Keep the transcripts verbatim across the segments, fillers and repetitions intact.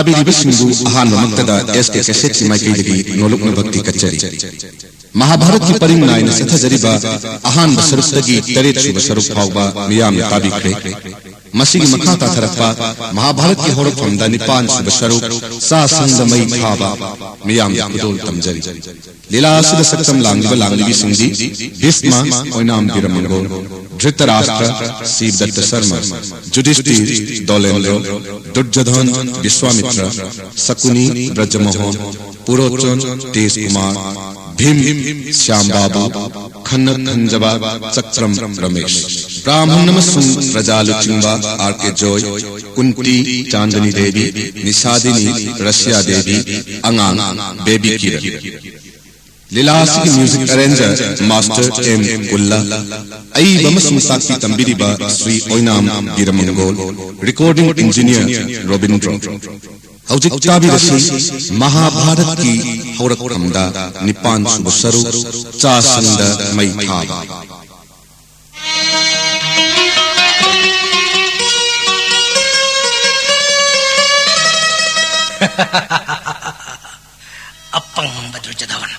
ꯇꯥꯕꯤꯔꯤꯕꯁꯤꯡꯕꯨ ꯑꯍꯥꯟꯕꯃꯛꯇꯗ ꯑꯦꯁ ꯀꯦ ꯀꯦꯁꯦꯠꯀꯤ ꯃꯥꯏꯀꯩꯗꯒꯤ ꯅꯣꯂꯨꯛꯅ ꯚꯛꯇꯤ ꯀꯠꯆꯔꯤ꯫ ꯃꯍꯥꯚꯥꯔꯠꯀꯤ ꯄꯔꯤꯡ ꯅꯥꯏꯅ ꯆꯠꯊꯖꯔꯤꯕ ꯑꯍꯥꯟꯕ ꯁꯔꯨꯛꯇꯒꯤ ꯇꯔꯦꯠ ꯁꯨꯕ ꯁꯔꯨꯛ ꯐꯥꯎꯕ ꯃꯤꯌꯥꯝꯅ ꯇꯥꯕꯤꯈ꯭ꯔꯦ꯫ ꯃꯁꯤꯒꯤ ꯃꯈꯥ ꯇꯥꯊꯔꯛꯄ ꯃꯍꯥꯚꯥꯔꯠꯀꯤ ꯍꯧꯔꯛꯐꯝꯗ ꯅꯤꯄꯥꯟ ꯁꯨꯕ ꯁꯔꯨꯛ ꯆꯥ ꯁꯪꯗ ꯃꯩ ꯊꯥꯕ ꯃꯤꯌꯥꯝꯒꯤ ꯈꯨꯗꯣꯜ ꯇꯝꯖꯔꯤ꯫ ꯂꯤꯂꯥ ꯑꯁꯤꯗ ꯁꯛꯇꯝ ꯂꯥꯡꯂꯤꯕ ꯂꯥꯡꯂꯤꯕꯤꯁꯤꯡꯗꯤ ꯚꯤꯁꯃ, ꯑꯣꯏꯅꯥꯝ ꯕꯤꯔꯃꯪꯒꯣꯜ, ꯙ꯭ꯔꯤꯇꯔꯥꯁꯇ꯭ꯔ, ꯁꯤꯕꯗꯠꯇ ꯁꯔꯃ, ꯖꯨꯙꯤꯁꯇꯤꯔ, ꯗꯣꯂꯦꯟꯗ꯭ꯔꯣ, ꯗꯨꯔꯖꯣꯙꯟ, ꯕꯤꯁ꯭ꯋꯥꯃꯤꯇ꯭ꯔ, ꯁꯀꯨꯅꯤ, ꯕ꯭ꯔꯖꯃꯣꯍꯟ, ꯄꯨꯔꯣꯆꯟ, ꯇꯦꯖ ꯀꯨꯃꯥꯔ, ꯚꯤꯝ, ꯁ꯭ꯌꯥꯝ ꯕꯥꯕꯨ, ꯈꯟꯅ ꯈꯟꯖꯕ, ꯆꯀ꯭ꯔꯝ, ꯔꯃꯦꯁ꯫ ꯕ꯭ꯔꯥꯍꯃꯟ ꯑꯃꯁꯨꯡ ꯄ꯭ꯔꯖꯥ ꯂꯨꯆꯤꯡꯕ ꯑꯥꯔ ꯀꯦ ꯖꯣꯏ, ꯀꯨꯟꯇꯤ, ꯆꯥꯟꯗꯅꯤ ꯗꯦꯕꯤ, ꯅꯤꯁꯥꯗꯤꯅꯤ, ꯔꯁꯤꯌꯥ ꯗꯦꯕꯤ, ꯑꯉꯥꯡ, ꯕꯦꯕꯤ ꯀꯤꯔꯟ꯫ ꯂꯤꯂꯥ ꯑꯁꯤꯒꯤ ꯃ꯭ꯌꯨꯖꯤꯛ ꯑꯦꯔꯦꯟꯖꯔ ꯃꯥꯁꯇꯔ ꯑꯦꯝ ꯀꯨꯜꯂ, ꯑꯏꯕ ꯑꯃꯁꯨꯡ ꯇꯥꯛꯄꯤ ꯇꯝꯕꯤꯔꯤꯕ ꯁ꯭ꯔꯤ ꯑꯣꯏꯅꯥꯝ ꯕꯤꯔꯃꯪꯒꯣꯜ, ꯔꯦꯀꯣꯔꯗꯤꯡ ꯏꯟꯖꯤꯅꯤꯌꯔ ꯔꯣꯕꯤꯟꯗ꯭ꯔꯣ꯫ ꯍꯧꯖꯤꯛ ꯇꯥꯕꯤꯔꯁꯤ ꯃꯍꯥꯚꯥꯔꯠꯀꯤ ꯍꯧꯔꯛꯐꯝꯗ ꯅꯤꯄꯥꯟ ꯁꯨꯕ ꯁꯔꯨꯛ ꯆꯥ ꯁꯪꯗ ꯃꯩ ꯊꯥꯕ꯫ ꯑꯄꯪꯕ ꯗꯨꯔꯖꯣꯙꯟ,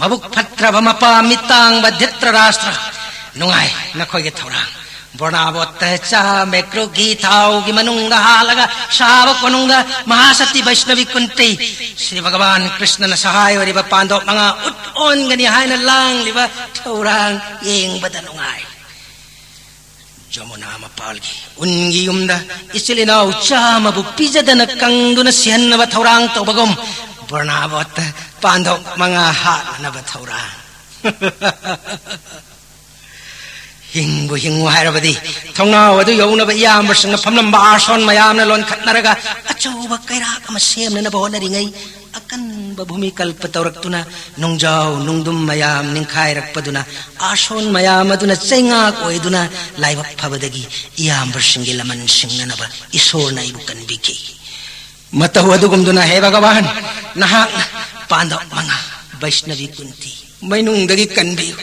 ꯃꯕꯨꯛ ꯐꯠꯇ꯭ꯔꯕ ꯃꯄꯥ ꯃꯤꯇꯥꯡꯕ ꯙ꯭ꯔꯤꯇꯔꯥꯁꯇ꯭ꯔ, ꯅꯨꯡꯉꯥꯏ ꯅꯈꯣꯏꯒꯤ ꯊꯧꯔꯥꯡ꯫ ꯕꯣꯔꯅꯥꯕꯣꯠꯇ ꯆꯥ ꯃꯦꯀ꯭ꯔꯨꯒꯤ ꯊꯥꯎꯒꯤ ꯃꯅꯨꯡꯗ ꯍꯥꯜꯂꯒ ꯁꯥꯕ ꯀꯣꯅꯨꯡꯗ ꯃꯍꯥꯁꯇꯤ ꯕꯩꯁꯅꯕꯤ ꯀꯨꯟꯇꯤ, ꯁ꯭ꯔꯤ ꯚꯒꯋꯥꯟ ꯀ꯭ꯔꯤꯁꯅꯅ ꯁꯍꯥꯏ ꯑꯣꯏꯔꯤꯕ ꯄꯥꯟꯗꯣꯞ ꯃꯉꯥ ꯎꯠ ꯑꯣꯟꯒꯅꯤ ꯍꯥꯏꯅ ꯂꯥꯡꯂꯤꯕ ꯊꯧꯔꯥꯡ ꯌꯦꯡꯕꯗ ꯅꯨꯡꯉꯥꯏ꯫ ꯖꯃꯨꯅꯥ ꯃꯄꯥꯜꯒꯤ ꯎꯟꯒꯤ ꯌꯨꯝꯗ ꯏꯆꯤꯜ ꯏꯅꯥꯎ ꯆꯥꯝꯃꯕꯨ ꯄꯤꯖꯗꯅ ꯀꯪꯗꯨꯅ ꯁꯤꯍꯟꯅꯕ ꯊꯧꯔꯥꯡ ꯇꯧꯕꯒꯨꯝ, ꯕꯣꯔꯅꯥꯕꯣꯠꯇ ꯄꯥꯟꯗꯣꯞ ꯃꯉꯥ ꯍꯥꯠꯅꯅꯕ ꯊꯧꯔꯥꯡ꯫ ꯍꯤꯡꯕꯨ ꯍꯤꯡꯉꯨ ꯍꯥꯏꯔꯕꯗꯤ, ꯊꯣꯡꯅꯥꯎ ꯑꯗꯨ ꯌꯧꯅꯕ ꯏꯌꯥꯝꯕꯁꯤꯡꯅ ꯐꯝꯂꯝꯕ ꯑꯥꯁꯣꯟ ꯃꯌꯥꯝꯅ ꯂꯣꯟꯈꯠꯅꯔꯒ ꯑꯆꯧꯕ ꯀꯩꯔꯥꯛ ꯑꯃ ꯁꯦꯝꯅꯅꯕ ꯍꯣꯠꯅꯔꯤꯉꯩ, ꯑꯀꯟꯕ ꯚꯨꯃꯤꯀꯜꯄ ꯇꯧꯔꯛꯇꯨꯅ ꯅꯨꯡꯖꯥꯎ ꯅꯨꯡꯗꯨꯝ ꯃꯌꯥꯝ ꯅꯤꯡꯈꯥꯏꯔꯛꯄꯗꯨꯅ, ꯑꯥꯁꯣꯟ ꯃꯌꯥꯝ ꯑꯗꯨꯅ ꯆꯩꯉꯥꯛ ꯑꯣꯏꯗꯨꯅ ꯂꯥꯏꯕꯛ ꯐꯕꯗꯒꯤ ꯏꯌꯥꯝꯕꯁꯤꯡꯒꯤ ꯂꯃꯟ ꯁꯤꯡꯅꯅꯕ ꯏꯁꯣꯔꯅ ꯑꯩꯕꯨ ꯀꯟꯕꯤꯈꯤ꯫ ꯃꯇꯧ ꯑꯗꯨꯒꯨꯝꯗꯨꯅ, ꯍꯦ ꯚꯒꯋꯥꯟ, ꯅꯍꯥꯛꯅ ꯄꯥꯟꯗꯕ ꯃꯉꯥ, ꯕꯩꯁꯅꯕꯤ ꯀꯨꯟꯇꯤ, ꯃꯩꯅꯨꯡꯗꯒꯤ ꯀꯟꯕꯤꯌꯨ꯫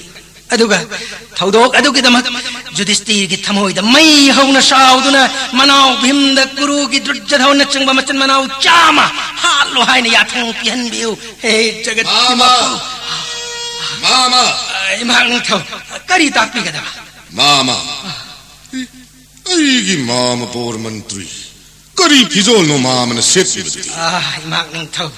ꯑꯗꯨꯒ ꯊꯧꯗꯣꯛ ꯑꯗꯨꯒꯤꯗꯃꯛ ꯌꯨꯙꯤꯁꯇꯤꯔꯒꯤ ꯊꯃꯣꯏꯗ ꯃꯩ ꯍꯧꯅ ꯁꯥꯎꯗꯨꯅ ꯃꯅꯥꯎ ꯚꯤꯝꯗ ꯀꯨꯔꯨꯒꯤ ꯗꯨꯔꯖꯙꯅꯆꯤꯡꯕ ꯃꯆꯤꯟ ꯃꯅꯥꯎ ꯆꯥꯝꯃ ꯍꯥꯠꯂꯣ ꯍꯥꯏꯅ ꯌꯥꯊꯪ ꯄꯤꯍꯟꯕꯤꯌꯨ꯫ ꯍꯦ ꯖꯒꯠꯀꯤ ꯃꯥꯃ! ꯃꯄꯨ! ꯃꯥꯃ! ꯑ, ꯏꯃꯥ ꯅꯤꯡꯊꯧ, ꯀꯔꯤ ꯇꯥꯛꯄꯤꯒꯗꯕ? ꯃꯥꯃ! ꯑꯩꯒꯤ ꯃꯥꯃ ꯕꯣꯔ ꯃꯟꯇ꯭ꯔꯤ, ꯀꯔꯤ ꯐꯤꯖꯣꯜꯅꯣ ꯃꯥꯃꯅ ꯁꯦꯠꯂꯤꯕꯗꯨꯗꯤ? ꯑꯥ, ꯏꯃꯥ ꯅꯤꯡꯊꯧ,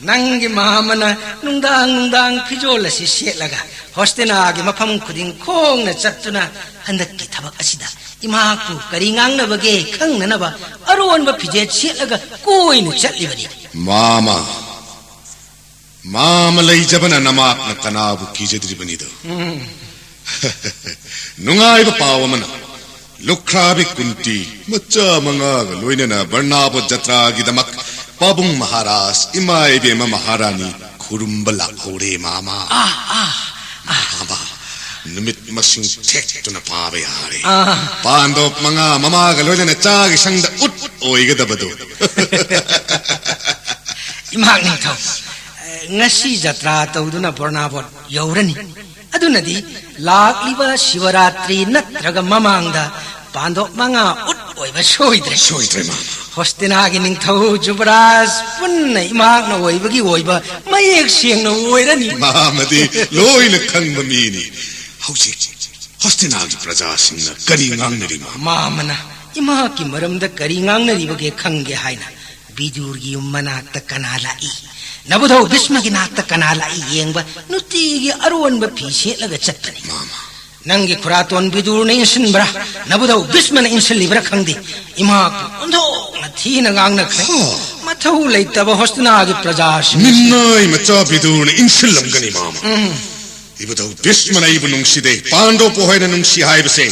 ꯅꯪꯒꯤ ꯃꯥꯃꯅ ꯅꯨꯡꯗꯥꯡ ꯅꯨꯡꯗꯥꯡ ꯐꯤꯖꯣꯜ ꯑꯁꯤ ꯁꯦꯠꯂꯒ ꯍꯣꯁꯇꯤꯅꯥꯒꯤ ꯃꯐꯝ ꯈꯨꯗꯤꯡ ꯈꯣꯡꯅ ꯆꯠꯇꯨꯅ ꯍꯟꯗꯛꯀꯤ ꯊꯕꯛ ꯑꯁꯤꯗ ꯏꯃꯥꯕꯨ ꯀꯔꯤ ꯉꯥꯡꯅꯕꯒꯦ ꯈꯪꯅꯅꯕ ꯑꯔꯣꯟꯕ ꯐꯤꯖꯦꯠ ꯁꯦꯠꯂꯒ ꯀꯣꯏꯅ ꯆꯠꯂꯤꯕꯅꯤ꯫ ꯃꯥꯃ, ꯃꯥꯃ ꯂꯩꯖꯕꯅ ꯅꯃꯥꯛꯅ ꯀꯅꯥꯕꯨ ꯀꯤꯖꯗ꯭ꯔꯤꯕꯅꯤꯗꯣ? ꯎꯝ꯫ ꯅꯨꯡꯉꯥꯏꯕ ꯄꯥꯎ ꯑꯃꯅ, ꯂꯨꯈ꯭ꯔꯥꯕꯤ ꯀꯨꯟꯇꯤ ꯃꯆꯥ ꯃꯉꯥꯒ ꯂꯣꯏꯅꯅ ꯕꯔꯅꯥꯕꯣ ꯖꯇ꯭ꯔꯥꯒꯤꯗꯃꯛ ꯄꯥꯕꯨꯡ ꯃꯍꯥꯔꯥꯖ, ꯏꯃꯥ ꯏꯕꯦꯝꯃ ꯃꯍꯥꯔꯥꯅꯤ ꯈꯨꯔꯨꯝꯕ ꯂꯥꯛꯍꯧꯔꯦ, ꯃꯥꯃ꯫ ꯑꯥ, ꯑꯥ, ꯑꯥ꯫ ꯃꯥꯃ, ꯅꯨꯃꯤꯠ ꯃꯁꯤꯡ ꯊꯦꯛꯇꯨꯅ ꯄꯥꯕ ꯌꯥꯔꯦ꯫ ꯑꯥ꯫ ꯄꯥꯟꯗꯣꯞ ꯃꯉꯥ ꯃꯃꯥꯒ ꯂꯣꯏꯅꯅ ꯆꯥꯒꯤ ꯁꯪꯗ ꯎꯠ ꯑꯣꯏꯒꯗꯕꯗꯣ꯫ ꯏꯃꯥ ꯅꯤꯡꯊꯧ, ꯑꯦ, ꯉꯁꯤ ꯖꯇ꯭ꯔꯥ ꯇꯧꯗꯨꯅ ꯕꯔꯅꯥꯕꯣꯠ ꯌꯧꯔꯅꯤ꯫ ꯑꯗꯨꯅꯗꯤ ꯂꯥꯛꯂꯤꯕ ꯁꯤꯕꯔꯥꯇ꯭ꯔꯤ ꯅꯠꯇ꯭ꯔꯒ ꯃꯃꯥꯡꯗ ꯄꯥꯟꯗꯣꯞ ꯃꯉꯥ ꯎꯠ ꯑꯣꯏꯕ ꯁꯣꯏꯗ꯭ꯔꯦ꯫ ꯁꯣꯏꯗ꯭ꯔꯦ, ꯃꯥꯃ꯫ ꯍꯣꯁꯇꯤꯅꯥꯒꯤ ꯅꯤꯡꯊꯧ ꯖꯨꯕꯔꯥꯖ ꯄꯨꯟꯅ ꯏꯃꯥꯛꯅ ꯑꯣꯏꯕꯒꯤ ꯑꯣꯏꯕ ꯃꯌꯦꯛ ꯁꯦꯡꯅ ꯑꯣꯏꯔꯅꯤ꯫ ꯃꯥꯃꯗꯤ ꯂꯣꯏꯅ ꯈꯪꯕ ꯃꯤꯅꯤ꯫ ꯍꯧꯖꯤꯛ ꯍꯣꯁꯇꯤꯅꯥꯒꯤ ꯄ꯭ꯔꯖꯥꯁꯤꯡꯅ ꯀꯔꯤ ꯉꯥꯡꯅꯔꯤ, ꯃꯥꯃ? ꯃꯥꯃꯅ ꯏꯃꯥꯛꯀꯤ ꯃꯔꯝꯗ ꯀꯔꯤ ꯉꯥꯡꯅꯔꯤꯕꯒꯦ ꯈꯪꯒꯦ ꯍꯥꯏꯅ ꯕꯤꯗꯨꯔꯒꯤ ꯌꯨꯝ ꯃꯅꯥꯛꯇ ꯀꯅꯥ ꯂꯥꯛꯏ, ꯅꯕꯨꯙꯧ ꯚꯤꯁꯃꯒꯤ ꯅꯥꯛꯇ ꯀꯅꯥ ꯂꯥꯛꯏ ꯌꯦꯡꯕ ꯅꯨꯡꯇꯤꯒꯤ ꯑꯔꯣꯟꯕ ꯐꯤ ꯁꯦꯠꯂꯒ ꯆꯠꯄꯅꯤ꯫ ꯃꯥꯃ꯫ ꯅꯪꯒꯤ ꯈꯨꯔꯥꯇꯣꯟ ꯕꯤꯗꯨꯔꯅ ꯏꯟꯁꯤꯟꯕ꯭ꯔꯥ, ꯅꯕꯨꯙꯧ ꯚꯤꯁꯃꯅ ꯏꯟꯁꯤꯜꯂꯤꯕ꯭ꯔꯥ ꯈꯪꯗꯦ, ꯏꯃꯥꯕꯨ ꯑꯣꯟꯊꯣꯛꯅ ꯊꯤꯅ ꯉꯥꯡꯅꯈ꯭ꯔꯦ꯫ ꯍꯥ꯫ ꯃꯊꯧ ꯂꯩꯇꯕ ꯍꯣꯁꯇꯤꯅꯥꯒꯤ ꯄ꯭ꯔꯖꯥꯁꯤꯡ꯫ ꯃꯤꯅꯥꯏ ꯃꯆꯥ ꯕꯤꯗꯨꯔꯅ ꯏꯟꯁꯤꯜꯂꯝꯒꯅꯤ, ꯃꯥꯃ꯫ ꯎꯝ꯫ ꯏꯕꯨꯙꯧ ꯚꯤꯁꯃꯅ ꯑꯩꯕꯨ ꯅꯨꯡꯁꯤꯗꯦ, ꯄꯥꯟꯗꯣꯞꯄꯨ ꯍꯦꯟꯅ ꯅꯨꯡꯁꯤ ꯍꯥꯏꯕꯁꯦ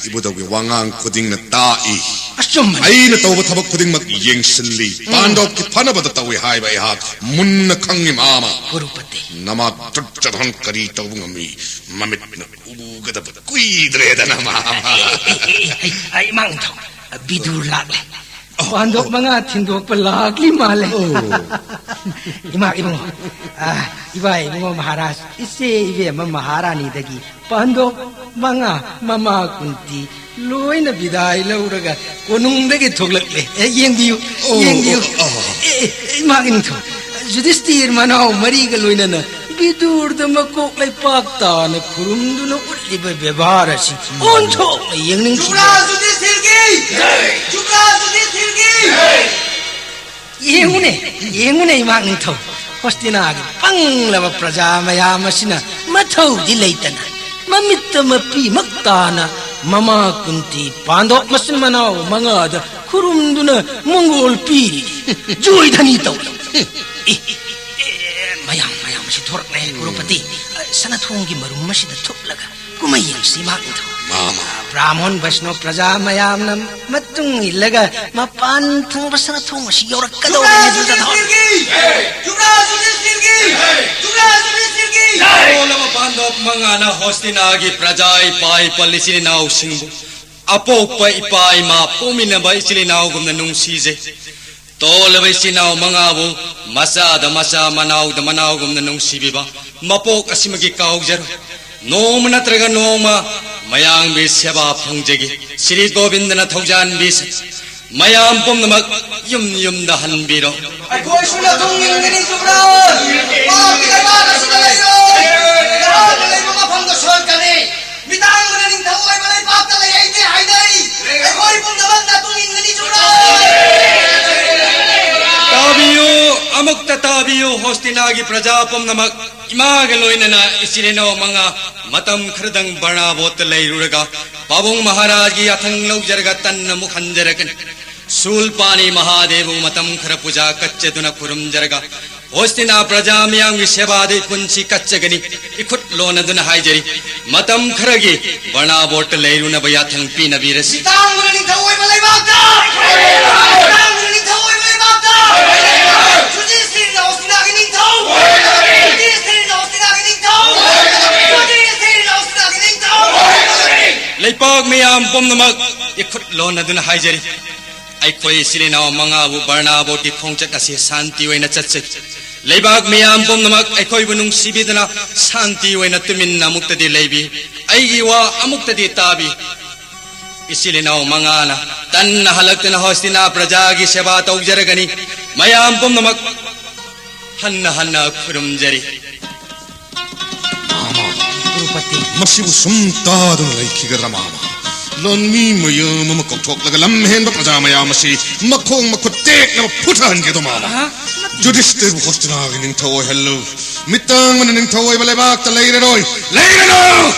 ꯏꯕꯨꯙꯧꯒꯤ ꯋꯥꯉꯥꯡ ꯈꯨꯗꯤꯡꯅ ꯇꯥꯛꯏ꯫ ꯑꯆꯨꯝꯕꯅꯤ꯫ ꯑꯩꯅ ꯇꯧꯕ ꯊꯕꯛ ꯈꯨꯗꯤꯡꯃꯛ ꯌꯦꯡꯁꯤꯜꯂꯤ꯫ ꯎꯝ꯫ ꯄꯥꯟꯗꯣꯞꯀꯤ ꯐꯅꯕꯗ ꯇꯧꯏ ꯍꯥꯏꯕ ꯑꯩꯍꯥꯛ ꯃꯨꯟꯅ ꯈꯪꯉꯤ, ꯃꯥꯃ꯫ ꯀꯨꯔꯨꯄꯇꯤ꯫ ꯅꯃꯥ ꯗꯨꯔꯖꯙꯟ ꯀꯔꯤ ꯇꯧꯕ ꯉꯝꯃꯤ? ꯃꯃꯤꯠꯅ ꯎꯒꯗꯕ ꯀꯨꯏꯗ꯭ꯔꯦꯗꯅ, ꯃꯥꯃ꯫ ꯑꯩ, ꯑꯩ, ꯑꯩ, ꯑꯩ, ꯏꯃꯥ ꯅꯤꯡꯊꯧ, ꯕꯤꯗꯨꯔ ꯂꯥꯛꯂꯦ꯫ ꯄꯥꯟꯗꯣꯞ ꯃꯉꯥ ꯊꯤꯟꯗꯣꯛꯄ ꯂꯥꯛꯂꯤ ꯃꯥꯜꯂꯦ꯫ ꯑꯣ꯫ ꯏꯃꯥ ꯏꯕꯨꯡꯉꯣ, ꯑ, ꯏꯕꯥ ꯏꯕꯨꯡꯉꯣ ꯃꯍꯥꯔꯥꯖ, ꯏꯆꯦ ꯏꯕꯦꯝꯃ ꯃꯍꯥꯔꯥꯅꯤꯗꯒꯤ ꯄꯥꯟꯗꯣꯞ ꯃꯉꯥ, ꯃꯃꯥ ꯀꯨꯟꯇꯤ ꯂꯣꯏꯅ ꯕꯤꯗꯥꯏ ꯂꯧꯔꯒ ꯀꯣꯅꯨꯡꯗꯒꯤ ꯊꯣꯛꯂꯛꯂꯦ꯫ ꯑꯦ, ꯌꯦꯡꯕꯤꯌꯨ, ꯑꯣ, ꯌꯦꯡꯕꯤꯌꯨ꯫ ꯑꯣ, ꯑꯣ꯫ ꯑꯦ, ꯑꯦ, ꯏꯃꯥꯒꯤ ꯅꯤꯡꯊꯧ, ꯖꯨꯗꯤꯁꯇꯤꯔ ꯃꯅꯥꯎ ꯃꯔꯤꯒ ꯂꯣꯏꯅꯅ ꯕꯤꯗꯨꯔꯗ ꯃꯀꯣꯛ ꯂꯩꯄꯥꯛ ꯇꯥꯅ ꯈꯨꯔꯨꯝꯗꯨꯅ ꯎꯠꯂꯤꯕ ꯕꯦꯕꯥꯔ ꯑꯁꯤ ꯑꯣꯟꯊꯣꯛꯅ ꯌꯦꯡꯅꯤꯡꯈꯤꯗꯦ꯫ ꯖꯨꯕ꯭ꯔꯥꯖ ꯖꯨꯗꯤꯁꯇꯤꯔꯒꯤ ꯖꯩ! ꯖꯨꯕ꯭ꯔꯥꯖ ꯖꯨꯗꯤꯁꯇꯤꯔꯒꯤ ꯖꯩ! ꯌꯦꯡꯉꯨꯅꯦ, ꯌꯦꯡꯉꯨꯅꯦ, ꯏꯃꯥ ꯅꯤꯡꯊꯧ꯫ ꯍꯣꯁꯇꯤꯅꯥꯒꯤ ꯄꯪꯂꯕ ꯄ꯭ꯔꯖꯥ ꯃꯌꯥꯝ ꯑꯁꯤꯅ ꯃꯊꯧꯗꯤ ꯂꯩꯇꯅ ꯃꯃꯤꯠꯇ ꯃꯄꯤꯃꯛ ꯇꯥꯅ ꯃꯃꯥ ꯀꯨꯟꯇꯤ ꯄꯥꯟꯗꯣꯞ ꯃꯆꯤꯟ ꯃꯅꯥꯎ ꯃꯉꯥꯗ ꯈꯨꯔꯨꯝꯗꯨꯅ ꯃꯪꯒꯣꯜ ꯄꯤꯔꯤ꯫ ꯖꯣꯏꯙꯅꯤ ꯇꯧꯔꯤ꯫ ꯑꯦ, ꯑꯦ, ꯃꯌꯥꯝ, ꯃꯌꯥꯝ ꯑꯁꯤ ꯊꯣꯔꯛꯂꯦ, ꯀ꯭ꯔꯣꯔꯄꯇꯤ꯫ ꯁꯅꯥꯊꯣꯡꯒꯤ ꯃꯔꯨꯝ ꯑꯁꯤꯗ ꯊꯨꯞꯂꯒ ꯀꯨꯝꯍꯩ ꯌꯦꯡꯁꯤ, ꯏꯃꯥ ꯅꯤꯡꯊꯧ꯫ ꯃꯥ, ꯃꯥ꯫ ꯕ꯭ꯔꯥꯍꯃꯣꯟ ꯕꯩꯁꯅꯣ ꯄ꯭ꯔꯖꯥ ꯃꯌꯥꯝꯅ ꯃꯇꯨꯡ ꯏꯜꯂꯒ ꯃꯄꯥꯟ ꯊꯪꯕ ꯁꯅꯥꯊꯣꯡ ꯑꯁꯤ ꯌꯧꯔꯛꯀꯗꯧꯔꯦꯅꯦ, ꯗꯨꯔꯖꯥꯙꯣꯟ꯫ ꯌꯨꯕꯔꯥꯖ ꯌꯨꯗꯤꯁꯇꯤꯔꯒꯤ! ꯌꯨꯕꯔꯥꯖ ꯌꯨꯗꯤꯁꯇꯤꯔꯒꯤ! ꯌꯨꯕꯔꯥꯖ ꯌꯨꯗꯤꯁꯇꯤꯔꯒꯤ! ꯂꯣꯜꯂꯕ ꯄꯥꯟꯗꯣꯞ ꯃꯉꯥꯅ ꯍꯣꯁꯇꯤꯅꯥꯒꯤ ꯄ꯭ꯔꯖꯥ ꯏꯄꯥ ꯏꯄꯜ ꯏꯆꯤꯜ ꯏꯅꯥꯎꯁꯤꯡꯕꯨ ꯑꯄꯣꯛꯄ ꯏꯄꯥ ꯏꯃꯥ ꯄꯣꯛꯃꯤꯟꯅꯕ ꯏꯆꯤꯜ ꯏꯅꯥꯎꯒꯨꯝꯅ ꯅꯨꯡꯁꯤꯖꯩ꯫ ꯇꯣꯜꯂꯕ ꯏꯆꯤꯜ ꯏꯅꯥꯎ ꯃꯉꯥꯕꯨ ꯃꯆꯥꯗ ꯃꯆꯥ, ꯃꯅꯥꯎꯗ ꯃꯅꯥꯎꯒꯨꯝꯅ ꯅꯨꯡꯁꯤꯕꯤꯕ ꯃꯄꯣꯛ ꯑꯁꯤꯃꯒꯤ ꯀꯥꯎꯖꯔꯣꯏ꯫ ꯅꯣꯡꯃ ꯅꯠꯇ꯭ꯔꯒ ꯅꯣꯡꯃ ꯃꯌꯥꯝꯒꯤ ꯁꯦꯕꯥ ꯐꯪꯖꯒꯦ꯫ ꯁ꯭ꯔꯤ ꯒꯣꯕꯤꯟꯗꯅ ꯊꯧꯖꯥꯟꯕꯤꯁ꯫ ꯃꯌꯥꯝ ꯄꯨꯝꯅꯃꯛ ꯌꯨꯝ ꯌꯨꯝꯗ ꯍꯟꯕꯤꯔꯣ꯫ ꯑꯩꯈꯣꯏꯁꯨ ꯅꯇꯨꯡ ꯏꯟꯒꯅꯤ, ꯖꯨꯕ꯭ꯔꯥꯖ꯫ ꯄꯥꯞꯀꯤ ꯂꯩꯕꯥꯛ ꯑꯁꯤꯗ ꯂꯩꯔꯣꯏ꯫ ꯅꯍꯥꯛꯅ ꯂꯩꯕ ꯃꯐꯝꯗ ꯁꯣꯟꯀꯅꯤ꯫ ꯃꯤꯇꯥꯡꯕꯅ ꯅꯤꯡꯊꯧ ꯑꯣꯏꯕ ꯂꯩꯄꯥꯛꯇ ꯂꯩ ꯍꯩꯇꯦ ꯍꯥꯏꯅꯩ꯫ ꯑꯩꯈꯣꯏ ꯄꯨꯝꯅꯃꯛ ꯅꯇꯨꯡ ꯏꯟꯒꯅꯤ, ꯖꯨꯕ꯭ꯔꯥꯖ꯫ ꯇꯥꯕꯤꯌꯨ, ꯑꯃꯨꯛꯇ ꯇꯥꯕꯤꯌꯨ, ꯍꯣꯁꯇꯤꯅꯥꯒꯤ ꯄ꯭ꯔꯖꯥ ꯄꯨꯝꯅꯃꯛ꯫ ꯏꯃꯥꯒ ꯂꯣꯏꯅꯅ ꯏꯆꯤꯜ ꯏꯅꯥꯎ ꯃꯉꯥ ꯃꯇꯝ ꯈꯔꯗꯪ ꯕꯔꯅꯥꯕꯣꯠꯇ ꯂꯩꯔꯨꯔꯒ ꯄꯥꯕꯨꯡ ꯃꯍꯥꯔꯥꯖꯒꯤ ꯌꯥꯊꯪ ꯂꯧꯖꯔꯒ ꯇꯟꯅ ꯑꯃꯨꯛ ꯍꯟꯖꯔꯛꯀꯅꯤ꯫ ꯁꯨꯜꯄꯥꯅꯤ ꯃꯍꯥꯗꯦꯕꯕꯨ ꯃꯇꯝ ꯈꯔ ꯄꯨꯖꯥ ꯀꯠꯆꯗꯨꯅ ꯈꯨꯔꯨꯝꯖꯔꯒ ꯍꯣꯁꯇꯤꯅꯥ ꯄ꯭ꯔꯖꯥ ꯃꯤꯌꯥꯝꯒꯤ ꯁꯦꯕꯥꯗ ꯏꯄꯨꯟꯁꯤ ꯀꯠꯆꯒꯅꯤ꯫ ꯏꯈꯨꯠ ꯂꯣꯟꯅꯗꯨꯅ ꯍꯥꯏꯖꯔꯤ, ꯃꯇꯝ ꯈꯔꯒꯤ ꯕꯔꯅꯥꯕꯣꯠꯇ ꯂꯩꯔꯨꯅꯕ ꯌꯥꯊꯪ ꯄꯤꯅꯕꯤꯔꯁꯤ꯫ ꯃꯤꯇꯥꯡꯕꯅ ꯅꯤꯡꯊꯧ ꯑꯣꯏꯕ ꯂꯩꯕꯥꯛꯇ! ꯃꯤꯇꯥꯡꯕꯅ ꯅꯤꯡꯊꯧ ꯑꯣꯏꯕ ꯂꯩꯕꯥꯛꯇ! ꯖꯨꯗꯤꯁꯇꯤꯔꯅ ꯍꯣꯁꯇꯤꯅꯥꯒꯤ ꯅꯤꯡꯊꯧ! ꯖꯨꯗꯤꯁꯇꯤꯔꯅ ꯍꯣꯁꯇꯤꯅꯥꯒꯤ ꯅꯤꯡꯊꯧ! ꯖꯨꯗꯤꯁꯇꯤꯔꯅ ꯍꯣꯁꯇꯤꯅꯥꯒꯤ ꯅꯤꯡꯊꯧ! ꯂꯩꯄꯥꯛ ꯃꯤꯌꯥꯝ ꯄꯨꯝꯅꯃꯛ ꯏꯈꯨꯠ ꯂꯣꯟꯅꯗꯨꯅ ꯍꯥꯏꯖꯔꯤ, ꯑꯩꯈꯣꯏ ꯏꯆꯤꯜ ꯏꯅꯥꯎ ꯃꯉꯥꯕꯨ ꯕꯔꯅꯥꯕꯣꯠꯀꯤ ꯈꯣꯡꯆꯠ ꯑꯁꯤ ꯁꯥꯟꯇꯤ ꯑꯣꯏꯅ ꯆꯠꯆꯒꯦ꯫ ꯂꯩꯕꯥꯛ ꯃꯤꯌꯥꯝ ꯄꯨꯝꯅꯃꯛ ꯑꯩꯈꯣꯏꯕꯨ ꯅꯨꯡꯁꯤꯕꯤꯗꯨꯅ ꯁꯥꯟꯇꯤ ꯑꯣꯏꯅ ꯇꯨꯃꯤꯟꯅ ꯑꯃꯨꯛꯇꯗꯤ ꯂꯩꯕꯤ꯫ ꯑꯩꯒꯤ ꯋꯥ ꯑꯃꯨꯛꯇꯗꯤ ꯇꯥꯕꯤ꯫ ꯏꯆꯤꯜ ꯏꯅꯥꯎ ꯃꯉꯥꯅ ꯇꯟꯅ ꯍꯜꯂꯛꯇꯨꯅ ꯍꯣꯁꯇꯤꯅꯥ ꯄ꯭ꯔꯖꯥꯒꯤ ꯁꯦꯕꯥ ꯇꯧꯖꯔꯒꯅꯤ꯫ ꯃꯌꯥꯝ ꯄꯨꯝꯅꯃꯛ ꯍꯟꯅ ꯍꯟꯅ ꯈꯨꯔꯨꯝꯖꯔꯤ꯫ ꯃꯁꯤꯕꯨ ꯁꯨꯝ ꯇꯥꯗꯨꯅ ꯂꯩꯈꯤꯒꯗ꯭ꯔꯥ, ꯃꯥꯃ? ꯂꯥꯟꯃꯤ ꯃꯌꯥꯝ ꯑꯃ ꯀꯧꯊꯣꯛꯂꯒ ꯂꯝ ꯍꯦꯟꯕ ꯄ꯭ꯔꯖꯥ ꯃꯌꯥꯝ ꯑꯁꯤ ꯃꯈꯣꯡ ꯃꯈꯨꯠ ꯇꯦꯛꯅꯕ ꯐꯨꯊꯍꯟꯒꯦꯗꯣ, ꯃꯥꯃ? ꯑꯍ, ꯅꯠꯇꯦ꯫ ꯖꯨꯗꯤꯁꯇꯤꯔꯕꯨ ꯍꯣꯁꯇꯤꯅꯥꯒꯤ ꯅꯤꯡꯊꯧ ꯑꯣꯏꯍꯜꯂꯨ꯫ ꯃꯤꯇꯥꯡꯕꯅ ꯅꯤꯡꯊꯧ ꯑꯣꯏꯕ ꯂꯩꯕꯥꯛꯇ ꯂꯩꯔꯔꯣꯏ꯫ ꯂꯩꯔꯅꯨ!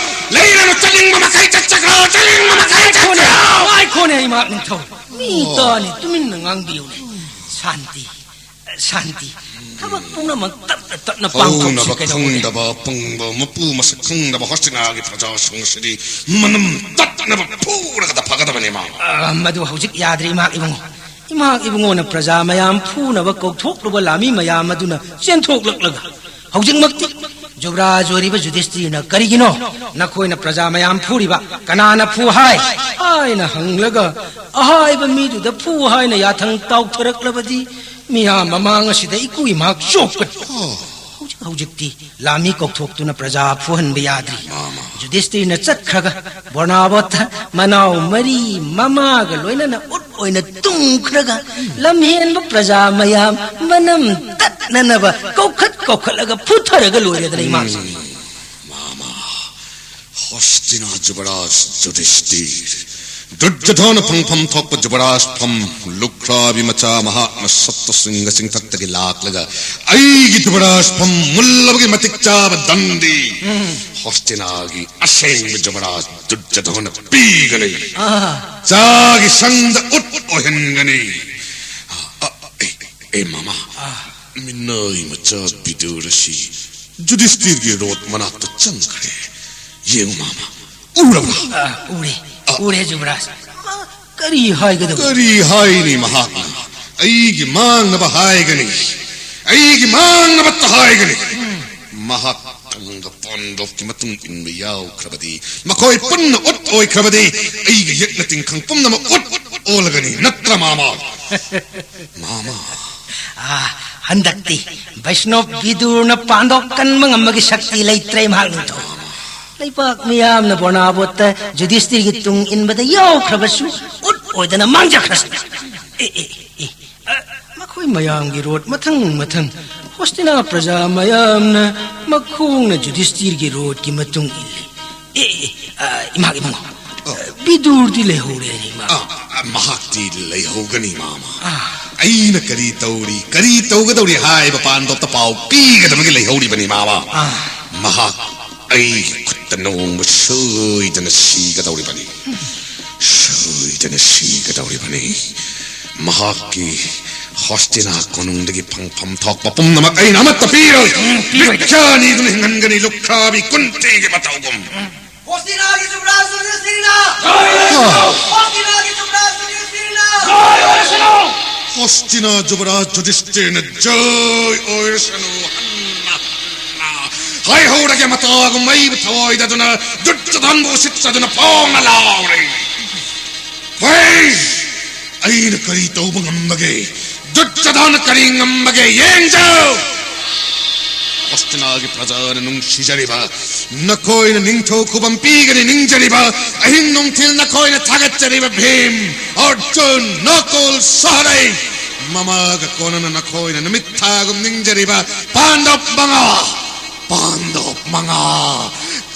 ꯂꯩꯔꯅꯨ! ꯆꯠꯅꯤꯡꯕ ꯃꯈꯩ ꯆꯠꯆꯈ꯭ꯔꯣ! ꯆꯠꯅꯤꯡꯕ ꯃꯈꯩ ꯉꯥꯏꯈꯣꯅꯦ, ꯆꯠꯆꯈ꯭ꯔꯣ! ꯉꯥꯏꯈꯣꯅꯦ, ꯏꯃꯥ ꯅꯤꯡꯊꯧ꯫ ꯃꯤ ꯑꯣ꯫ ꯇꯥꯅꯤ, ꯇꯨꯃꯤꯟꯅ ꯉꯥꯡꯕꯤꯌꯨꯅꯦ꯫ ꯁꯥꯟꯇꯤ, ꯁꯥꯟꯇꯤ꯫ ꯊꯕꯛ ꯄꯨꯝꯅꯃꯛ ꯇꯞꯅ ꯇꯞꯅ ꯄꯥꯡꯊꯣꯛꯁꯤ ꯍꯧꯅꯕ ꯀꯩꯗꯧꯔꯒꯦ? ꯈꯪꯗꯕ ꯑꯄꯪꯕ, ꯃꯄꯨ ꯃꯁꯛ ꯈꯪꯗꯕ ꯍꯣꯁꯇꯤꯅꯥꯒꯤ ꯄ꯭ꯔꯖꯥꯁꯤꯡ ꯑꯁꯤꯗꯤ ꯃꯅꯝ ꯇꯠꯅꯕ ꯐꯨꯔꯒꯗ ꯐꯒꯗꯕꯅꯤ, ꯃꯥꯃ꯫ ꯑ, ꯃꯗꯨ ꯍꯧꯖꯤꯛ ꯌꯥꯗ꯭ꯔꯤ, ꯏꯃꯥ ꯏꯕꯨꯡꯉꯣ꯫ ꯏꯃꯥ ꯏꯕꯨꯡꯉꯣꯅ ꯄ꯭ꯔꯖꯥ ꯃꯌꯥꯝ ꯐꯨꯅꯕ ꯀꯧꯊꯣꯛꯂꯨꯕ ꯂꯥꯟꯃꯤ ꯃꯌꯥꯝ ꯑꯗꯨꯅ ꯆꯦꯟꯊꯣꯛꯂꯛꯂꯒ ꯍꯧꯖꯤꯛꯃꯛꯇꯤ ꯖꯨꯕꯔꯥꯖ ꯑꯣꯏꯔꯤꯕ ꯖꯨꯗꯤꯁꯇꯤꯔꯅ "ꯀꯔꯤꯒꯤꯅꯣ ꯅꯈꯣꯏꯅ ꯄ꯭ꯔꯖꯥ ꯃꯌꯥꯝ ꯐꯨꯔꯤꯕ? ꯀꯅꯥꯅ ꯐꯨ ꯍꯥꯏ?" ꯍꯥꯏꯅ ꯍꯪꯂꯒ ꯑꯍꯥꯏꯕ ꯃꯤꯗꯨꯗ ꯐꯨ ꯍꯥꯏꯅ ꯌꯥꯊꯪ ꯇꯥꯎꯊꯔꯛꯂꯕꯗꯤ ꯃꯤꯌꯥꯝ ꯃꯃꯥꯡ ꯑꯁꯤꯗ ꯏꯀꯨ ꯏꯃꯥꯛ ꯆꯣꯞꯀꯅꯤ꯫ ꯑꯣ꯫ ꯍꯧꯖꯤꯛ ꯍꯧꯖꯤꯛꯇꯤ ꯂꯥꯟꯃꯤ ꯀꯧꯊꯣꯛꯇꯨꯅ ꯄ꯭ꯔꯖꯥ ꯐꯨꯍꯟꯕ ꯌꯥꯗ꯭ꯔꯤ꯫ ꯃꯥꯃ꯫ ꯖꯨꯗꯤꯁꯇꯤꯔꯅ ꯆꯠꯈ꯭ꯔꯒ ꯕꯣꯔꯅꯥꯕꯣꯠꯇ ꯃꯅꯥꯎ ꯃꯔꯤ ꯃꯃꯥꯒ ꯂꯣꯏꯅꯅ ꯎꯠ ꯑꯣꯏꯅ ꯇꯨꯝꯈ꯭ꯔꯒ ꯂꯝꯍꯦꯟꯕ ꯄ꯭ꯔꯖꯥ ꯃꯌꯥꯝ ꯃꯅꯝ ꯇꯠꯅꯅꯕ ꯀꯧꯈꯠ ꯀꯧꯈꯠꯂꯒ ꯐꯨꯊꯔꯒ ꯂꯣꯏꯔꯦꯗꯅ, ꯏꯃꯥ꯫ ꯎꯝ, ꯃꯥꯃ, ꯍꯣꯁꯇꯤꯅꯥ ꯖꯨꯕꯔꯥꯖ ꯖꯨꯗꯤꯁꯇꯤꯔ, ꯗꯨꯔꯖꯣꯙꯣꯅ ꯐꯪꯐꯝ ꯊꯣꯛꯄ ꯖꯨꯕꯔꯥꯖ ꯐꯝ ꯂꯨꯈ꯭ꯔꯥꯕꯤ ꯃꯆꯥ ꯃꯍꯥꯛꯅ ꯁꯞꯇꯁ꯭ꯔꯤꯡꯒ ꯆꯤꯡꯊꯛꯇꯒꯤ ꯂꯥꯛꯂꯒ ꯑꯩꯒꯤ ꯖꯨꯕꯔꯥꯖ ꯐꯝ ꯃꯨꯜꯂꯕꯒꯤ ꯃꯇꯤꯛ ꯆꯥꯕ ꯗꯟꯗꯤ ꯍꯣꯁꯇꯤꯅꯥꯒꯤ ꯑꯁꯦꯡꯕ ꯖꯨꯕꯔꯥꯖ ꯗꯨꯔꯖꯣꯙꯣꯅ ꯄꯤꯒꯅꯤ꯫ ꯑꯥ꯫ ꯆꯥꯒꯤ ꯁꯪꯗ ꯎꯠ ꯑꯣꯏꯍꯟꯒꯅꯤ꯫ ꯑ, ꯑ, ꯑꯦ, ꯑꯦ, ꯃꯃꯥ, ꯑꯥ꯫ ꯃꯤꯅꯥꯏ ꯃꯆꯥ ꯕꯤꯗꯨꯔ ꯑꯁꯤ ꯖꯨꯗꯤꯁꯇꯤꯔꯒꯤ ꯔꯣꯠ ꯃꯅꯥꯛꯇ ꯆꯪꯈ꯭ꯔꯦ꯫ ꯌꯦꯡꯉꯨ, ꯃꯃꯥ, ꯎꯔꯕ꯭ꯔꯥ? ꯑꯥ, ꯎꯔꯦ, ꯑꯥ꯫ ꯎꯔꯦ, ꯖꯨꯕꯔꯥꯖ꯫ ꯃꯥ ꯀꯔꯤ ꯍꯥꯏꯒꯗꯕ? ꯀꯔꯤ ꯍꯥꯏꯅꯤ ꯃꯍꯥꯛꯅ? ꯑꯩꯒꯤ ꯃꯥꯡꯅꯕ ꯍꯥꯏꯒꯅꯤ꯫ ꯑꯩꯒꯤ ꯃꯥꯡꯅꯕꯇ ꯍꯥꯏꯒꯅꯤ꯫ ꯎꯝ꯫ ꯃꯍꯥꯛ ꯇꯪꯒ ꯄꯥꯟꯗꯣꯞꯀꯤ ꯃꯇꯨꯡ ꯏꯟꯕ ꯌꯥꯎꯈ꯭ꯔꯕꯗꯤ, ꯃꯈꯣꯏ ꯄꯨꯟꯅ ꯎꯠ ꯑꯣꯏꯈ꯭ꯔꯕꯗꯤ, ꯑꯩꯒꯤ ꯌꯦꯛꯅ ꯇꯤꯡꯈꯪ ꯄꯨꯝꯅꯃꯛ ꯎꯠ ꯑꯣꯜꯂꯒꯅꯤ, ꯅꯠꯇ꯭ꯔ, ꯃꯥꯃ? ꯃꯥꯃ꯫ ꯑꯥ, ꯍꯟꯗꯛꯇꯤ ꯕꯩꯁꯅꯣꯞ ꯕꯤꯗꯨꯔꯅ ꯄꯥꯟꯗꯣꯞ ꯀꯟꯕ ꯉꯝꯕꯒꯤ ꯁꯛꯇꯤ ꯂꯩꯇ꯭ꯔꯦ ꯃꯍꯥꯛ ꯅꯤꯡꯊꯧ꯫ ꯂꯩꯕꯥꯛ ꯃꯤꯌꯥꯝꯅ ꯕꯣꯔꯅꯥꯕꯣꯠꯇ ꯖꯨꯗꯤꯁꯇꯤꯔꯒꯤ ꯇꯨꯡ ꯏꯟꯕꯗ ꯌꯥꯎꯈ꯭ꯔꯕꯁꯨ ꯎꯠ ꯑꯣꯏꯗꯅ ꯃꯥꯡꯖꯈ꯭ꯔꯁꯅꯨ꯫ ꯑꯦ, ꯑꯦ, ꯑꯦ, ꯑ, ꯃꯈꯣꯏ ꯃꯌꯥꯝꯒꯤ ꯔꯣꯠ ꯃꯊꯪ ꯃꯊꯪ ꯍꯣꯁꯇꯤꯅꯥ ꯄ꯭ꯔꯖꯥ ꯃꯌꯥꯝꯅ ꯃꯈꯣꯡꯅ ꯖꯨꯗꯤꯁꯇꯤꯔꯒꯤ ꯔꯣꯠꯀꯤ ꯃꯇꯨꯡ ꯏꯜꯂꯤ꯫ ꯑꯦ, ꯑꯦ, ꯑ, ꯏꯃꯥ, ꯏꯕꯨꯡꯉꯣ, ꯑ, ꯕꯤꯗꯨꯔꯗꯤ ꯂꯩꯍꯧꯔꯦꯅꯦ, ꯏꯃꯥ꯫ ꯑ, ꯑ, ꯃꯍꯥꯛꯇꯤ ꯂꯩꯍꯧꯒꯅꯤ, ꯃꯥꯃ꯫ ꯑ꯫ ꯑꯩꯅ ꯀꯔꯤ ꯇꯧꯔꯤ, ꯀꯔꯤ ꯇꯧꯒꯗꯧꯔꯤ ꯍꯥꯏꯕ ꯄꯥꯟꯗꯣꯞꯇ ꯄꯥꯎ ꯄꯤꯒꯗꯕꯒꯤ ꯂꯩꯍꯧꯔꯤꯕꯅꯤ, ꯃꯥꯃ꯫ ꯑ꯫ ꯃꯍꯥꯛ ꯑꯩꯒꯤ ꯈꯨꯠꯇ ꯅꯣꯡꯃ ꯁꯣꯏꯗꯅ ꯁꯤꯒꯗꯧꯔꯤꯕꯅꯤ꯫ ꯁꯣꯏꯗꯅ ꯁꯤꯒꯗꯧꯔꯤꯕꯅꯤ꯫ ꯃꯍꯥꯛꯀꯤ ꯍꯣꯁꯇꯤꯅꯥ ꯀꯣꯅꯨꯡꯗꯒꯤ ꯐꯪꯐꯝ ꯊꯣꯛꯄ ꯄꯨꯝꯅꯃꯛ ꯑꯩꯅ ꯑꯃꯠꯇ ꯄꯤꯔꯣꯏ꯫ ꯎꯝ, ꯄꯤꯔꯣꯏ꯫ ꯕꯤꯈ꯭ꯌꯥꯅꯤꯗꯨꯅ ꯍꯤꯡꯍꯟꯒꯅꯤ ꯂꯨꯈ꯭ꯔꯥꯕꯤ ꯀꯨꯟꯇꯤꯒꯤ ꯃꯇꯧꯒꯨꯝ꯫ ꯎꯝ꯫ ꯍꯣꯁꯇꯤꯅꯥꯒꯤ ꯖꯨꯕꯔꯥꯖ ꯖꯨꯗꯤꯁꯇꯤꯔꯅ! ꯍꯣꯁꯇꯤꯅꯥꯒꯤ ꯖꯨꯕꯔꯥꯖ ꯖꯨꯗꯤꯁꯇꯤꯔꯅ! ꯍꯣꯁꯇꯤꯅꯥ ꯖꯨꯕꯔꯥꯖ ꯖꯨꯗꯤꯁꯇꯤꯔꯅ ꯖꯣꯏ ꯑꯣꯏꯔꯁꯅꯨ꯫ ꯍꯟꯅ ꯍꯟꯅ ꯍꯥꯏꯍꯧꯔꯒꯦ, ꯃꯇꯥꯒꯨꯝ ꯑꯩꯕꯨ ꯊꯋꯥꯏꯗꯗꯨꯅ ꯗꯨꯠ ꯆꯗꯥꯟꯕꯨ ꯎꯁꯤꯠꯆꯗꯨꯅ ꯐꯣꯡꯅ ꯂꯥꯎꯔꯦ꯫ ꯍꯣꯏ! ꯑꯩꯅ ꯀꯔꯤ ꯇꯧꯕ ꯉꯝꯕꯒꯦ? ꯗꯨꯠ ꯆꯗꯥꯟꯅ ꯀꯔꯤ ꯉꯝꯕꯒꯦ? ꯌꯦꯡꯖꯧ! ꯍꯣꯁꯇꯤꯅꯥꯒꯤ ꯄ꯭ꯔꯖꯥꯅ ꯅꯨꯡꯁꯤꯖꯔꯤꯕ ꯅꯈꯣꯏꯅ ꯅꯤꯡꯊꯧ ꯈꯨꯕꯝ ꯄꯤꯒꯅꯤ ꯅꯤꯡꯖꯔꯤꯕ, ꯑꯍꯤꯡ ꯅꯨꯡꯊꯤꯜ ꯅꯈꯣꯏꯅ ꯊꯥꯒꯠꯆꯔꯤꯕ ꯚꯤꯝ, ꯑꯔꯖꯨꯟ, ꯅꯀꯨꯜ, ꯁꯍꯗꯦꯕ, ꯃꯃꯥꯒ ꯀꯣꯟꯅꯅ ꯅꯈꯣꯏꯅ ꯅꯨꯃꯤꯠ ꯊꯥꯒꯨꯝ ꯅꯤꯡꯖꯔꯤꯕ ꯄꯥꯟꯗꯕ ꯃꯉꯥ, ꯄꯥꯟꯗꯕ ꯃꯉꯥ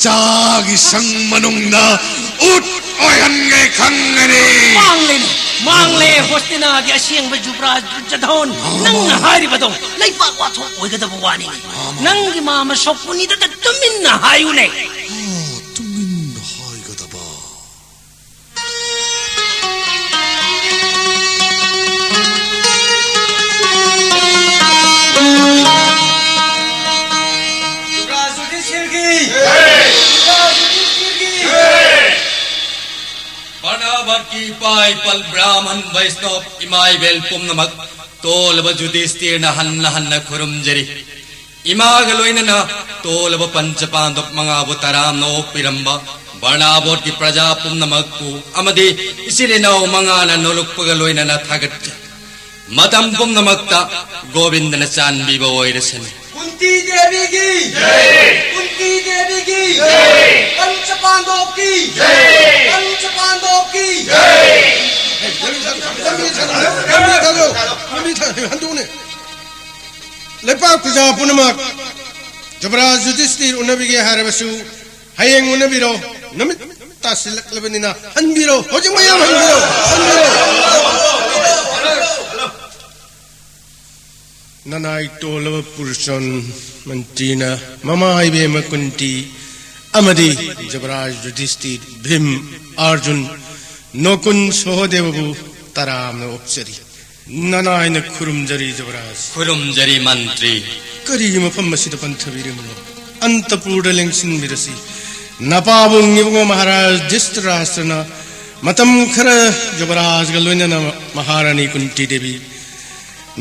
ꯆꯥꯒꯤ ꯁꯪ ꯃꯅꯨꯡꯗ ꯎꯠ ꯑꯣꯏꯍꯟꯒꯦ ꯈꯪꯒꯅꯤ꯫ ꯃꯥꯡꯂꯦꯅꯦ, ꯃꯥꯡꯂꯦ ꯍꯣꯁꯇꯤꯅꯥꯒꯤ ꯑꯁꯦꯡꯕ ꯖꯨꯕ꯭ꯔꯥꯖ ꯗꯨꯔꯖꯣꯙꯟ꯫ ꯅꯪꯅ ꯍꯥꯏꯔꯤꯕꯗꯣ ꯂꯩꯕꯥꯛ ꯋꯥꯊꯣꯛ ꯑꯣꯏꯒꯗꯕ ꯋꯥꯅꯤꯅꯦ꯫ ꯅꯪꯒꯤ ꯃꯥꯃ ꯁꯣꯛꯄꯨꯅꯤꯗꯇ ꯇꯨꯃꯤꯟꯅ ꯍꯥꯏꯌꯨꯅꯦ꯫ ꯑꯥ, ꯇꯨꯃꯤꯟꯅ ꯍꯥꯏꯒꯗꯕ꯫ ꯕꯔꯅꯥꯕꯠꯀꯤ ꯏꯄꯥ ꯏꯄꯜ ꯕ꯭ꯔꯥꯍꯃꯟ ꯕꯩꯁꯅꯣꯞ ꯏꯃꯥ ꯏꯕꯦꯜ ꯄꯨꯝꯅꯃꯛ ꯇꯣꯜꯂꯕ ꯖꯨꯗꯤꯁꯇꯤꯔꯅ ꯍꯟꯅ ꯍꯟꯅ ꯈꯨꯔꯨꯝꯖꯔꯤ꯫ ꯏꯃꯥꯒ ꯂꯣꯏꯅꯅ ꯇꯣꯜꯂꯕ ꯄꯟꯆ ꯄꯥꯟꯗꯕ ꯃꯉꯥꯕꯨ ꯇꯔꯥꯝꯅ ꯑꯣꯛꯄꯤꯔꯝꯕ ꯕꯔꯅꯥꯕꯣꯠꯀꯤ ꯄ꯭ꯔꯖꯥ ꯄꯨꯝꯅꯃꯛꯄꯨ ꯑꯃꯗꯤ ꯏꯆꯤꯜ ꯏꯅꯥꯎ ꯃꯉꯥꯅ ꯅꯣꯂꯨꯛꯄꯒ ꯂꯣꯏꯅꯅ ꯊꯥꯒꯠꯆꯔꯤ꯫ ꯃꯇꯝ ꯄꯨꯝꯅꯃꯛꯇ ꯒꯣꯕꯤꯟꯗꯅ ꯆꯥꯟꯕꯤꯕ ꯑꯣꯏꯔꯁꯅꯨ꯫ ꯀꯨꯟꯇꯤ ꯗꯦꯕꯤꯒꯤ, ꯀꯨꯟꯇꯤ ꯗꯦꯕꯤꯒꯤ, ꯄꯟꯆ ꯄꯥꯟꯗꯣꯞꯀꯤ, ꯄꯟꯆ ꯄꯥꯟꯗꯣꯞꯀꯤ꯫ ꯂꯝꯕꯤ ꯊꯥꯗꯣꯛ, ꯂꯝꯕꯤ ꯊꯥꯗꯣꯛ, ꯍꯟꯗꯣꯛꯅꯦ꯫ ꯂꯩꯄꯥꯛ ꯄ꯭ꯔꯖꯥ ꯄꯨꯝꯅꯃꯛ ꯖꯨꯕꯔꯥꯖ ꯌꯨꯙꯤꯁꯇꯤꯔ ꯎꯅꯕꯤꯒꯦ ꯍꯥꯏꯔꯕꯁꯨ ꯍꯌꯦꯡ ꯎꯅꯕꯤꯔꯣ꯫ ꯅꯨꯃꯤꯠ ꯇꯥꯁꯤꯜꯂꯛꯂꯕꯅꯤꯅ ꯍꯟꯕꯤꯔꯣ꯫ ꯍꯧꯖꯤꯛ ꯃꯌꯥꯝ ꯍꯟꯕꯤꯔꯣ꯫ ꯍꯟꯕꯤꯔꯣ꯫ ꯅꯅꯥꯏ ꯇꯣꯜꯂꯕ ꯄꯨꯔꯆꯟ ꯃꯟꯇ꯭ꯔꯤꯅ ꯃꯃꯥ ꯏꯕꯦꯝꯃ ꯀꯨꯟꯇꯤ ꯑꯃꯗꯤ ꯖꯨꯕꯔꯥꯖ ꯌꯨꯙꯤꯁꯇꯤꯔ, ꯚꯤꯝ, ꯑꯥꯔꯖꯨꯟ, ꯅꯣꯀꯨꯟ, ꯁꯣꯍꯗꯦꯕꯕꯨ ꯇꯔꯥꯝꯅ ꯑꯣꯛꯆꯔꯤ꯫ ꯅꯅꯥꯏꯅ ꯈꯨꯔꯨꯝꯖꯔꯤ ꯖꯨꯕꯔꯥꯖ꯫ ꯈꯨꯔꯨꯝꯖꯔꯤ ꯃꯟꯇ꯭ꯔꯤ꯫ ꯀꯔꯤꯒꯤ ꯃꯐꯝ ꯑꯁꯤꯗ ꯄꯟꯊꯕꯤꯔꯤꯕꯅꯣ? ꯑꯟꯇꯄꯨꯔꯗ ꯂꯦꯡꯁꯤꯟꯕꯤꯔꯁꯤ꯫ ꯅꯄꯥꯕꯨꯡ ꯏꯕꯨꯡꯉꯣ ꯃꯍꯥꯔꯥꯖ ꯙ꯭ꯔꯤꯇꯔꯥꯁꯇ꯭ꯔꯅ ꯃꯇꯝ ꯈꯔ ꯖꯨꯕꯔꯥꯖꯒ ꯂꯣꯏꯅꯅ ꯃꯍꯥꯔꯥꯅꯤ ꯀꯨꯟꯇꯤ ꯗꯦꯕꯤ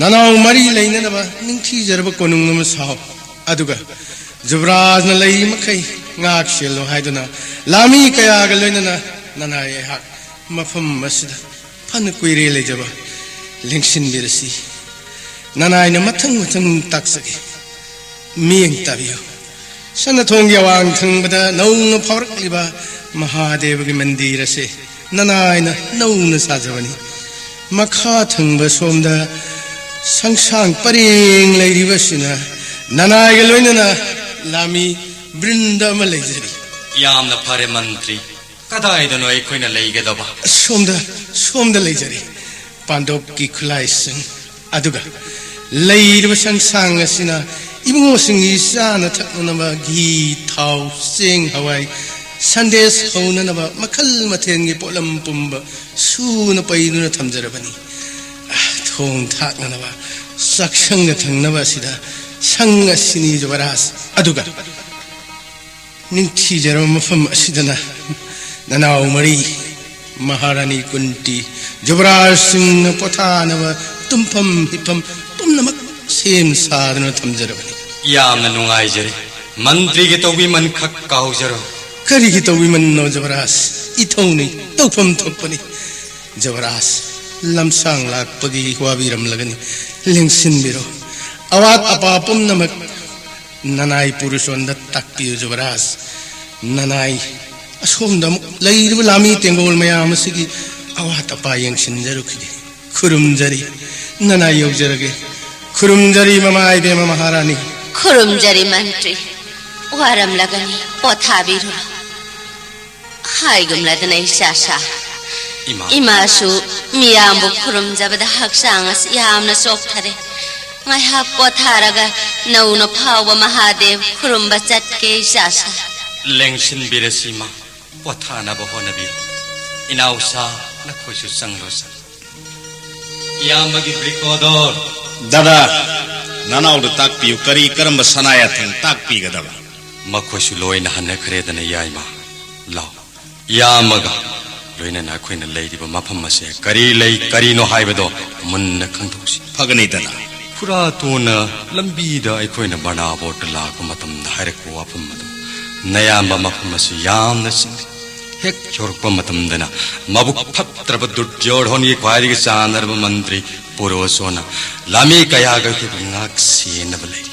ꯅꯅꯥꯎ ꯃꯔꯤ ꯂꯩꯅꯅꯕ ꯅꯤꯡꯊꯤꯖꯔꯕ ꯀꯣꯅꯨꯡ ꯑꯃ ꯁꯥꯎ꯫ ꯑꯗꯨꯒ ꯖꯨꯕꯔꯥꯖꯅ ꯂꯩꯔꯤ ꯃꯈꯩ ꯉꯥꯛ ꯁꯦꯜꯂꯣ ꯍꯥꯏꯗꯨꯅ ꯂꯥꯃꯤ ꯀꯌꯥꯒ ꯂꯣꯏꯅꯅ ꯅꯅꯥꯏ ꯑꯩꯍꯥꯛ ꯃꯐꯝ ꯑꯁꯤꯗ ꯐꯅ ꯀꯨꯏꯔꯦ ꯂꯩꯖꯕ ꯂꯦꯡꯁꯤꯟꯕꯤꯔꯁꯤ꯫ ꯅꯅꯥꯏꯅ ꯃꯊꯪ ꯃꯊꯪ ꯇꯥꯛꯆꯒꯦ꯫ ꯃꯤꯠꯌꯦꯡ ꯇꯥꯕꯤꯌꯨ꯫ ꯁꯅꯥꯊꯣꯡꯒꯤ ꯑꯋꯥꯡ ꯊꯪꯕꯗ ꯅꯧꯅ ꯐꯥꯎꯔꯛꯂꯤꯕ ꯃꯍꯥꯗꯦꯕꯒꯤ ꯃꯟꯗꯤꯔ ꯑꯁꯤ ꯅꯅꯥꯏꯅ ꯅꯧꯅ ꯁꯥꯖꯕꯅꯤ꯫ ꯃꯈꯥ ꯊꯪꯕ ꯁꯣꯝꯗ ꯁꯪꯁꯥꯡ ꯄꯔꯦꯡ ꯂꯩꯔꯤꯕꯁꯤꯅ ꯅꯅꯥꯏꯒ ꯂꯣꯏꯅꯅ ꯂꯥꯃꯤ ꯕ꯭ꯔꯤꯟꯗ ꯑꯃ ꯂꯩꯖꯔꯤ꯫ ꯌꯥꯝꯅ ꯐꯔꯦ ꯃꯟꯇ꯭ꯔꯤ꯫ ꯀꯗꯥꯏꯗꯅꯣ ꯑꯩꯈꯣꯏꯅ ꯂꯩꯒꯗꯕ? ꯁꯣꯝꯗ, ꯁꯣꯝꯗ ꯂꯩꯖꯔꯤ꯫ ꯄꯥꯟꯗꯣꯞꯀꯤ ꯈꯨꯠꯂꯥꯏꯁꯤꯡ꯫ ꯑꯗꯨꯒ ꯂꯩꯔꯤꯕ ꯁꯪꯁꯥꯡ ꯑꯁꯤꯅ ꯏꯕꯨꯡꯉꯣꯁꯤꯡꯒꯤ ꯆꯥꯅ ꯊꯛꯅꯅꯕ ꯘꯤ, ꯊꯥꯎ, ꯆꯦꯡ, ꯍꯋꯥꯏ, ꯁꯟꯗꯦꯁ ꯍꯧꯅꯅꯕ ꯃꯈꯜ ꯃꯊꯦꯜꯒꯤ ꯄꯣꯠꯂꯝ ꯄꯨꯝꯕ ꯁꯨꯅ ꯄꯩꯗꯨꯅ ꯊꯝꯖꯔꯕꯅꯤ꯫ ꯑꯥ, ꯊꯣꯡ ꯊꯥꯛꯅꯅꯕ ꯆꯥꯛꯁꯪꯗ ꯊꯝꯅꯕ ꯑꯁꯤꯗ ꯁꯪ ꯑꯁꯤꯅꯤ ꯖꯨꯕꯔꯥꯖ꯫ ꯑꯗꯨꯒ ꯅꯤꯡꯊꯤꯖꯔꯕ ꯃꯐꯝ ꯑꯁꯤꯗꯅ ꯅꯅꯥꯎ ꯃꯔꯤ ꯃꯍꯥꯔꯥꯅꯤ ꯀꯨꯟꯇꯤ, ꯖꯨꯕꯔꯥꯖꯁꯤꯡꯅ ꯄꯣꯊꯥꯅꯕ ꯇꯨꯝꯐꯝ ꯍꯤꯞꯐꯝ ꯄꯨꯝꯅꯃꯛ ꯁꯦꯝ ꯁꯥꯗꯨꯅ ꯊꯝꯖꯔꯕꯅꯤ꯫ ꯌꯥꯝꯅ ꯅꯨꯡꯉꯥꯏꯖꯔꯦ꯫ ꯃꯟꯇ꯭ꯔꯤꯒꯤ ꯇꯧꯕꯤꯃꯟ ꯈꯛ ꯀꯥꯎꯖꯔꯣꯏ꯫ ꯀꯔꯤꯒꯤ ꯇꯧꯕꯤꯃꯟꯅꯣ ꯖꯨꯕꯔꯥꯖ? ꯏꯊꯧꯅꯤ, ꯇꯧꯐꯝ ꯊꯣꯛꯄꯅꯤ꯫ ꯖꯨꯕꯔꯥꯖ, ꯂꯝꯁꯥꯡ ꯂꯥꯛꯄꯒꯤ ꯋꯥꯕꯤꯔꯝꯂꯒꯅꯤ꯫ ꯂꯦꯡꯁꯤꯟꯕꯤꯔꯣ꯫ ꯑꯋꯥꯠ ꯑꯄꯥ ꯄꯨꯝꯅꯃꯛ ꯅꯅꯥꯏ ꯄꯨꯔꯨꯁꯣꯟꯗ ꯇꯥꯛꯄꯤꯌꯨ, ꯖꯨꯕꯔꯥꯖ꯫ ꯅꯅꯥꯏ ꯑꯁꯣꯝꯗ ꯑꯃꯨꯛ ꯂꯩꯔꯤꯕ ꯂꯥꯃꯤ ꯇꯦꯡꯒꯣꯜ ꯃꯌꯥꯝ ꯑꯁꯤꯒꯤ ꯑꯋꯥꯠ ꯑꯄꯥ ꯌꯦꯡꯁꯤꯟꯖꯔꯨꯈꯤꯒꯦ꯫ ꯈꯨꯔꯨꯝꯖꯔꯤ꯫ ꯅꯅꯥꯏ ꯌꯧꯖꯔꯒꯦ꯫ ꯈꯨꯔꯨꯝꯖꯔꯤ ꯃꯃꯥ ꯏꯕꯦꯝꯃ ꯃꯍꯥꯔꯥꯅꯤ꯫ ꯈꯨꯔꯨꯝꯖꯔꯤ ꯃꯟꯇ꯭ꯔꯤ꯫ ꯋꯥꯔꯝꯂꯒꯅꯤ, ꯄꯣꯊꯥꯕꯤꯔꯨꯔꯣ꯫ ꯍꯥꯏꯒꯨꯝꯂꯗꯅ ꯏꯆꯥꯁꯥ꯫ ꯏꯃꯥ꯫ ꯏꯃꯥꯁꯨ ꯃꯤꯌꯥꯝꯕꯨ ꯈꯨꯔꯨꯝꯖꯕꯗ ꯍꯛꯆꯥꯡ ꯑꯁꯤ ꯌꯥꯝꯅ ꯆꯣꯛꯊꯔꯦ꯫ ꯉꯥꯏꯍꯥꯛ ꯄꯣꯊꯥꯔꯒ ꯅꯧꯅ ꯐꯥꯎꯕ ꯃꯍꯥꯗꯦꯕ ꯈꯨꯔꯨꯝꯕ ꯆꯠꯀꯦ ꯏꯆꯥꯁꯥ꯫ ꯂꯦꯡꯁꯤꯟꯕꯤꯔꯁꯤ ꯏꯃꯥ꯫ ꯄꯣꯊꯥꯅꯕ ꯍꯣꯠꯅꯕꯤꯌꯨ꯫ ꯏꯅꯥꯎꯁꯥ, ꯅꯈꯣꯏꯁꯨ ꯆꯪꯂꯣ ꯆꯪ꯫ ꯏꯌꯥꯝꯕꯒꯤ ꯕ꯭ꯔꯤꯀꯣꯗꯣꯔ꯫ ꯗꯥꯗꯥ, ꯅꯅꯥꯎꯗ ꯇꯥꯛꯄꯤꯌꯨ, ꯀꯔꯤ ꯀꯔꯝꯕ ꯁꯅꯥ ꯌꯥꯊꯪ ꯇꯥꯛꯄꯤꯒꯗꯕ? ꯃꯈꯣꯏꯁꯨ ꯂꯣꯏꯅ ꯍꯟꯅꯈ꯭ꯔꯦꯗꯅ, ꯌꯥꯏꯃ꯫ ꯂꯥꯎ, ꯏꯌꯥꯝꯕꯒ ꯂꯣꯏꯅꯅ ꯑꯩꯈꯣꯏꯅ ꯂꯩꯔꯤꯕ ꯃꯐꯝ ꯑꯁꯦ ꯀꯔꯤ ꯂꯩ, ꯀꯔꯤꯅꯣ ꯍꯥꯏꯕꯗꯣ ꯃꯨꯟꯅ ꯈꯪꯗꯣꯛꯁꯤ꯫ ꯐꯒꯅꯤꯗꯅ꯫ ꯈꯨꯔꯥꯇꯣꯟꯅ ꯂꯝꯕꯤꯗ ꯑꯩꯈꯣꯏꯅ ꯕꯔꯅꯥꯕꯣꯠꯇ ꯂꯥꯛꯄ ꯃꯇꯝꯗ ꯍꯥꯏꯔꯛꯄ ꯋꯥꯐꯝ ꯑꯗꯨ, ꯅꯌꯥꯝꯕ ꯃꯐꯝ ꯑꯁꯤ ꯌꯥꯝꯅ ꯆꯤꯡꯅꯩ꯫ ꯍꯦꯛ ꯌꯧꯔꯛꯄ ꯃꯇꯝꯗꯅ ꯃꯕꯨꯛ ꯐꯠꯇ꯭ꯔꯕ ꯗꯨꯔꯖꯣꯙꯟꯒꯤ ꯈ꯭ꯋꯥꯏꯗꯒꯤ ꯆꯥꯟꯅꯔꯕ ꯃꯟꯇ꯭ꯔꯤ ꯄꯨꯔꯣꯁꯣꯟꯅ ꯂꯥꯃꯤ ꯀꯌꯥꯒ ꯑꯩꯈꯣꯏꯕꯨ ꯉꯥꯛ ꯁꯦꯟꯅꯕ ꯂꯩꯔꯤ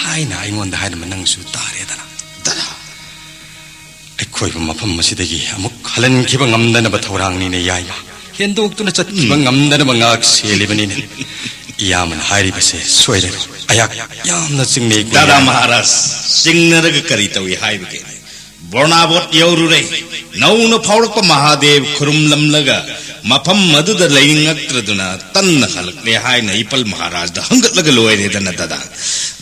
ꯍꯥꯏꯅ ꯑꯩꯉꯣꯟꯗ ꯍꯥꯏꯔꯝꯕ ꯅꯪꯁꯨ ꯇꯥꯔꯦꯗꯅ꯫ ꯗꯥꯗꯥ, ꯑꯩꯈꯣꯏꯕꯨ ꯃꯐꯝ ꯑꯁꯤꯗꯒꯤ ꯑꯃꯨꯛ ꯍꯜꯍꯟꯈꯤꯕ ꯉꯝꯗꯅꯕ ꯊꯧꯔꯥꯡꯅꯤꯅꯦ ꯌꯥꯏꯃ꯫ ꯍꯦꯟꯗꯣꯛꯇꯨꯅ ꯆꯠꯈꯤꯕ ꯎꯝ꯫ ꯉꯝꯗꯅꯕ ꯉꯥꯛ ꯁꯦꯜꯂꯤꯕꯅꯤꯅꯦ꯫ ꯏꯌꯥꯝꯕꯅ ꯍꯥꯏꯔꯤꯕꯁꯦ ꯁꯣꯏꯔꯔꯣꯏ꯫ ꯑꯩꯍꯥꯛ ꯌꯥꯝꯅ ꯆꯤꯡꯅꯩ꯫ ꯗꯥꯗꯥ ꯃꯍꯥꯔꯥꯖ, ꯆꯤꯡꯅꯔꯒ ꯀꯔꯤ ꯇꯧꯏ ꯍꯥꯏꯕꯒꯦ? ꯕꯣꯔꯅꯥꯕꯣꯠ ꯌꯧꯔꯨꯔꯦ꯫ ꯅꯧꯅ ꯐꯥꯎꯔꯛꯄ ꯃꯍꯥꯗꯦꯕ ꯈꯨꯔꯨꯝꯂꯝꯂꯒ ꯃꯐꯝ ꯑꯗꯨꯗ ꯂꯩꯅꯤꯡꯉꯛꯇ꯭ꯔꯗꯨꯅ ꯇꯟꯅ ꯍꯜꯂꯛꯂꯦ ꯍꯥꯏꯅ ꯏꯄꯜ ꯃꯍꯥꯔꯥꯖꯗ ꯍꯪꯒꯠꯂꯒ ꯂꯣꯏꯔꯦꯗꯅ ꯗꯥꯗꯥ꯫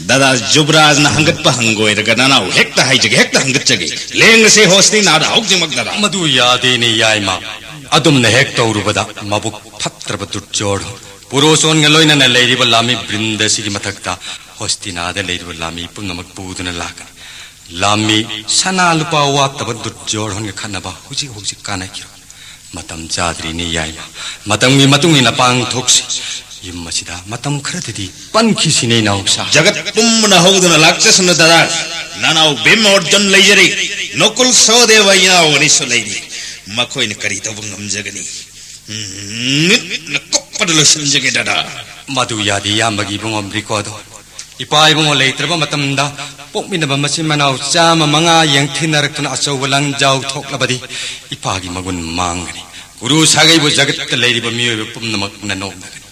ꯗꯥꯗꯥ ꯖꯨꯕꯔꯥꯖꯅ ꯍꯪꯒꯠꯄ ꯍꯪꯒꯣꯏꯔꯒ ꯅꯅꯥꯎ ꯍꯦꯛꯇ ꯍꯥꯏꯖꯒꯦ, ꯍꯦꯛꯇ ꯍꯪꯒꯠꯆꯒꯦ꯫ ꯂꯦꯡꯉꯁꯦ ꯍꯣꯁꯇꯤꯅꯥꯗ ꯍꯧꯖꯤꯛꯃꯛ ꯗꯥꯗꯥ꯫ ꯃꯗꯨ ꯌꯥꯗꯦꯅꯦ ꯌꯥꯏꯃ꯫ ꯑꯗꯨꯝꯅ ꯍꯦꯛ ꯇꯧꯔꯨꯕꯗ ꯃꯕꯨꯛ ꯐꯠꯇ꯭ꯔꯕ ꯗꯨꯔꯖꯣꯙꯟ ꯄꯨꯔꯣꯆꯣꯟꯒ ꯂꯣꯏꯅꯅ ꯂꯩꯔꯤꯕ ꯂꯥꯃꯤ ꯕ꯭ꯔꯤꯟꯗ ꯑꯁꯤꯒꯤ ꯃꯊꯛꯇ ꯍꯣꯁꯇꯤꯅꯥꯗ ꯂꯩꯔꯤꯕ ꯂꯥꯃꯤ ꯄꯨꯝꯅꯃꯛ ꯄꯨꯗꯨꯅ ꯂꯥꯛꯀꯅꯤ꯫ ꯂꯥꯃꯤ ꯁꯅꯥ ꯂꯨꯄꯥ ꯋꯥꯠꯇꯕ ꯗꯨꯔꯖꯣꯙꯟꯒ ꯈꯠꯅꯕ ꯍꯧꯖꯤꯛ ꯍꯧꯖꯤꯛ ꯀꯥꯟꯅꯈꯤꯔꯣꯏ꯫ ꯃꯇꯝ ꯆꯥꯗ꯭ꯔꯤꯅꯦ ꯌꯥꯏꯃ꯫ ꯃꯇꯝꯒꯤ ꯃꯇꯨꯡ ꯏꯟꯅ ꯄꯥꯡꯊꯣꯛꯁꯤ꯫ ꯌꯨꯝ ꯑꯁꯤꯗ ꯃꯇꯝ ꯈꯔꯗꯗꯤ ꯄꯟꯈꯤꯁꯤꯅꯦ ꯏꯅꯥꯎꯁꯥ꯫ ꯖꯒꯠ ꯄꯨꯝꯕꯅ ꯍꯧꯗꯨꯅ ꯂꯥꯛꯆꯁꯅꯨ ꯗꯥꯗꯥ꯫ ꯅꯅꯥꯎ ꯚꯤꯝ ꯑꯣꯔꯖꯨꯟ ꯂꯩꯖꯔꯤ꯫ ꯅꯀꯨꯜ ꯁꯍꯗꯦꯕ ꯏꯅꯥꯎ ꯑꯅꯤꯁꯨ ꯂꯩꯔꯤ꯫ ꯃꯈꯣꯏꯅ ꯀꯔꯤ ꯇꯧꯕ ꯉꯝꯖꯒꯅꯤ? ꯎꯝ, ꯃꯤꯠꯅ ꯀꯨꯞꯄꯗ ꯂꯣꯏꯁꯤꯟꯖꯒꯦ, ꯗꯗꯥ꯫ ꯃꯗꯨ ꯌꯥꯗꯦ, ꯏꯌꯥꯝꯕꯒꯤ ꯏꯕꯨꯡꯉꯣ ꯕ꯭ꯔꯤꯀꯣꯗꯣ꯫ ꯏꯄꯥ ꯏꯕꯨꯡꯉꯣ ꯂꯩꯇ꯭ꯔꯕ ꯃꯇꯝꯗ ꯄꯣꯛꯃꯤꯟꯅꯕ ꯃꯆꯤꯟ ꯃꯅꯥꯎ ꯆꯥꯝꯃ ꯃꯉꯥ ꯌꯦꯡꯊꯤꯟꯅꯔꯛꯇꯨꯅ ꯑꯆꯧꯕ ꯂꯥꯟꯖꯥꯎ ꯊꯣꯛꯂꯕꯗꯤ ꯏꯄꯥꯒꯤ ꯃꯒꯨꯟ ꯃꯥꯡꯒꯅꯤ꯫ ꯒꯨꯔꯨ ꯁꯥꯒꯩꯕꯨ ꯖꯒꯠꯇ ꯂꯩꯔꯤꯕ ꯃꯤꯑꯣꯏꯕ ꯄꯨꯝꯅꯃꯛꯅ ꯅꯣꯛꯅꯒꯅꯤ꯫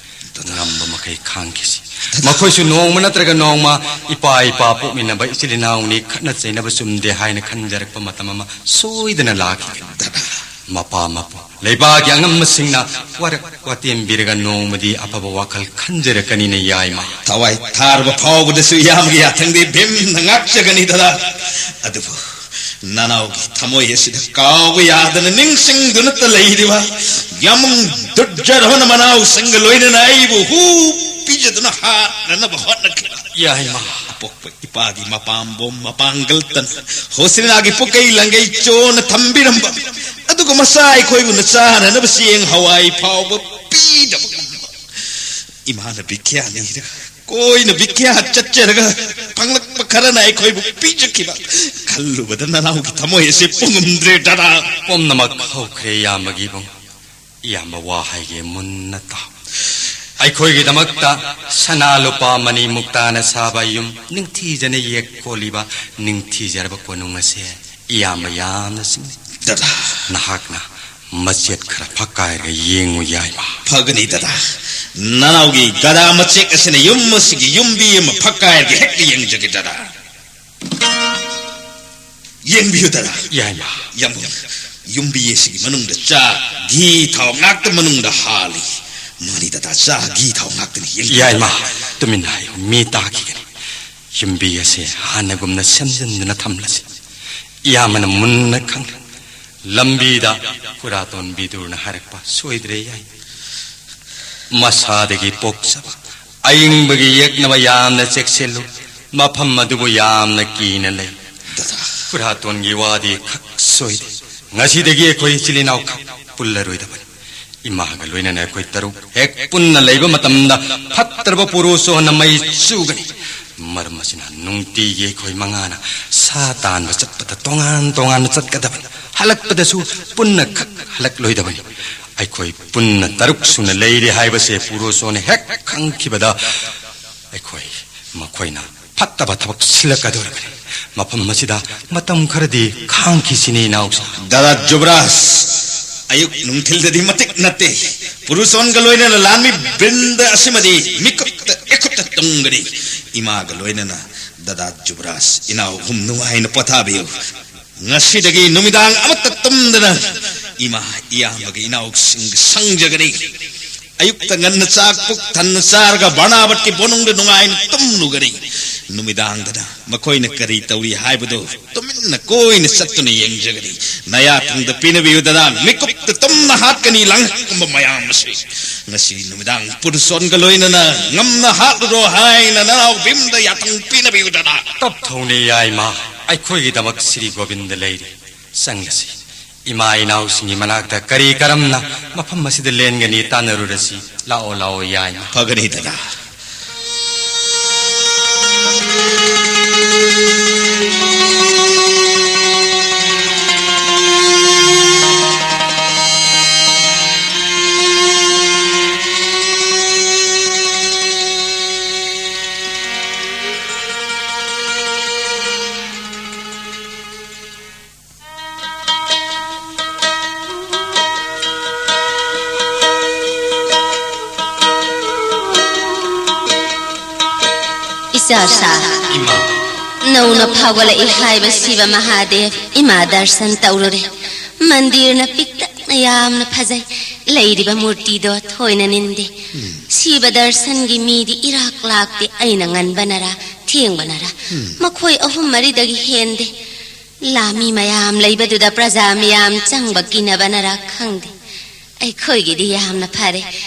ꯉꯝꯕ ꯃꯈꯩ ꯈꯥꯡꯈꯤꯁꯤ꯫ ꯃꯈꯣꯏꯁꯨ ꯅꯣꯡꯃ ꯅꯠꯇ꯭ꯔꯒ ꯅꯣꯡꯃ ꯏꯄꯥ ꯏꯄꯥ ꯄꯣꯛꯃꯤꯟꯅꯕ ꯏꯆꯤꯜ ꯏꯅꯥꯎꯅꯤ, ꯈꯠꯅ ꯆꯩꯅꯕ ꯆꯨꯝꯗꯦ ꯍꯥꯏꯅ ꯈꯟꯖꯔꯛꯄ ꯃꯇꯝ ꯑꯃ ꯁꯣꯏꯗꯅ ꯂꯥꯛꯈꯤꯒꯅꯤ꯫ ꯃꯄꯥ ꯃꯄꯨ ꯂꯩꯕꯥꯛꯀꯤ ꯑꯉꯝꯕꯁꯤꯡꯅ ꯋꯥꯔꯛ ꯋꯥꯇꯦꯝꯕꯤꯔꯒ ꯅꯣꯡꯃꯗꯤ ꯑꯐꯕ ꯋꯥꯈꯜ ꯈꯟꯖꯔꯛꯀꯅꯤꯅ ꯌꯥꯏꯃ꯫ ꯊꯋꯥꯏ ꯊꯥꯔꯕ ꯐꯥꯎꯕꯗꯁꯨ ꯏꯌꯥꯝꯕꯒꯤ ꯌꯥꯊꯪꯗꯤ ꯚꯤꯝꯅ ꯉꯥꯛꯆꯒꯅꯤ ꯗꯗꯥ꯫ ꯑꯗꯨꯕꯨ ꯅꯅꯥꯎꯒꯤ ꯊꯃꯣꯏ ꯑꯁꯤꯗ ꯀꯥꯎꯕ ꯌꯥꯗꯅ ꯅꯤꯡꯁꯤꯡꯗꯨꯅꯇ ꯂꯩꯔꯤꯕ ꯌꯥꯝꯕꯨꯡ ꯗꯨꯔꯖꯣꯙꯅ ꯃꯅꯥꯎꯁꯤꯡꯒ ꯂꯣꯏꯅꯅ ꯑꯩꯕꯨ ꯍꯨ ꯄꯤꯖꯗꯨꯅ ꯍꯥꯠꯅꯅꯕ ꯍꯣꯠꯅꯈꯤꯕ꯫ ꯌꯥꯏꯃ꯫ ꯑꯄꯣꯛꯄ ꯏꯄꯥꯒꯤ ꯃꯄꯥꯝꯕꯣꯝ ꯃꯄꯥꯡꯒꯜꯇꯅ ꯍꯣꯁꯤꯅꯥꯒꯤ ꯄꯨꯀꯩ ꯂꯪꯒꯩ ꯆꯣꯟꯅ ꯊꯝꯕꯤꯔꯝꯕ, ꯑꯗꯨꯒ ꯃꯆꯥ ꯑꯩꯈꯣꯏꯕꯨꯅ ꯆꯥꯅꯅꯕ ꯆꯦꯡ ꯍꯋꯥꯏ ꯐꯥꯎꯕ ꯄꯤꯗꯕ ꯉꯝꯕ, ꯏꯃꯥꯅ ꯕꯤꯈ꯭ꯌꯥ ꯅꯤꯔꯒ, ꯀꯣꯏꯅ ꯕꯤꯈ꯭ꯌꯥ ꯆꯠꯆꯔꯒ ꯐꯪꯂꯛꯄ ꯈꯔꯅ ꯑꯩꯈꯣꯏꯕꯨ ꯄꯤꯖꯈꯤꯕ꯫ ꯈꯜꯂꯨꯕꯗ ꯅꯅꯥꯎꯒꯤ ꯊꯃꯣꯏ ꯑꯁꯤ ꯄꯨꯡꯉꯝꯗ꯭ꯔꯦ, ꯗꯗꯥ꯫ ꯄꯨꯝꯅꯃꯛ ꯍꯧꯈ꯭ꯔꯦ, ꯏꯌꯥꯝꯕꯒꯤ ꯏꯕꯨꯡ꯫ ꯏꯌꯥꯝꯕ, ꯋꯥ ꯍꯥꯏꯒꯦ, ꯃꯨꯟꯅ ꯇꯥꯎ꯫ ꯑꯩꯈꯣꯏꯒꯤꯗꯃꯛꯇ ꯁꯅꯥ ꯂꯨꯄꯥ ꯃꯅꯤ ꯃꯨꯛꯇꯥꯅ ꯁꯥꯕ ꯌꯨꯝ, ꯅꯤꯡꯊꯤꯖꯅ ꯌꯦꯛ ꯀꯣꯜꯂꯤꯕ ꯅꯤꯡꯊꯤꯖꯔꯕ ꯀꯣꯅꯨꯡ ꯑꯁꯦ ꯏꯌꯥꯝꯕ ꯌꯥꯝꯅ ꯆꯤꯡꯅꯩ꯫ ꯗꯗꯥ꯫ ꯅꯍꯥꯛꯅ ꯃꯆꯦꯠ ꯈꯔ ꯐꯛꯀꯥꯏꯔꯒ ꯌꯦꯡꯉꯨ, ꯌꯥꯏꯃ꯫ ꯐꯒꯅꯤ, ꯗꯗꯥ꯫ ꯅꯅꯥꯎꯒꯤ ꯒꯗꯥ ꯃꯆꯦꯛ ꯑꯁꯤꯅ ꯌꯨꯝ ꯑꯁꯤꯒꯤ ꯌꯨꯝꯕꯤ ꯑꯃ ꯐꯛꯀꯥꯏꯔꯒ ꯍꯦꯛꯇ ꯌꯦꯡꯖꯒꯦ, ꯗꯗꯥ꯫ ꯌꯦꯡꯕꯤꯌꯨ, ꯗꯗꯥ꯫ ꯌꯥꯏꯃ꯫ ꯌꯥꯝꯕꯨꯡ, ꯌꯨꯝꯕꯤ ꯑꯁꯤꯒꯤ ꯃꯅꯨꯡꯗ ꯆꯥꯛ, ꯘꯤ, ꯊꯥꯎ ꯉꯥꯛꯇ ꯃꯅꯨꯡꯗ ꯍꯥꯜꯂꯤ꯫ ꯃꯥꯅꯤ, ꯗꯗꯥ, ꯆꯥꯛ, ꯘꯤ, ꯊꯥꯎ ꯉꯥꯛꯇꯅꯤ꯫ ꯌꯦꯡꯕꯤꯌꯨ, ꯌꯥꯏꯃ, ꯗꯗꯥ꯫ ꯇꯨꯃꯤꯟꯅ ꯍꯥꯏꯌꯨ, ꯃꯤ ꯇꯥꯈꯤꯒꯅꯤ꯫ ꯌꯨꯝꯕꯤ ꯑꯁꯦ ꯍꯥꯟꯅꯒꯨꯝꯅ ꯁꯦꯝꯖꯤꯟꯗꯨꯅ ꯊꯝꯂꯁꯤ꯫ ꯏꯌꯥꯝꯕꯅ ꯃꯨꯟꯅ ꯈꯪꯂꯦ꯫ ꯂꯝꯕꯤꯗ ꯈꯨꯔꯥꯇꯣꯟ ꯕꯤꯗꯨꯔꯅ ꯍꯥꯏꯔꯛꯄ ꯁꯣꯏꯗ꯭ꯔꯦ, ꯌꯥꯏ꯫ ꯃꯁꯥꯗꯒꯤ ꯄꯣꯛꯆꯕ ꯑꯏꯪꯕꯒꯤ ꯌꯦꯛꯅꯕ ꯌꯥꯝꯅ ꯆꯦꯛꯁꯤꯜꯂꯨ꯫ ꯃꯐꯝ ꯑꯗꯨꯕꯨ ꯌꯥꯝꯅ ꯀꯤꯅ ꯂꯩ꯫ ꯗꯗꯥ꯫ ꯈꯨꯔꯥꯇꯣꯟꯒꯤ ꯋꯥꯗꯤ ꯈꯛ ꯁꯣꯏꯗꯦ꯫ ꯉꯁꯤꯗꯒꯤ ꯑꯩꯈꯣꯏ ꯏꯆꯤꯜ ꯏꯅꯥꯎ ꯈꯛ ꯄꯨꯜꯂꯔꯣꯏꯗꯕꯅꯤ꯫ ꯏꯃꯥꯒ ꯂꯣꯏꯅꯅ ꯑꯩꯈꯣꯏ ꯇꯔꯨꯛ ꯍꯦꯛ ꯄꯨꯟꯅ ꯂꯩꯕ ꯃꯇꯝꯗ ꯐꯠꯇ꯭ꯔꯕ ꯄꯨꯔꯨꯁꯨ ꯍꯟꯅ ꯃꯩ ꯆꯨꯒꯅꯤ꯫ ꯃꯔꯝ ꯑꯁꯤꯅ ꯅꯨꯡꯇꯤꯒꯤ ꯑꯩꯈꯣꯏ ꯃꯉꯥꯅ ꯁꯥ ꯇꯥꯟꯕ ꯆꯠꯄꯗ ꯇꯣꯉꯥꯟ ꯇꯣꯉꯥꯟꯅ ꯆꯠꯀꯗꯕꯅꯤ꯫ ꯍꯜꯂꯛꯄꯗꯁꯨ ꯄꯨꯟꯅ ꯈꯛ ꯍꯜꯂꯛꯂꯣꯏꯗꯕꯅꯤ꯫ ꯑꯩꯈꯣꯏ ꯄꯨꯟꯅ ꯇꯔꯨꯛ ꯁꯨꯅ ꯂꯩꯔꯦ ꯍꯥꯏꯕꯁꯦ ꯄꯨꯔꯣꯆꯣꯟꯅ ꯍꯦꯛ ꯈꯪꯈꯤꯕꯗ, ꯑꯩꯈꯣꯏ ꯃꯈꯣꯏꯅ ꯐꯠꯇꯕ ꯊꯕꯛ ꯁꯤꯜꯂꯛꯀꯗꯧꯔꯤꯕꯅꯤ꯫ ꯃꯐꯝ ꯑꯁꯤꯗ ꯃꯇꯝ ꯈꯔꯗꯤ ꯈꯥꯡꯈꯤꯁꯤꯅꯦ, ꯏꯅꯥꯎꯁꯥ꯫ ꯗꯥꯗꯥ ꯖꯨꯕꯔꯥꯖ, ꯑꯌꯨꯛ ꯅꯨꯡꯊꯤꯜꯗꯗꯤ ꯃꯇꯤꯛ ꯅꯠꯇꯦ꯫ ꯄꯨꯔꯨꯁꯣꯟꯒ ꯂꯣꯏꯅꯅ ꯂꯥꯟꯃꯤ ꯕ꯭ꯔꯤꯟꯗ ꯑꯁꯤꯃꯗꯤ ꯃꯤꯀꯨꯞꯇ ꯏꯈꯨꯠꯇ ꯇꯨꯝꯒꯅꯤ꯫ ꯏꯃꯥꯒ ꯂꯣꯏꯅꯅ ꯗꯥꯗꯥ ꯖꯨꯕꯔꯥꯖ, ꯏꯅꯥꯎ ꯑꯍꯨꯝ ꯅꯨꯡꯉꯥꯏꯅ ꯄꯣꯊꯥꯕꯤꯌꯨ꯫ ꯉꯁꯤꯗꯒꯤ ꯅꯨꯃꯤꯗꯥꯡ ꯑꯃꯠꯇ ꯇꯨꯝꯗꯅ ꯏꯃꯥ, ꯏꯌꯥꯝꯕꯒ ꯏꯅꯥꯎꯁꯤꯡꯒ ꯁꯪꯖꯒꯅꯤ꯫ ꯑꯌꯨꯛꯇ ꯉꯟꯅ ꯆꯥꯛ ꯄꯨꯛ ꯊꯟꯅ ꯆꯥꯔꯒ ꯕꯔꯅꯥꯕꯠꯀꯤ ꯕꯣꯅꯨꯡꯗ ꯅꯨꯡꯉꯥꯏꯅ ꯇꯨꯝꯂꯨꯒꯅꯤ꯫ ꯅꯨꯃꯤꯗꯥꯡꯗꯅ ꯃꯈꯣꯏꯅ ꯀꯔꯤ ꯇꯧꯔꯤ ꯍꯥꯏꯕꯗꯨ ꯇꯨꯃꯤꯟꯅ ꯀꯣꯏꯅ ꯆꯠꯇꯨꯅ ꯌꯦꯡꯖꯒꯅꯤ꯫ ꯅꯌꯥ ꯊꯪꯗ ꯄꯤꯅꯕꯤꯌꯨꯗꯅ ꯃꯤꯀꯨꯞꯇ ꯇꯨꯝꯅ ꯍꯥꯠꯀꯅꯤ ꯂꯥꯡꯍꯛꯀꯨꯝꯕ ꯃꯌꯥꯝ ꯑꯁꯤ꯫ ꯉꯁꯤ ꯅꯨꯃꯤꯗꯥꯡ ꯄꯨꯔꯨꯁꯣꯟꯒ ꯂꯣꯏꯅꯅ ꯉꯝꯅ ꯍꯥꯠꯂꯨꯔꯣ ꯍꯥꯏꯅ ꯅꯅꯥꯎ ꯚꯤꯝꯗ ꯌꯥꯊꯪ ꯄꯤꯅꯕꯤꯌꯨꯗꯅ꯫ ꯇꯞꯊꯧꯅꯦ ꯌꯥꯏꯃ, ꯑꯩꯈꯣꯏꯒꯤꯗꯃꯛ ꯁ꯭ꯔꯤ ꯒꯣꯕꯤꯟꯗ ꯂꯩꯔꯤ꯫ ꯆꯪꯂꯁꯤ꯫ ꯏꯃꯥ ꯏꯅꯥꯎꯁꯤꯡꯒꯤ ꯃꯅꯥꯛꯇ ꯀꯔꯤ ꯀꯔꯝꯅ ꯃꯐꯝ ꯑꯁꯤꯗ ꯂꯦꯟꯒꯅꯤ ꯇꯥꯟꯅꯔꯨꯔꯁꯤ꯫ ꯂꯥꯛꯑꯣ, ꯂꯥꯛꯑꯣ ꯌꯥꯏꯃ꯫ ꯐꯒꯅꯤ ꯗꯥꯗꯥ꯫ ꯏꯆꯥꯁꯥ, ꯏꯃꯥ꯫ ꯅꯧꯅ ꯐꯥꯎꯒꯠꯂꯛꯏ ꯍꯥꯏꯕ ꯁꯤꯕ ꯃꯍꯥꯗꯦꯕ ꯏꯃꯥ ꯗꯔꯁꯟ ꯇꯧꯔꯨꯔꯦ꯫ ꯃꯟꯗꯤꯔꯅ ꯄꯤꯛꯇꯛꯅ ꯌꯥꯝꯅ ꯐꯖꯩ꯫ ꯂꯩꯔꯤꯕ ꯃꯨꯔꯇꯤꯗꯣ ꯊꯣꯏꯅ ꯅꯤꯟꯗꯦ꯫ ꯁꯤꯕ ꯗꯔꯁꯟꯒꯤ ꯃꯤꯗꯤ ꯏꯔꯥꯛ ꯂꯥꯛꯇꯦ꯫ ꯑꯩꯅ ꯉꯟꯕꯅꯔꯥ ꯊꯦꯡꯕꯅꯔꯥ ꯃꯈꯣꯏ ꯑꯍꯨꯝ ꯃꯔꯤꯗꯒꯤ ꯍꯦꯟꯗꯦ꯫ ꯂꯥꯃꯤ ꯃꯌꯥꯝ ꯂꯩꯕꯗꯨꯗ ꯄ꯭ꯔꯖꯥ ꯃꯌꯥꯝ ꯆꯪꯕ ꯀꯤꯅꯕꯅꯔꯥ ꯈꯪꯗꯦ꯫ ꯑꯩꯈꯣꯏꯒꯤꯗꯤ ꯌꯥꯝꯅ ꯐꯔꯦ꯫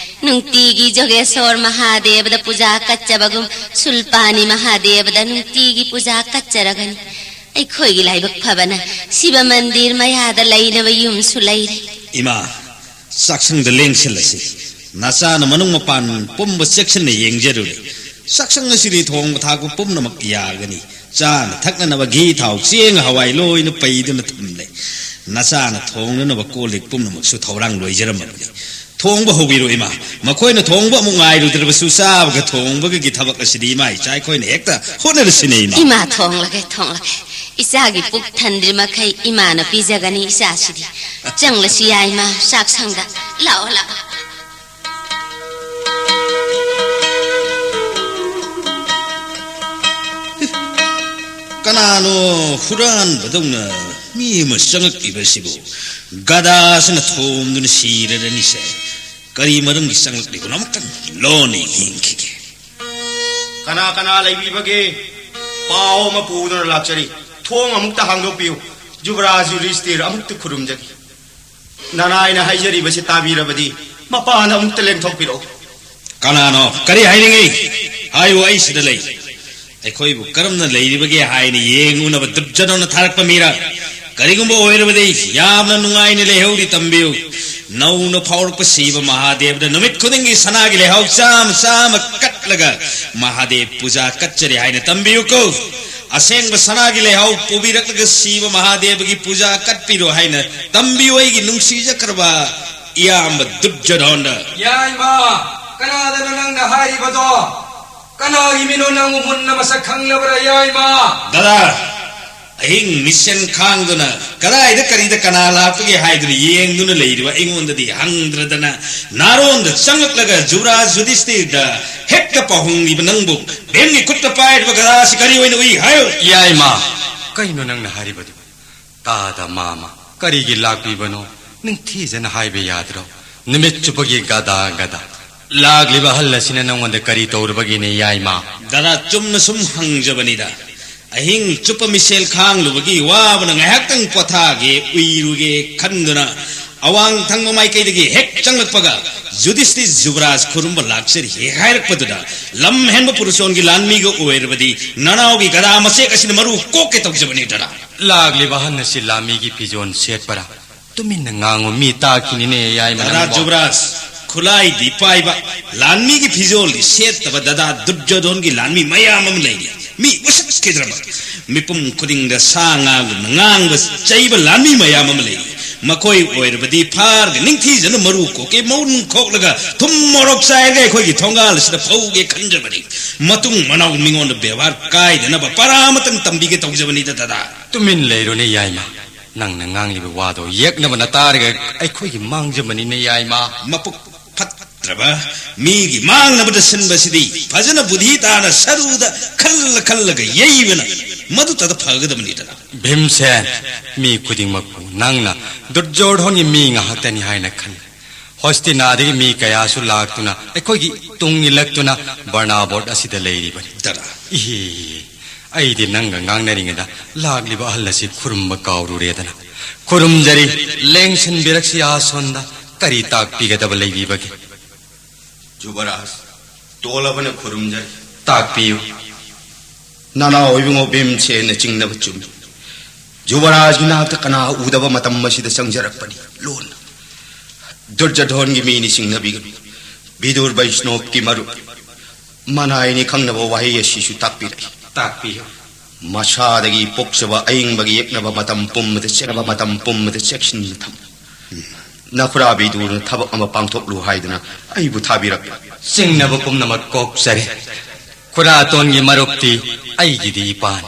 ꯅꯨꯡꯇꯤꯒꯤ ꯖꯣꯒꯦꯁꯣꯔ ꯃꯍꯥꯗꯦꯕꯗ ꯄꯨꯖꯥ ꯀꯠꯆꯕꯒꯨꯝ ꯁꯨꯜꯄꯥꯅꯤ ꯃꯍꯥꯗꯦꯕꯗ ꯅꯨꯡꯇꯤꯒꯤ ꯄꯨꯖꯥ ꯀꯠꯆꯔꯒꯅꯤ꯫ ꯑꯩꯈꯣꯏꯒꯤ ꯂꯥꯏꯕꯛ ꯐꯕꯅ ꯁꯤꯕ ꯃꯟꯗꯤꯔ ꯃꯌꯥꯗ ꯂꯩꯅꯕ ꯌꯨꯝꯁꯨ ꯂꯩꯔꯦ꯫ ꯏꯃꯥ, ꯆꯥꯛꯁꯪꯗ ꯂꯦꯡꯁꯤꯜꯂꯁꯤ꯫ ꯅꯆꯥꯅ ꯃꯅꯨꯡ ꯃꯄꯥꯟ ꯄꯨꯝꯕ ꯆꯦꯛꯁꯤꯟꯅ ꯌꯦꯡꯖꯔꯨꯔꯦ꯫ ꯆꯥꯛꯁꯪ ꯑꯁꯤꯗꯤ ꯊꯣꯡꯕ ꯊꯥꯛꯄ ꯄꯨꯝꯅꯃꯛ ꯌꯥꯒꯅꯤ꯫ ꯆꯥꯅ ꯊꯛꯅꯅꯕ ꯘꯤ, ꯊꯥꯎ, ꯆꯦꯡ, ꯍꯋꯥꯏ ꯂꯣꯏꯅ ꯄꯩꯗꯨꯅ ꯊꯝꯂꯦ꯫ ꯅꯆꯥꯅ ꯊꯣꯡꯅꯅꯕ ꯀꯣꯜ ꯂꯤꯛ ꯄꯨꯝꯅꯃꯛꯁꯨ ꯊꯧꯔꯥꯡ ꯂꯣꯏꯖꯔꯝꯃꯕꯅꯤ꯫ ꯊꯣꯡꯕ ꯍꯧꯕꯤꯔꯣ, ꯏꯃꯥ꯫ ꯃꯈꯣꯏꯅ ꯊꯣꯡꯕ ꯑꯃꯨꯛ ꯉꯥꯏꯔꯨꯗ꯭ꯔꯕꯁꯨ, ꯆꯥꯕꯒ ꯊꯣꯡꯕꯒꯒꯤ ꯊꯕꯛ ꯑꯁꯤꯗꯤ ꯏꯃꯥ ꯏꯆꯥ ꯑꯩꯈꯣꯏꯅ ꯍꯦꯛꯇ ꯍꯣꯠꯅꯔꯁꯤꯅꯦ, ꯏꯃꯥ꯫ ꯏꯃꯥ, ꯊꯣꯡꯂꯒꯦ, ꯊꯣꯡꯂꯒꯦ꯫ ꯏꯆꯥꯒꯤ ꯄꯨꯛ ꯊꯟꯗ꯭ꯔꯤ ꯃꯈꯩ ꯏꯃꯥꯅ ꯄꯤꯖꯒꯅꯤ ꯏꯆꯥꯁꯤꯗꯤ꯫ ꯆꯪꯂꯁꯤ ꯌꯥꯏꯃ, ꯆꯥꯛꯁꯪꯗ꯫ ꯂꯥꯛꯑꯣ, ꯂꯥꯛꯑꯣ꯫ ꯀꯅꯥꯅꯣ ꯍꯨꯔꯥꯟꯕꯗꯧꯅ ꯃꯤ ꯑꯃ ꯆꯪꯉꯛꯂꯤꯕꯁꯤꯕꯨ? ꯒꯗꯥꯁꯤꯅ ꯊꯣꯝꯗꯨꯅ ꯁꯤꯔꯔꯅꯤꯁꯦ꯫ ꯀꯔꯤ ꯃꯔꯝꯒꯤ ꯆꯪꯂꯛꯂꯤꯕꯅꯣ? ꯑꯃꯨꯛꯇꯪ ꯂꯣꯟꯅ ꯌꯦꯡꯈꯤꯒꯦ꯫ ꯀꯅꯥ ꯀꯅꯥ ꯂꯩꯕꯤꯕꯒꯦ? ꯄꯥꯎ ꯑꯃ ꯄꯨꯗꯨꯅ ꯂꯥꯛꯆꯔꯤ꯫ ꯊꯣꯡ ꯑꯃꯨꯛꯇ ꯍꯥꯡꯗꯣꯛꯄꯤꯌꯨ꯫ ꯖꯨꯕꯔꯥꯖ ꯌꯨꯙꯤꯁꯇꯤꯔ ꯑꯃꯨꯛꯇ ꯈꯨꯔꯨꯝꯖꯒꯦ꯫ ꯅꯅꯥꯏꯅ ꯍꯥꯏꯖꯔꯤꯕꯁꯤ ꯇꯥꯕꯤꯔꯕꯗꯤ ꯃꯄꯥꯟꯗ ꯑꯃꯨꯛꯇ ꯂꯦꯡꯊꯣꯛꯄꯤꯔꯛꯎ꯫ ꯀꯅꯥꯅꯣ? ꯀꯔꯤ ꯍꯥꯏꯅꯤꯡꯉꯤ? ꯍꯥꯏꯌꯨ, ꯑꯩ ꯁꯤꯗ ꯂꯩ꯫ ꯑꯩꯈꯣꯏꯕꯨ ꯀꯔꯝꯅ ꯂꯩꯔꯤꯕꯒꯦ ꯍꯥꯏꯅ ꯌꯦꯡꯉꯨꯅꯕ ꯗꯨꯔꯖꯣꯙꯅꯅ ꯊꯥꯔꯛꯄ ꯃꯤꯔ? ꯀꯔꯤꯒꯨꯝꯕ ꯑꯣꯏꯔꯕꯗꯤ ꯌꯥꯝꯅ ꯅꯨꯡꯉꯥꯏꯅ ꯂꯩꯍꯧꯔꯤ꯫ ꯇꯝꯕꯤꯌꯨ꯫ ꯅꯧꯅ ꯐꯥꯎꯔꯛꯄ ꯁꯤꯕ ꯃꯍꯥꯗꯦꯕꯗ ꯅꯨꯃꯤꯠ ꯈꯨꯗꯤꯡꯒꯤ ꯁꯅꯥꯒꯤ ꯂꯩꯍꯥꯎ ꯆꯥꯝꯃ ꯆꯥꯝꯃ ꯀꯠꯂꯒ ꯃꯍꯥꯗꯦꯕ ꯄꯨꯖꯥ ꯀꯠꯆꯔꯤ ꯍꯥꯏꯅ ꯇꯝꯕꯤꯌꯨꯀꯣ꯫ ꯑꯁꯦꯡꯕ ꯁꯅꯥꯒꯤ ꯂꯩꯍꯥꯎ ꯄꯨꯕꯤꯔꯛꯂꯒ ꯁꯤꯕ ꯃꯍꯥꯗꯦꯕꯒꯤ ꯄꯨꯖꯥ ꯀꯠꯄꯤꯔꯣ ꯍꯥꯏꯅ ꯇꯝꯕꯤꯌꯨ, ꯑꯩꯒꯤ ꯅꯨꯡꯁꯤꯖꯈ꯭ꯔꯕ ꯏꯌꯥꯝꯕ ꯗꯨꯔꯖꯣꯙꯣꯟꯗ꯫ ꯌꯥꯏꯃ, ꯀꯅꯥꯗꯅꯣ ꯅꯪꯅ ꯍꯥꯏꯔꯤꯕꯗꯣ? ꯀꯅꯥꯒꯤ ꯃꯤꯅꯣ ꯅꯪꯕꯨ ꯃꯨꯟꯅ ꯃꯁꯛ ꯈꯪꯂꯕ꯭ꯔꯥ, ꯌꯥꯏꯃ? ꯗꯗꯥ, ꯑꯍꯤꯡ ꯃꯤꯁꯦꯟ ꯈꯥꯡꯗꯨꯅ ꯀꯗꯥꯏꯗ ꯀꯔꯤꯗ ꯀꯅꯥ ꯂꯥꯛꯄꯒꯦ ꯍꯥꯏꯗꯨꯅ ꯌꯦꯡꯗꯨꯅ ꯂꯩꯔꯤꯕ ꯑꯩꯉꯣꯟꯗꯗꯤ ꯍꯪꯗ꯭ꯔꯗꯅ ꯅꯥꯔꯣꯟꯗ ꯆꯪꯂꯛꯂꯒ ꯖꯨꯕꯔꯥꯖ ꯌꯨꯙꯤꯁꯇꯤꯔꯗ ꯍꯦꯛꯇ ꯄꯥꯎꯍꯨꯝꯂꯤꯕ ꯅꯪꯕꯨ ꯚꯤꯝꯒꯤ ꯈꯨꯠꯇ ꯄꯥꯏꯔꯤꯕ ꯒꯗꯥꯁꯤ ꯀꯔꯤ ꯑꯣꯏꯅ ꯎꯏ ꯍꯥꯏꯌꯨ? ꯌꯥꯏꯃ, ꯀꯩꯅꯣ ꯅꯪꯅ ꯍꯥꯏꯔꯤꯕꯗꯨ? ꯇꯥꯗ ꯃꯥꯃ, ꯀꯔꯤꯒꯤ ꯂꯥꯛꯄꯤꯕꯅꯣ? ꯅꯤꯡꯊꯤꯖꯅ ꯍꯥꯏꯕ ꯌꯥꯗ꯭ꯔꯣ? ꯅꯨꯃꯤꯠ ꯆꯨꯞꯄꯒꯤ ꯒꯗꯥ ꯒꯗꯥ꯫ ꯂꯥꯛꯂꯤꯕ ꯑꯍꯜ ꯑꯁꯤꯅ ꯅꯉꯣꯟꯗ ꯀꯔꯤ ꯇꯧꯔꯨꯕꯒꯤꯅꯦ, ꯌꯥꯏꯃ? ꯗꯗꯥ, ꯆꯨꯝꯅ ꯁꯨꯝ ꯍꯪꯖꯕꯅꯤꯗ꯫ ꯑꯍꯤꯡ ꯆꯨꯞꯄ ꯃꯤꯁꯦꯜ ꯈꯥꯡꯂꯨꯕꯒꯤ ꯋꯥꯕꯅ ꯉꯥꯏꯍꯥꯛꯇꯪ ꯄꯣꯊꯥꯒꯦ, ꯎꯏꯔꯨꯒꯦ ꯈꯟꯗꯨꯅ ꯑꯋꯥꯡ ꯊꯪꯕ ꯃꯥꯏꯀꯩꯗꯒꯤ ꯍꯦꯛ ꯆꯪꯂꯛꯄꯒ, "ꯌꯨꯙꯤꯁꯇꯤꯔ ꯖꯨꯕꯔꯥꯖ ꯈꯨꯔꯨꯝꯕ ꯂꯥꯛꯆꯔꯤ" ꯍꯦꯛ ꯍꯥꯏꯔꯛꯄꯗꯨꯗ, ꯂꯝ ꯍꯦꯟꯕ ꯄꯨꯔꯨꯁꯣꯟꯒꯤ ꯂꯥꯟꯃꯤꯒ ꯑꯣꯏꯔꯕꯗꯤ ꯅꯅꯥꯎꯒꯤ ꯒꯗꯥ ꯃꯆꯦꯛ ꯑꯁꯤꯅ ꯃꯔꯨ ꯀꯣꯛꯀꯦ ꯇꯧꯖꯕꯅꯤ, ꯗꯗꯥ꯫ ꯂꯥꯛꯂꯤꯕ ꯑꯍꯟ ꯑꯁꯤ ꯂꯥꯟꯃꯤꯒꯤ ꯐꯤꯖꯣꯜ ꯁꯦꯠꯄꯔꯥ? ꯇꯨꯃꯤꯟꯅ ꯉꯥꯡꯉꯨ, ꯃꯤ ꯇꯥꯈꯤꯅꯤꯅꯦ, ꯌꯥꯏꯃ ꯗꯗꯥ ꯅꯪꯕꯣ꯫ ꯖꯨꯕꯔꯥꯖ, ꯈꯨꯠꯂꯥꯏꯗꯤ ꯄꯥꯏꯕ, ꯂꯥꯟꯃꯤꯒꯤ ꯐꯤꯖꯣꯜꯗꯤ ꯁꯦꯠꯇꯕ ꯗꯗꯥ ꯗꯨꯔꯖꯣꯙꯣꯟꯒꯤ ꯂꯥꯟꯃꯤ ꯃꯌꯥꯝ ꯑꯃ ꯂꯩꯔꯤ꯫ ꯃꯤ ꯎꯁꯤꯠꯈꯤꯗ꯭ꯔꯕ ꯃꯤꯄꯨꯝ ꯈꯨꯗꯤꯡꯗ ꯁꯥ ꯉꯥꯒꯨꯝꯅ ꯉꯥꯡꯕ ꯆꯩꯕ ꯂꯥꯟꯃꯤ ꯃꯌꯥꯝ ꯑꯃ ꯂꯩꯔꯤ꯫ ꯃꯈꯣꯏ ꯑꯣꯏꯔꯕꯗꯤ ꯐꯥꯔꯒ ꯅꯤꯡꯊꯤꯖꯅ ꯃꯔꯨ ꯀꯣꯛꯀꯦ ꯃꯎꯟ ꯈꯣꯛꯂꯒ ꯊꯨꯝ ꯃꯣꯔꯣꯛ ꯆꯥꯏꯔꯒ ꯑꯩꯈꯣꯏꯒꯤ ꯊꯣꯡꯒꯥꯜ ꯑꯁꯤꯗ ꯐꯧꯒꯦ ꯈꯟꯖꯕꯅꯤ꯫ ꯃꯇꯨꯡ ꯃꯅꯥꯎ ꯃꯤꯉꯣꯟꯗ ꯕꯦꯕꯥꯔ ꯀꯥꯏꯗꯅꯕ ꯄꯔꯥ ꯑꯃꯇꯪ ꯇꯝꯕꯤꯒꯦ ꯇꯧꯖꯕꯅꯤꯗ ꯗꯗꯥ꯫ ꯇꯨꯃꯤꯟ ꯂꯩꯔꯨꯅꯦ ꯌꯥꯏꯃ꯫ ꯅꯪꯅ ꯉꯥꯡꯂꯤꯕ ꯋꯥꯗꯣ ꯌꯦꯛꯅꯕꯅ ꯇꯥꯔꯒ ꯑꯩꯈꯣꯏꯒꯤ ꯃꯥꯡꯖꯕꯅꯤꯅꯦ ꯌꯥꯏꯃ꯫ ꯃꯄꯨꯛ ꯐꯠꯇ꯭ꯔꯕ ꯃꯤꯒꯤ ꯃꯥꯡꯅꯕꯗ ꯁꯤꯟꯕꯁꯤꯗꯤ ꯐꯖꯅ ꯕꯨꯙꯤ ꯇꯥꯅ ꯁꯔꯨꯗ ꯈꯜꯂ ꯈꯜꯂꯒ ꯌꯩꯕꯅ ꯃꯗꯨꯇꯗ ꯐꯒꯗꯕꯅꯤꯗꯅ꯫ ꯚꯤꯝꯁꯦꯟ, ꯃꯤ ꯈꯨꯗꯤꯡꯃꯛꯄꯨ ꯅꯪꯅ ꯗꯨꯔꯖꯣꯙꯣꯟꯒꯤ ꯃꯤ ꯉꯥꯛꯇꯅꯤ ꯍꯥꯏꯅ ꯈꯜꯂꯤ꯫ ꯍꯣꯁꯇꯤꯅꯥꯗꯒꯤ ꯃꯤ ꯀꯌꯥꯁꯨ ꯂꯥꯛꯇꯨꯅ ꯑꯩꯈꯣꯏꯒꯤ ꯇꯨꯡ ꯏꯜꯂꯛꯇꯨꯅ ꯕꯔꯅꯥꯕꯣꯠ ꯑꯁꯤꯗ ꯂꯩꯔꯤꯕꯅꯤ꯫ ꯗꯔꯥ꯫ ꯏꯍꯦ, ꯑꯩꯗꯤ ꯅꯪꯒ ꯉꯥꯡꯅꯔꯤꯉꯩꯗ ꯂꯥꯛꯂꯤꯕ ꯑꯍꯜ ꯑꯁꯤ ꯈꯨꯔꯨꯝꯕ ꯀꯥꯎꯔꯨꯔꯦꯗꯅ꯫ ꯈꯨꯔꯨꯝꯖꯔꯤ, ꯂꯦꯡꯁꯤꯟꯕꯤꯔꯛꯁꯤ ꯑꯁꯣꯟꯗ꯫ ꯀꯔꯤ ꯇꯥꯛꯄꯤꯒꯗꯕ ꯂꯩꯕꯤꯕꯒꯦ? ꯖꯨꯕꯔꯥꯖ, ꯇꯣꯜꯂꯕꯅ ꯈꯨꯔꯨꯝꯖꯔꯤ꯫ ꯇꯥꯛꯄꯤꯌꯨ꯫ ꯅꯅꯥꯎ ꯏꯕꯨꯡꯉꯣ ꯚꯤꯝꯁꯦꯟꯅ ꯆꯤꯡꯅꯕ ꯆꯨꯝꯃꯤ꯫ ꯖꯨꯕꯔꯥꯖꯒꯤ ꯅꯥꯛꯇ ꯀꯅꯥ ꯎꯗꯕ ꯃꯇꯝ ꯑꯁꯤꯗ ꯆꯪꯖꯔꯛꯄꯅꯤ ꯂꯣꯟꯅ꯫ ꯗꯨꯔꯖꯣꯙꯣꯟꯒꯤ ꯃꯤꯅꯤ ꯆꯤꯡꯅꯕꯤꯒꯅꯨ꯫ ꯕꯤꯗꯨꯔ ꯕꯩꯁꯅꯣꯞꯀꯤ ꯃꯔꯨꯞ꯫ ꯃꯅꯥꯏꯅꯤ ꯈꯪꯅꯕ ꯋꯥꯍꯩ ꯑꯁꯤꯁꯨ ꯇꯥꯛꯄꯤꯔꯛꯏ꯫ ꯇꯥꯛꯄꯤꯌꯨ꯫ ꯃꯁꯥꯗꯒꯤ ꯄꯣꯛꯆꯕ ꯑꯏꯪꯕꯒꯤ ꯌꯦꯛꯅꯕ ꯃꯇꯝ ꯄꯨꯝꯕꯗ ꯆꯦꯛꯅꯕ ꯃꯇꯝ ꯄꯨꯝꯕꯗ ꯆꯦꯛꯁꯤꯟꯅ ꯊꯝꯃꯨ꯫ ꯅꯈꯨꯔꯥ ꯕꯤꯗꯨꯔꯅ ꯊꯕꯛ ꯑꯃ ꯄꯥꯡꯊꯣꯛꯂꯨ ꯍꯥꯏꯗꯨꯅ ꯑꯩꯕꯨ ꯊꯥꯕꯤꯔꯛꯄ꯫ ꯆꯤꯡꯅꯕ ꯄꯨꯝꯅꯃꯛ ꯀꯣꯛꯆꯔꯦ꯫ ꯈꯨꯔꯥꯇꯣꯟꯒꯤ ꯃꯔꯨꯞꯇꯤ ꯑꯩꯒꯤꯗꯤ ꯏꯄꯥꯅꯤ꯫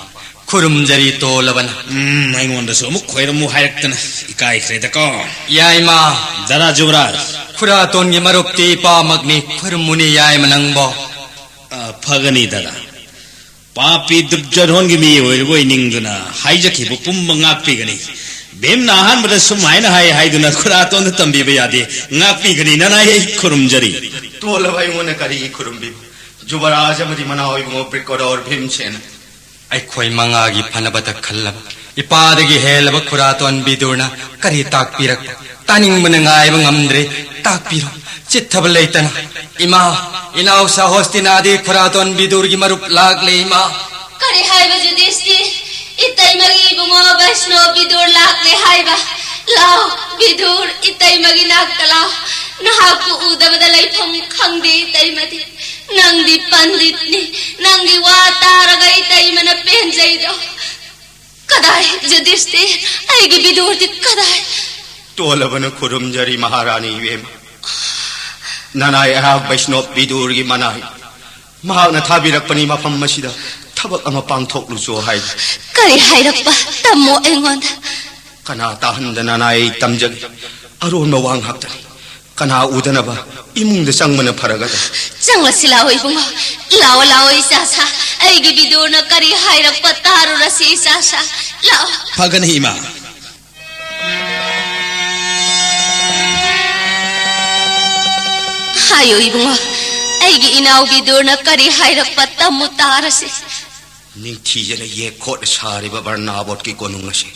ꯈꯨꯔꯨꯝꯖꯔꯤ ꯇꯣꯜꯂꯕꯅ꯫ ꯎꯝ, ꯑꯩꯉꯣꯟꯗꯁꯨ ꯑꯃꯨꯛ ꯈꯣꯏꯔꯝꯃꯨ ꯍꯥꯏꯔꯛꯇꯅ ꯏꯀꯥꯏꯈ꯭ꯔꯦꯗꯀꯣ꯫ ꯌꯥꯏꯃ꯫ ꯗꯔꯥ ꯖꯨꯕꯔꯥꯖ꯫ ꯈꯨꯔꯥꯇꯣꯟꯒꯤ ꯃꯔꯨꯞꯇꯤ ꯏꯄꯥꯃꯛꯅꯤ꯫ ꯈꯨꯔꯨꯝꯃꯨꯅꯤ ꯌꯥꯏꯃ ꯅꯪꯕꯣ꯫ ꯑ, ꯐꯒꯅꯤ ꯗꯔꯥ꯫ ꯄꯥꯄꯤ ꯗꯨꯔꯖꯣꯙꯣꯟꯒꯤ ꯃꯤ ꯑꯣꯏꯔꯕꯣꯏ ꯅꯤꯡꯗꯨꯅ ꯍꯥꯏꯖꯈꯤꯕ ꯄꯨꯝꯕ ꯉꯥꯛꯄꯤꯒꯅꯤ꯫ ꯚꯤꯝꯅ ꯑꯍꯥꯟꯕꯗ ꯁꯨꯝ ꯍꯥꯏꯅ ꯍꯥꯏ ꯍꯥꯏꯗꯨꯅ ꯈꯨꯔꯥꯇꯣꯟꯗ ꯇꯝꯕꯤꯕ ꯌꯥꯗꯦ꯫ ꯉꯥꯛꯄꯤꯒꯅꯤ ꯅꯅꯥꯏ, ꯑꯩ ꯈꯨꯔꯨꯝꯖꯔꯤ꯫ ꯇꯣꯜꯂꯕ ꯑꯩꯉꯣꯟꯗ ꯀꯔꯤꯒꯤ ꯈꯨꯔꯨꯝꯕꯤꯕ? ꯖꯨꯕꯔꯥꯖ ꯑꯃꯗꯤ ꯃꯅꯥꯎ ꯏꯕꯨꯡꯉꯣ ꯕ꯭ꯔꯤꯀꯣꯗꯣꯔ ꯚꯤꯝꯁꯦꯟ꯫ ꯑꯩꯈꯣꯏ ꯃꯉꯥꯒꯤ ꯐꯅꯕꯇ ꯈꯜꯂꯕ ꯏꯄꯥꯗꯒꯤ ꯍꯦꯜꯂꯕ ꯈꯨꯔꯥꯇꯣꯟ ꯕꯤꯗꯨꯔꯅ ꯀꯔꯤ ꯇꯥꯛꯄꯤꯔꯛꯄ? ꯇꯥꯅꯤꯡꯕꯅ ꯉꯥꯏꯕ ꯉꯝꯗ꯭ꯔꯦ꯫ ꯇꯥꯛꯄꯤꯔꯣ, ꯆꯤꯠꯊꯕ ꯂꯩꯇꯅ꯫ ꯏꯃꯥ, ꯏꯅꯥꯎꯁꯥ ꯍꯣꯁꯇꯤꯅꯥꯗꯤ ꯈꯨꯔꯥꯇꯣꯟ ꯕꯤꯗꯨꯔꯒꯤ ꯃꯔꯨꯞ ꯂꯥꯛꯂꯦ, ꯏꯃꯥ꯫ ꯀꯔꯤ ꯍꯥꯏꯕ ꯖꯨꯗꯤꯁꯇꯤ? ꯏꯇꯩꯃꯒꯤ ꯏꯕꯨꯡꯉꯣ ꯕꯩꯁꯅꯣ ꯕꯤꯗꯨꯔ ꯂꯥꯛꯂꯦ ꯍꯥꯏꯕ꯫ ꯂꯥꯎ, ꯕꯤꯗꯨꯔ, ꯏꯇꯩꯃꯒꯤ ꯅꯥꯛꯇ ꯂꯥꯎ꯫ ꯅꯍꯥꯛꯄꯨ ꯎꯗꯕꯗ ꯂꯩꯐꯝ ꯈꯪꯗꯦ ꯏꯇꯩꯃꯗꯤ꯫ ꯅꯪꯗꯤ ꯄꯟꯗꯤꯠꯅꯤ꯫ ꯅꯪꯒꯤ ꯋꯥ ꯇꯥꯔꯒ ꯀꯗꯥꯏ ꯌꯨꯙꯤꯁꯇꯤꯔ? ꯑꯩꯒꯤ ꯕꯤꯗꯨꯔꯗꯤ ꯀꯗꯥꯏ? ꯇꯣꯜꯂꯕꯅ ꯈꯨꯔꯨꯝꯖꯔꯤ ꯃꯍꯥꯔꯥꯅꯤ ꯏꯕꯦꯝꯃ꯫ ꯅꯅꯥꯏ ꯑꯩꯍꯥꯛ ꯕꯩꯁꯅꯣꯞ ꯕꯤꯗꯨꯔꯒꯤ ꯃꯅꯥꯏ꯫ ꯃꯍꯥꯛꯅ ꯊꯥꯕꯤꯔꯛꯄꯅꯤ ꯃꯐꯝ ꯑꯁꯤꯗ ꯊꯕꯛ ꯑꯃ ꯄꯥꯡꯊꯣꯛꯂꯨꯆꯣ ꯍꯥꯏ꯫ ꯀꯔꯤ ꯍꯥꯏꯔꯛꯄ? ꯇꯝꯃꯣ ꯑꯩꯉꯣꯟꯗ꯫ ꯀꯅꯥ ꯇꯥꯍꯟꯗꯅ ꯅꯅꯥꯏ ꯇꯝꯖꯒꯦ꯫ ꯑꯔꯣꯟꯕ ꯋꯥ ꯉꯥꯛꯇꯅꯤ꯫ ꯀꯅꯥ ꯎꯗꯅꯕ ꯏꯃꯨꯡꯗ ꯆꯪꯕꯅ ꯐꯔꯒꯗ꯭ꯔꯥ? ꯆꯪꯂꯁꯤ ꯂꯥꯛꯑꯣ ꯏꯕꯨꯡꯉꯣ꯫ ꯂꯥꯛꯑꯣ, ꯂꯥꯛꯑꯣ ꯏꯆꯥꯁꯥ꯫ ꯑꯩꯒꯤ ꯕꯤꯗꯨꯔꯅ ꯀꯔꯤ ꯍꯥꯏꯔꯛꯄ ꯇꯥꯔꯨꯔꯁꯤ ꯏꯆꯥꯁꯥ꯫ ꯂꯥꯛꯑꯣ꯫ ꯐꯒꯅꯤ ꯏꯃꯥ꯫ ꯍꯥꯏꯌꯨ ꯏꯕꯨꯡꯉꯣ, ꯑꯩꯒꯤ ꯏꯅꯥꯎ ꯕꯤꯗꯨꯔꯅ ꯀꯔꯤ ꯍꯥꯏꯔꯛꯄ ꯇꯝꯃꯨ ꯇꯥꯔꯁꯤ꯫ ꯅꯤꯡꯊꯤꯖꯅ ꯌꯦꯛ ꯈꯣꯠꯅ ꯁꯥꯔꯤꯕ ꯕꯔꯅꯥꯕꯣꯠꯀꯤ ꯀꯣꯅꯨꯡ ꯑꯁꯤ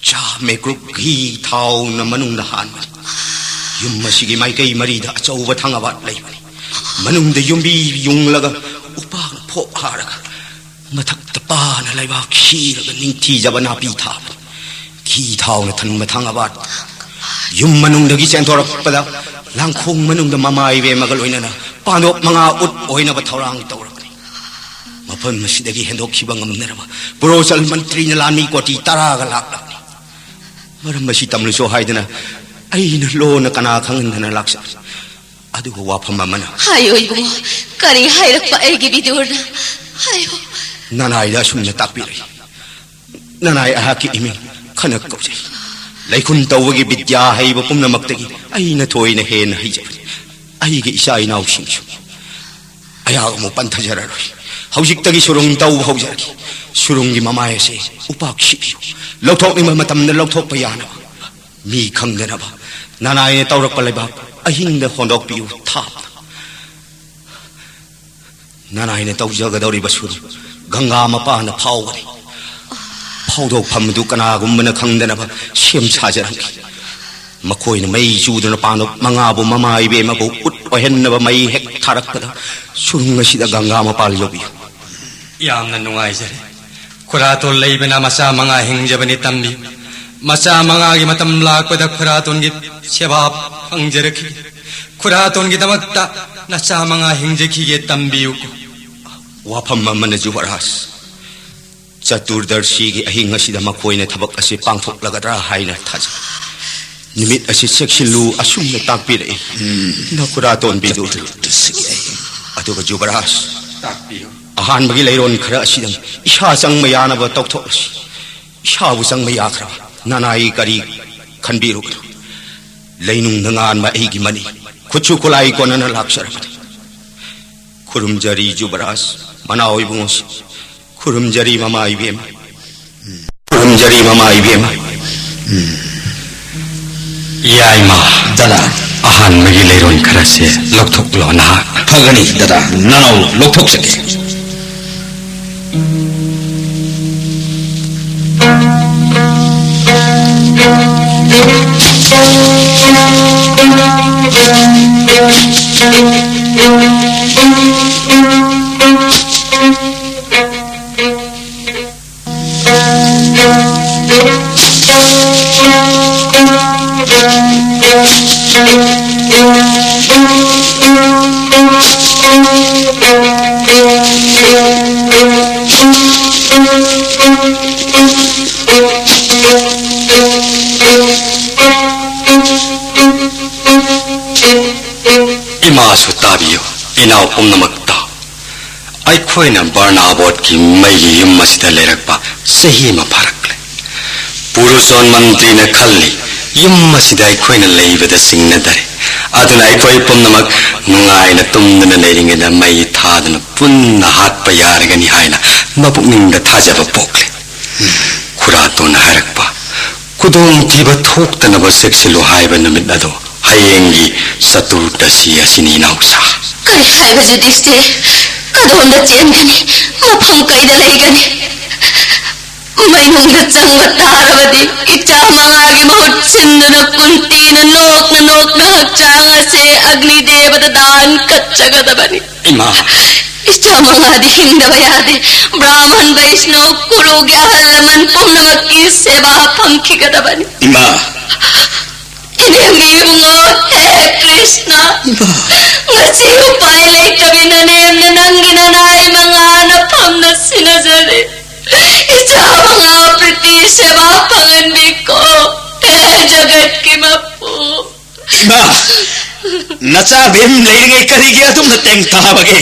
ꯆꯥ ꯃꯦꯀ꯭ꯔꯨꯞ ꯘꯤ ꯊꯥꯎꯅ ꯃꯅꯨꯡꯗ ꯍꯥꯟꯕꯅꯤ꯫ ꯌꯨꯝ ꯑꯁꯤꯒꯤ ꯃꯥꯏꯀꯩ ꯃꯔꯤꯗ ꯑꯆꯧꯕ ꯊꯪꯒꯥꯕꯥꯠ ꯂꯩꯕꯅꯤ꯫ ꯃꯅꯨꯡꯗ ꯌꯨꯝꯕꯤ ꯌꯨꯡꯂꯒ ꯎꯄꯥꯛꯅ ꯐꯣꯞ ꯍꯥꯔꯒ ꯃꯊꯛꯇ ꯄꯥꯅ ꯂꯩꯕꯥꯛ ꯁꯤꯔꯒ ꯅꯤꯡꯊꯤꯖꯕ ꯅꯥꯄꯤ ꯊꯥꯕꯅꯤ꯫ ꯘꯤ ꯊꯥꯎꯅ ꯊꯟꯕ ꯊꯪꯒꯥꯕꯥꯠ ꯌꯨꯝ ꯃꯅꯨꯡꯗꯒꯤ ꯆꯦꯟꯊꯣꯔꯛꯄꯗ ꯂꯥꯡꯈꯣꯡ ꯃꯅꯨꯡꯗ ꯃꯃꯥ ꯏꯕꯦꯝꯃꯒ ꯂꯣꯏꯅꯅ ꯄꯥꯟꯗꯣꯞ ꯃꯉꯥ ꯎꯠ ꯑꯣꯏꯅꯕ ꯊꯧꯔꯥꯡ ꯇꯧꯔꯕꯅꯤ꯫ ꯃꯐꯝ ꯑꯁꯤꯗꯒꯤ ꯍꯦꯟꯗꯣꯛꯈꯤꯕ ꯉꯝꯅꯔꯕ ꯄ꯭ꯔꯣꯆꯜ ꯃꯟꯇ꯭ꯔꯤꯅ ꯂꯥꯟꯃꯤ ꯀꯣꯇꯤ ꯇꯔꯥꯒ ꯂꯥꯛꯂꯕꯅꯤ꯫ ꯃꯔꯝ ꯑꯁꯤ ꯇꯝꯂꯨꯁꯣ ꯍꯥꯏꯗꯅ ꯑꯩꯅ ꯂꯣꯟꯅ ꯀꯅꯥ ꯈꯪꯍꯟꯗꯅ ꯂꯥꯛꯆꯕꯅꯤ꯫ ꯑꯗꯨꯒ ꯋꯥꯐꯝ ꯑꯃꯅ ꯍꯥꯏꯌꯣ ꯏꯕꯨꯡꯉꯣ, ꯀꯔꯤ ꯍꯥꯏꯔꯛꯄ ꯑꯩꯒꯤ ꯕꯤꯗꯨꯔꯅ? ꯍꯥꯏꯌꯣ꯫ ꯅꯅꯥꯏꯗ ꯑꯁꯨꯝꯅ ꯇꯥꯛꯄꯤꯔꯛꯏ꯫ ꯅꯅꯥꯏ ꯑꯩꯍꯥꯛꯀꯤ ꯏꯃꯤꯡ ꯈꯅꯛ ꯀꯧꯖꯩ꯫ ꯂꯩꯈꯨꯟ ꯇꯧꯕꯒꯤ ꯕꯤꯗ꯭ꯌꯥ ꯍꯩꯕ ꯄꯨꯝꯅꯃꯛꯇꯒꯤ ꯑꯩꯅ ꯊꯣꯏꯅ ꯍꯦꯟꯅ ꯍꯩꯖꯕꯅꯤ꯫ ꯑꯩꯒꯤ ꯏꯆꯥ ꯏꯅꯥꯎꯁꯤꯡꯁꯨ ꯑꯩꯍꯥꯛ ꯑꯃꯨꯛ ꯄꯟꯊꯖꯔꯔꯣꯏ꯫ ꯍꯧꯖꯤꯛꯇꯒꯤ ꯁꯨꯔꯨꯡ ꯇꯧꯕ ꯍꯧꯖꯔꯒꯦ꯫ ꯁꯨꯔꯨꯡꯒꯤ ꯃꯃꯥꯏ ꯑꯁꯦ ꯎꯄꯥꯛ ꯁꯤꯕꯤꯌꯨ꯫ ꯂꯧꯊꯣꯛꯅꯤꯡꯕ ꯃꯇꯝꯗ ꯂꯧꯊꯣꯛꯄ ꯌꯥꯅꯕ꯫ ꯃꯤ ꯈꯪꯗꯅꯕ ꯅꯅꯥꯏꯅ ꯇꯧꯔꯛꯄ ꯂꯩꯕꯥꯛ ꯑꯍꯤꯡꯗ ꯍꯣꯟꯗꯣꯛꯄꯤꯌꯨ ꯊꯥꯞꯅ꯫ ꯅꯅꯥꯏꯅ ꯇꯧꯖꯒꯗꯧꯔꯤꯕ ꯁꯨꯔꯨꯡ ꯒꯪꯒꯥ ꯃꯄꯥꯟꯗ ꯐꯥꯎꯒꯅꯤ꯫ ꯐꯥꯎꯗꯣꯛꯐꯝ ꯑꯗꯨ ꯀꯅꯥꯒꯨꯝꯕꯅ ꯈꯪꯗꯅꯕ ꯁꯦꯝ ꯁꯥꯖꯔꯝꯈꯤ꯫ ꯃꯈꯣꯏꯅ ꯃꯩ ꯆꯨꯗꯨꯅ ꯄꯥꯟꯗꯣꯞ ꯃꯉꯥꯕꯨ ꯃꯃꯥ ꯏꯕꯦꯝꯃꯕꯨ ꯎꯠ ꯑꯣꯏꯍꯟꯅꯕ ꯃꯩ ꯍꯦꯛ ꯊꯥꯔꯛꯄꯗ ꯁꯨꯔꯨꯡ ꯑꯁꯤꯗ ꯒꯪꯒꯥ ꯃꯄꯥꯜ ꯌꯧꯕꯤꯌꯨ꯫ ꯌꯥꯝꯅ ꯅꯨꯡꯉꯥꯏꯖꯔꯦ꯫ ꯈꯨꯔꯥꯇꯣꯟ ꯂꯩꯕꯅ ꯃꯆꯥ ꯃꯉꯥ ꯍꯤꯡꯖꯕꯅꯤ ꯇꯝꯕꯤꯌꯨ꯫ ꯃꯆꯥ ꯃꯉꯥꯒꯤ ꯃꯇꯝ ꯂꯥꯛꯄꯗ ꯈꯨꯔꯥꯇꯣꯟꯒꯤ ꯁꯦꯕꯥ ꯐꯪꯖꯔꯛꯈꯤꯒꯦ꯫ ꯈꯨꯔꯥꯇꯣꯟꯒꯤꯗꯃꯛꯇ ꯅꯆꯥ ꯃꯉꯥ ꯍꯤꯡꯖꯈꯤꯒꯦ ꯇꯝꯕꯤꯌꯨꯀꯣ꯫ ꯋꯥꯐꯝ ꯑꯃꯅ ꯖꯨꯕꯔꯥꯖ꯫ ꯆꯇꯨꯔꯗꯔꯁꯤꯒꯤ ꯑꯍꯤꯡ ꯑꯁꯤꯗ ꯃꯈꯣꯏꯅ ꯊꯕꯛ ꯑꯁꯤ ꯄꯥꯡꯊꯣꯛꯂꯒꯗ꯭ꯔꯥ ꯍꯥꯏꯅ ꯊꯥꯖꯩ꯫ ꯅꯨꯃꯤꯠ ꯑꯁꯤ ꯆꯦꯛꯁꯤꯜꯂꯨ ꯑꯁꯨꯝꯅ ꯇꯥꯛꯄꯤꯔꯛꯏ꯫ ꯎꯝ꯫ ꯅꯈꯨꯔꯥ ꯇꯣꯟꯕꯤꯗꯨ꯫ ꯆꯇꯨꯔꯗꯁꯤꯒꯤ ꯑꯍꯤꯡ꯫ ꯑꯗꯨꯒ ꯖꯨꯕꯔꯥꯖ, ꯇꯥꯛꯄꯤꯌꯨ꯫ ꯑꯍꯥꯟꯕꯒꯤ ꯂꯩꯔꯣꯟ ꯈꯔ ꯑꯁꯤꯗꯪ ꯏꯁꯥ ꯆꯪꯕ ꯌꯥꯅꯕ ꯇꯧꯊꯣꯛꯂꯁꯤ꯫ ꯏꯁꯥꯕꯨ ꯆꯪꯕ ꯌꯥꯈ꯭ꯔꯕ ꯅꯅꯥꯏ ꯀꯔꯤ ꯈꯟꯕꯤꯔꯨꯒꯅꯨ꯫ ꯂꯩꯅꯨꯡꯗ ꯉꯥꯟꯕ ꯑꯩꯒꯤ ꯃꯅꯤ ꯈꯨꯠꯁꯨ ꯈꯨꯠꯂꯥꯏ ꯀꯣꯟꯅꯅ ꯂꯥꯛꯆꯔꯕꯅꯤ꯫ ꯈꯨꯔꯨꯝꯖꯔꯤ ꯖꯨꯕꯔꯥꯖ, ꯃꯅꯥꯎ ꯏꯕꯨꯡꯉꯣꯁꯤ꯫ ꯈꯨꯔꯨꯝꯖꯔꯤ ꯃꯃꯥ ꯏꯕꯦꯝꯃ꯫ ꯈꯨꯔꯨꯝꯖꯔꯤ ꯃꯃꯥ ꯏꯕꯦꯝꯃ꯫ ꯌꯥꯏꯃ꯫ ꯗꯗꯥ꯫ ꯑꯍꯥꯟꯕꯒꯤ ꯂꯩꯔꯣꯟ ꯈꯔꯁꯦ ꯂꯧꯊꯣꯛꯂꯣ ꯅꯍꯥꯛ꯫ ꯐꯒꯅꯤ ꯗꯗꯥ, ꯅꯅꯥꯎ ꯂꯧꯊꯣꯛꯆꯒꯦ꯫ ꯏꯃꯥꯁꯨ ꯇꯥꯕꯤꯌꯨ, ꯏꯅꯥꯎ ꯄꯨꯝꯅꯃꯛ ꯇꯥꯎ꯫ ꯑꯩꯈꯣꯏꯅ ꯕꯔꯅꯥꯕꯣꯠꯀꯤ ꯃꯩꯒꯤ ꯌꯨꯝ ꯑꯁꯤꯗ ꯂꯩꯔꯛꯄ ꯆꯍꯤ ꯑꯃ ꯐꯥꯔꯛꯂꯦ꯫ ꯄꯨꯔꯨꯁꯣꯟ ꯃꯟꯇ꯭ꯔꯤꯅ ꯈꯜꯂꯤ, ꯌꯨꯝ ꯑꯁꯤꯗ ꯑꯩꯈꯣꯏꯅ ꯂꯩꯕꯗ ꯆꯤꯡꯅꯗꯔꯦ, ꯑꯗꯨꯅ ꯑꯩꯈꯣꯏ ꯄꯨꯝꯅꯃꯛ ꯅꯨꯡꯉꯥꯏꯅ ꯇꯨꯝꯗꯨꯅ ꯂꯩꯔꯤꯉꯩꯗ ꯃꯩ ꯊꯥꯗꯨꯅ ꯄꯨꯟꯅ ꯍꯥꯠꯄ ꯌꯥꯔꯒꯅꯤ ꯍꯥꯏꯅ ꯃꯄꯨꯛꯅꯤꯡꯗ ꯊꯥꯖꯕ ꯄꯣꯛꯂꯦ꯫ ꯈꯨꯔꯥꯇꯣꯟꯅ ꯍꯥꯏꯔꯛꯄ, ꯈꯨꯗꯣꯡꯊꯤꯕ ꯊꯣꯛꯇꯅꯕ ꯆꯦꯛꯁꯤꯜꯂꯨ ꯍꯥꯏꯕ ꯅꯨꯃꯤꯠ ꯑꯗꯣ ꯍꯌꯦꯡꯒꯤ ꯆꯇꯨꯔꯗꯁꯤ ꯑꯁꯤꯅꯤ, ꯏꯅꯥꯎꯆꯥ꯫ ꯀꯔꯤ ꯍꯥꯏꯕ ꯌꯨꯙꯤꯁꯇꯤꯔ? ꯀꯗꯣꯝꯗ ꯆꯦꯟꯒꯅꯤ? ꯃꯐꯝ ꯀꯩꯗ ꯂꯩꯒꯅꯤ? ꯃꯩꯅꯨꯡꯗ ꯆꯪꯕ ꯇꯥꯔꯕꯗꯤ ꯏꯆꯥ ꯃꯉꯥꯒꯤ ꯃꯍꯨꯠ ꯁꯤꯟꯗꯨꯅ ꯀꯨꯟꯇꯤꯅ ꯅꯣꯛꯅ ꯅꯣꯛꯅ ꯍꯛꯆꯥꯡ ꯑꯁꯦ ꯑꯒ꯭ꯅꯤ ꯗꯦꯕꯗ ꯗꯥꯟ ꯀꯠꯆꯒꯗꯕꯅꯤ꯫ ꯏꯃꯥ! ꯏꯆꯥ ꯃꯉꯥꯗꯤ ꯍꯤꯡꯗꯕ ꯌꯥꯗꯦ꯫ ꯕ꯭ꯔꯥꯍꯃꯟ, ꯕꯩꯁꯅꯣ, ꯀꯨꯔꯨꯒꯤ ꯑꯍꯜ ꯂꯃꯟ ꯄꯨꯝꯅꯃꯛꯀꯤ ꯁꯦꯕꯥ ꯐꯪꯈꯤꯒꯗꯕꯅꯤ꯫ ꯏꯃꯥ! ꯏꯅꯦꯝꯒꯤ ꯏꯕꯨꯡꯉꯣ, ꯍꯦ ꯀ꯭ꯔꯤꯁꯅ! ꯏꯃꯥ! ꯉꯁꯤ ꯎꯄꯥꯏ ꯂꯩꯇꯕꯤ ꯅꯅꯦꯝꯅ ꯅꯪꯒꯤ ꯅꯅꯥꯏ ꯃꯉꯥꯅ ꯐꯝꯅ ꯁꯤꯟꯅꯖꯔꯦ꯫ ꯆꯥꯃꯉꯥ ꯄ꯭ꯔꯤꯇꯤ ꯁꯦꯕꯥ ꯐꯪꯍꯟꯕꯤꯀꯣ꯫ ꯍꯦ ꯖꯒꯠꯀꯤ ꯃꯄꯨ꯫ ꯏꯃꯥ, ꯅꯆꯥ ꯚꯤꯝ ꯂꯩꯔꯤꯉꯩ ꯀꯔꯤꯒꯤ ꯑꯗꯨꯝꯅ ꯇꯦꯡꯊꯥꯕꯒꯦ?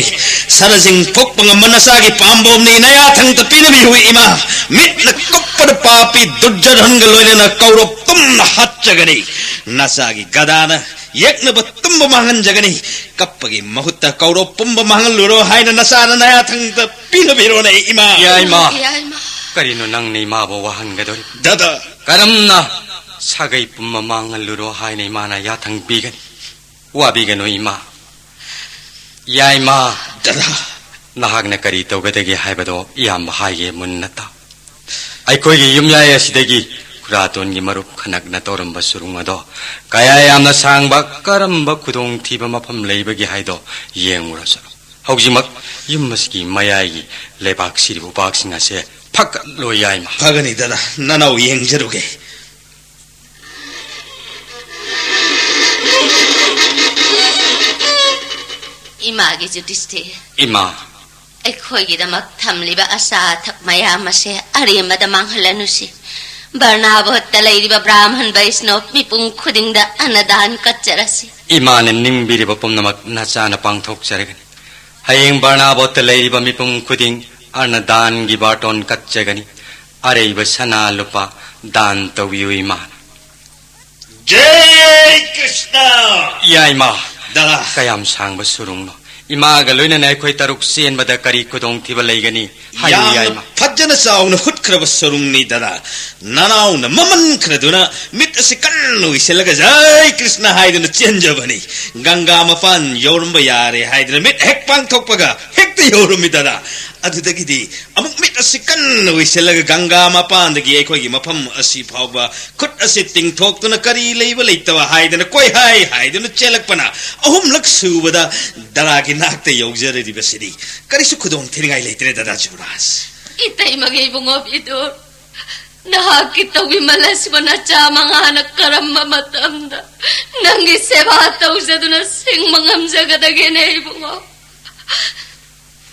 ꯁꯅꯥꯁꯤꯡ ꯐꯨꯛꯄ ꯉꯝꯕ ꯅꯆꯥꯒꯤ ꯄꯥꯝꯕꯣꯝꯅꯤ, ꯅꯌꯥꯊꯪꯗ ꯄꯤꯅꯕꯤꯌꯨ ꯏꯃꯥ꯫ ꯃꯤꯠꯅ ꯀꯨꯞꯄꯗ ꯄꯥꯄꯤ ꯗꯨꯔꯖꯣꯙꯟꯒ ꯂꯣꯏꯅꯅ ꯀꯧꯔꯣꯞ ꯇꯨꯝꯅ ꯍꯥꯠꯆꯒꯅꯤ꯫ ꯅꯆꯥꯒꯤ ꯒꯗꯥꯅ ꯌꯦꯛꯅꯕ ꯇꯨꯝꯕ ꯃꯥꯡꯍꯟꯖꯒꯅꯤ꯫ ꯀꯞꯄꯒꯤ ꯃꯍꯨꯠꯇ ꯀꯧꯔꯣꯞ ꯄꯨꯝꯕ ꯃꯥꯡꯍꯜꯂꯨꯔꯣ ꯍꯥꯏꯅ ꯅꯆꯥꯅ ꯅꯌꯥꯊꯪꯗ ꯄꯤꯅꯕꯤꯔꯣꯅꯦ ꯏꯃꯥ꯫ ꯌꯥꯏꯃ, ꯌꯥꯏꯃ꯫ ꯀꯔꯤꯅꯣ ꯅꯪꯅ ꯏꯃꯥꯕꯨ ꯋꯥꯍꯟꯒꯗꯧꯔꯤꯕ? ꯗꯗꯥ꯫ ꯀꯔꯝꯅ ꯁꯥꯒꯩ ꯄꯨꯝꯕ ꯃꯥꯡꯍꯜꯂꯨꯔꯣ ꯍꯥꯏꯅ ꯏꯃꯥꯅ ꯌꯥꯊꯪ ꯄꯤꯒꯅꯤ? ꯋꯥꯕꯤꯒꯅꯨ ꯏꯃꯥ꯫ ꯌꯥꯏꯃ꯫ ꯗꯗꯥ꯫ ꯅꯍꯥꯛꯅ ꯀꯔꯤ ꯇꯧꯒꯗꯒꯦ ꯍꯥꯏꯕꯗꯣ ꯏꯌꯥꯝꯕ ꯍꯥꯏꯒꯦ ꯃꯨꯟꯅ ꯇꯥꯎ꯫ ꯑꯩꯈꯣꯏꯒꯤ ꯌꯨꯝꯌꯥꯏ ꯑꯁꯤꯗꯒꯤ ꯈꯨꯔꯥꯇꯣꯟꯒꯤ ꯃꯔꯨꯞ ꯈꯅꯛꯅ ꯇꯧꯔꯝꯕ ꯁꯨꯔꯨꯡ ꯑꯗꯣ ꯀꯌꯥ ꯌꯥꯝꯅ ꯁꯥꯡꯕ, ꯀꯔꯝꯕ ꯈꯨꯗꯣꯡꯊꯤꯕ ꯃꯐꯝ ꯂꯩꯕꯒꯦ ꯍꯥꯏꯗꯣ ꯌꯦꯡꯉꯨꯔꯁꯤ꯫ ꯍꯧꯖꯤꯛꯃꯛ ꯌꯨꯝ ꯑꯁꯤꯒꯤ ꯃꯌꯥꯏꯒꯤ ꯂꯩꯕꯥꯛ ꯁꯤꯔꯤꯕ ꯎꯄꯥꯛꯁꯤꯡ ꯑꯁꯦ ꯐꯒꯠꯂꯣ ꯌꯥꯏꯃ꯫ ꯐꯒꯅꯤ ꯗꯗꯥ, ꯅꯅꯥꯎ ꯌꯦꯡꯖꯔꯨꯒꯦ꯫ ꯏꯃꯥꯒꯤ ꯖꯨꯗꯤꯁꯇꯤꯔ꯫ ꯏꯃꯥ꯫ ꯑꯩꯈꯣꯏꯒꯤꯗꯃꯛ ꯊꯝꯂꯤꯕ ꯑꯆꯥ ꯑꯊꯛ ꯃꯌꯥꯝ ꯑꯁꯦ ꯑꯔꯦꯝꯕꯗ ꯃꯥꯡꯍꯜꯂꯅꯨꯁꯤ꯫ ꯕꯔꯅꯥꯕꯣꯠꯇ ꯂꯩꯔꯤꯕ ꯕ꯭ꯔꯥꯍꯃꯟ ꯕꯩꯁꯅꯣꯞ ꯃꯤꯄꯨꯝ ꯈꯨꯗꯤꯡꯗ ꯑꯅꯗꯥꯟ ꯀꯠꯆꯔꯁꯤ꯫ ꯏꯃꯥꯅ ꯅꯤꯡꯕꯤꯔꯤꯕ ꯄꯨꯝꯅꯃꯛ ꯅꯆꯥꯅ ꯄꯥꯡꯊꯣꯛꯆꯔꯒꯅꯤ꯫ ꯍꯌꯦꯡ ꯕꯔꯅꯥꯕꯣꯠꯇ ꯂꯩꯔꯤꯕ ꯃꯤꯄꯨꯝ ꯈꯨꯗꯤꯡ ꯑꯅꯗꯥꯟꯒꯤ ꯕꯥꯔꯇꯣꯟ ꯀꯠꯆꯒꯅꯤ꯫ ꯑꯔꯩꯕ ꯁꯅꯥ ꯂꯨꯄꯥ ꯗꯥꯟ ꯇꯧꯕꯤꯌꯨ ꯏꯃꯥꯅ꯫ ꯖꯩ ꯀ꯭ꯔꯤꯁꯅ! ꯌꯥꯏꯃ! ꯗꯥ! ꯀꯌꯥꯝ ꯁꯥꯡꯕ ꯁꯨꯔꯨꯡꯅꯣ? ꯏꯃꯥꯒ ꯂꯣꯏꯅꯅ ꯑꯩꯈꯣꯏ ꯇꯔꯨꯛ ꯆꯦꯟꯕꯗ ꯀꯔꯤ ꯈꯨꯗꯣꯡꯊꯤꯕ ꯂꯩꯒꯅꯤ? ꯍꯥꯏꯌꯨ, ꯌꯥꯝꯅ ꯌꯥꯏꯃ꯫ ꯐꯖꯅ ꯆꯥꯎꯅ ꯍꯨꯠꯈ꯭ꯔꯕ ꯁꯨꯔꯨꯡꯅꯤ ꯗꯥ꯫ ꯅꯅꯥꯎꯅ ꯃꯃꯟ ꯈꯔꯗꯨꯅ ꯃꯤꯠ ꯑꯁꯤ ꯀꯟꯅ ꯎꯏꯁꯤꯜꯂꯒ "ꯖꯩ ꯀ꯭ꯔꯤꯁꯅ" ꯍꯥꯏꯗꯨꯅ ꯆꯦꯟꯖꯕꯅꯤ꯫ ꯒꯪꯒꯥ ꯃꯄꯥꯟ ꯌꯧꯔꯝꯕ ꯌꯥꯔꯦ ꯍꯥꯏꯗꯨꯅ ꯃꯤꯠ ꯍꯦꯛ ꯄꯥꯡꯊꯣꯛꯄꯒ ꯍꯦꯛꯇ ꯌꯧꯔꯝꯃꯤ ꯗꯥ꯫ ꯑꯗꯨꯗꯒꯤꯗꯤ ꯑꯃꯨꯛ ꯃꯤꯠ ꯑꯁꯤ ꯀꯟꯅ ꯎꯏꯁꯤꯜꯂꯒ ꯒꯪꯒꯥ ꯃꯄꯥꯟꯗꯒꯤ ꯑꯩꯈꯣꯏꯒꯤ ꯃꯐꯝ ꯑꯁꯤ ꯐꯥꯎꯕ ꯈꯨꯠ ꯑꯁꯤ ꯇꯤꯡꯊꯣꯛꯇꯨꯅ ꯀꯔꯤ ꯂꯩꯕ ꯂꯩꯇꯕ ꯍꯥꯏꯗꯅ ꯀꯣꯏꯍꯥꯏ ꯍꯥꯏꯗꯨꯅ ꯆꯦꯜꯂꯛꯄꯅ ꯑꯍꯨꯝꯂꯛ ꯁꯨꯕꯗ ꯗꯥꯒꯤ ꯅꯥꯛꯇ ꯌꯧꯖꯔꯤꯕꯁꯤꯅꯤ꯫ ꯀꯔꯤꯁꯨ ꯈꯨꯗꯣꯡ ꯊꯤꯅꯤꯡꯉꯥꯏ ꯂꯩꯇ꯭ꯔꯦ ꯗꯥ ꯖꯨꯕꯔꯥꯖ꯫ ꯏꯇꯩꯃꯒꯤ ꯏꯕꯨꯡꯉꯣ ꯕꯤꯗꯨꯔ, ꯅꯍꯥꯛꯀꯤ ꯇꯧꯕꯤ ꯃꯂꯁꯤꯕꯨ ꯅꯆꯥ ꯃꯉꯥꯅ ꯀꯔꯝꯕ ꯃꯇꯝꯗ ꯅꯪꯒꯤ ꯁꯦꯕꯥ ꯇꯧꯖꯗꯨꯅ ꯁꯤꯡꯕ ꯉꯝꯖꯒꯗꯒꯦꯅꯦ ꯏꯕꯨꯡꯉꯣ?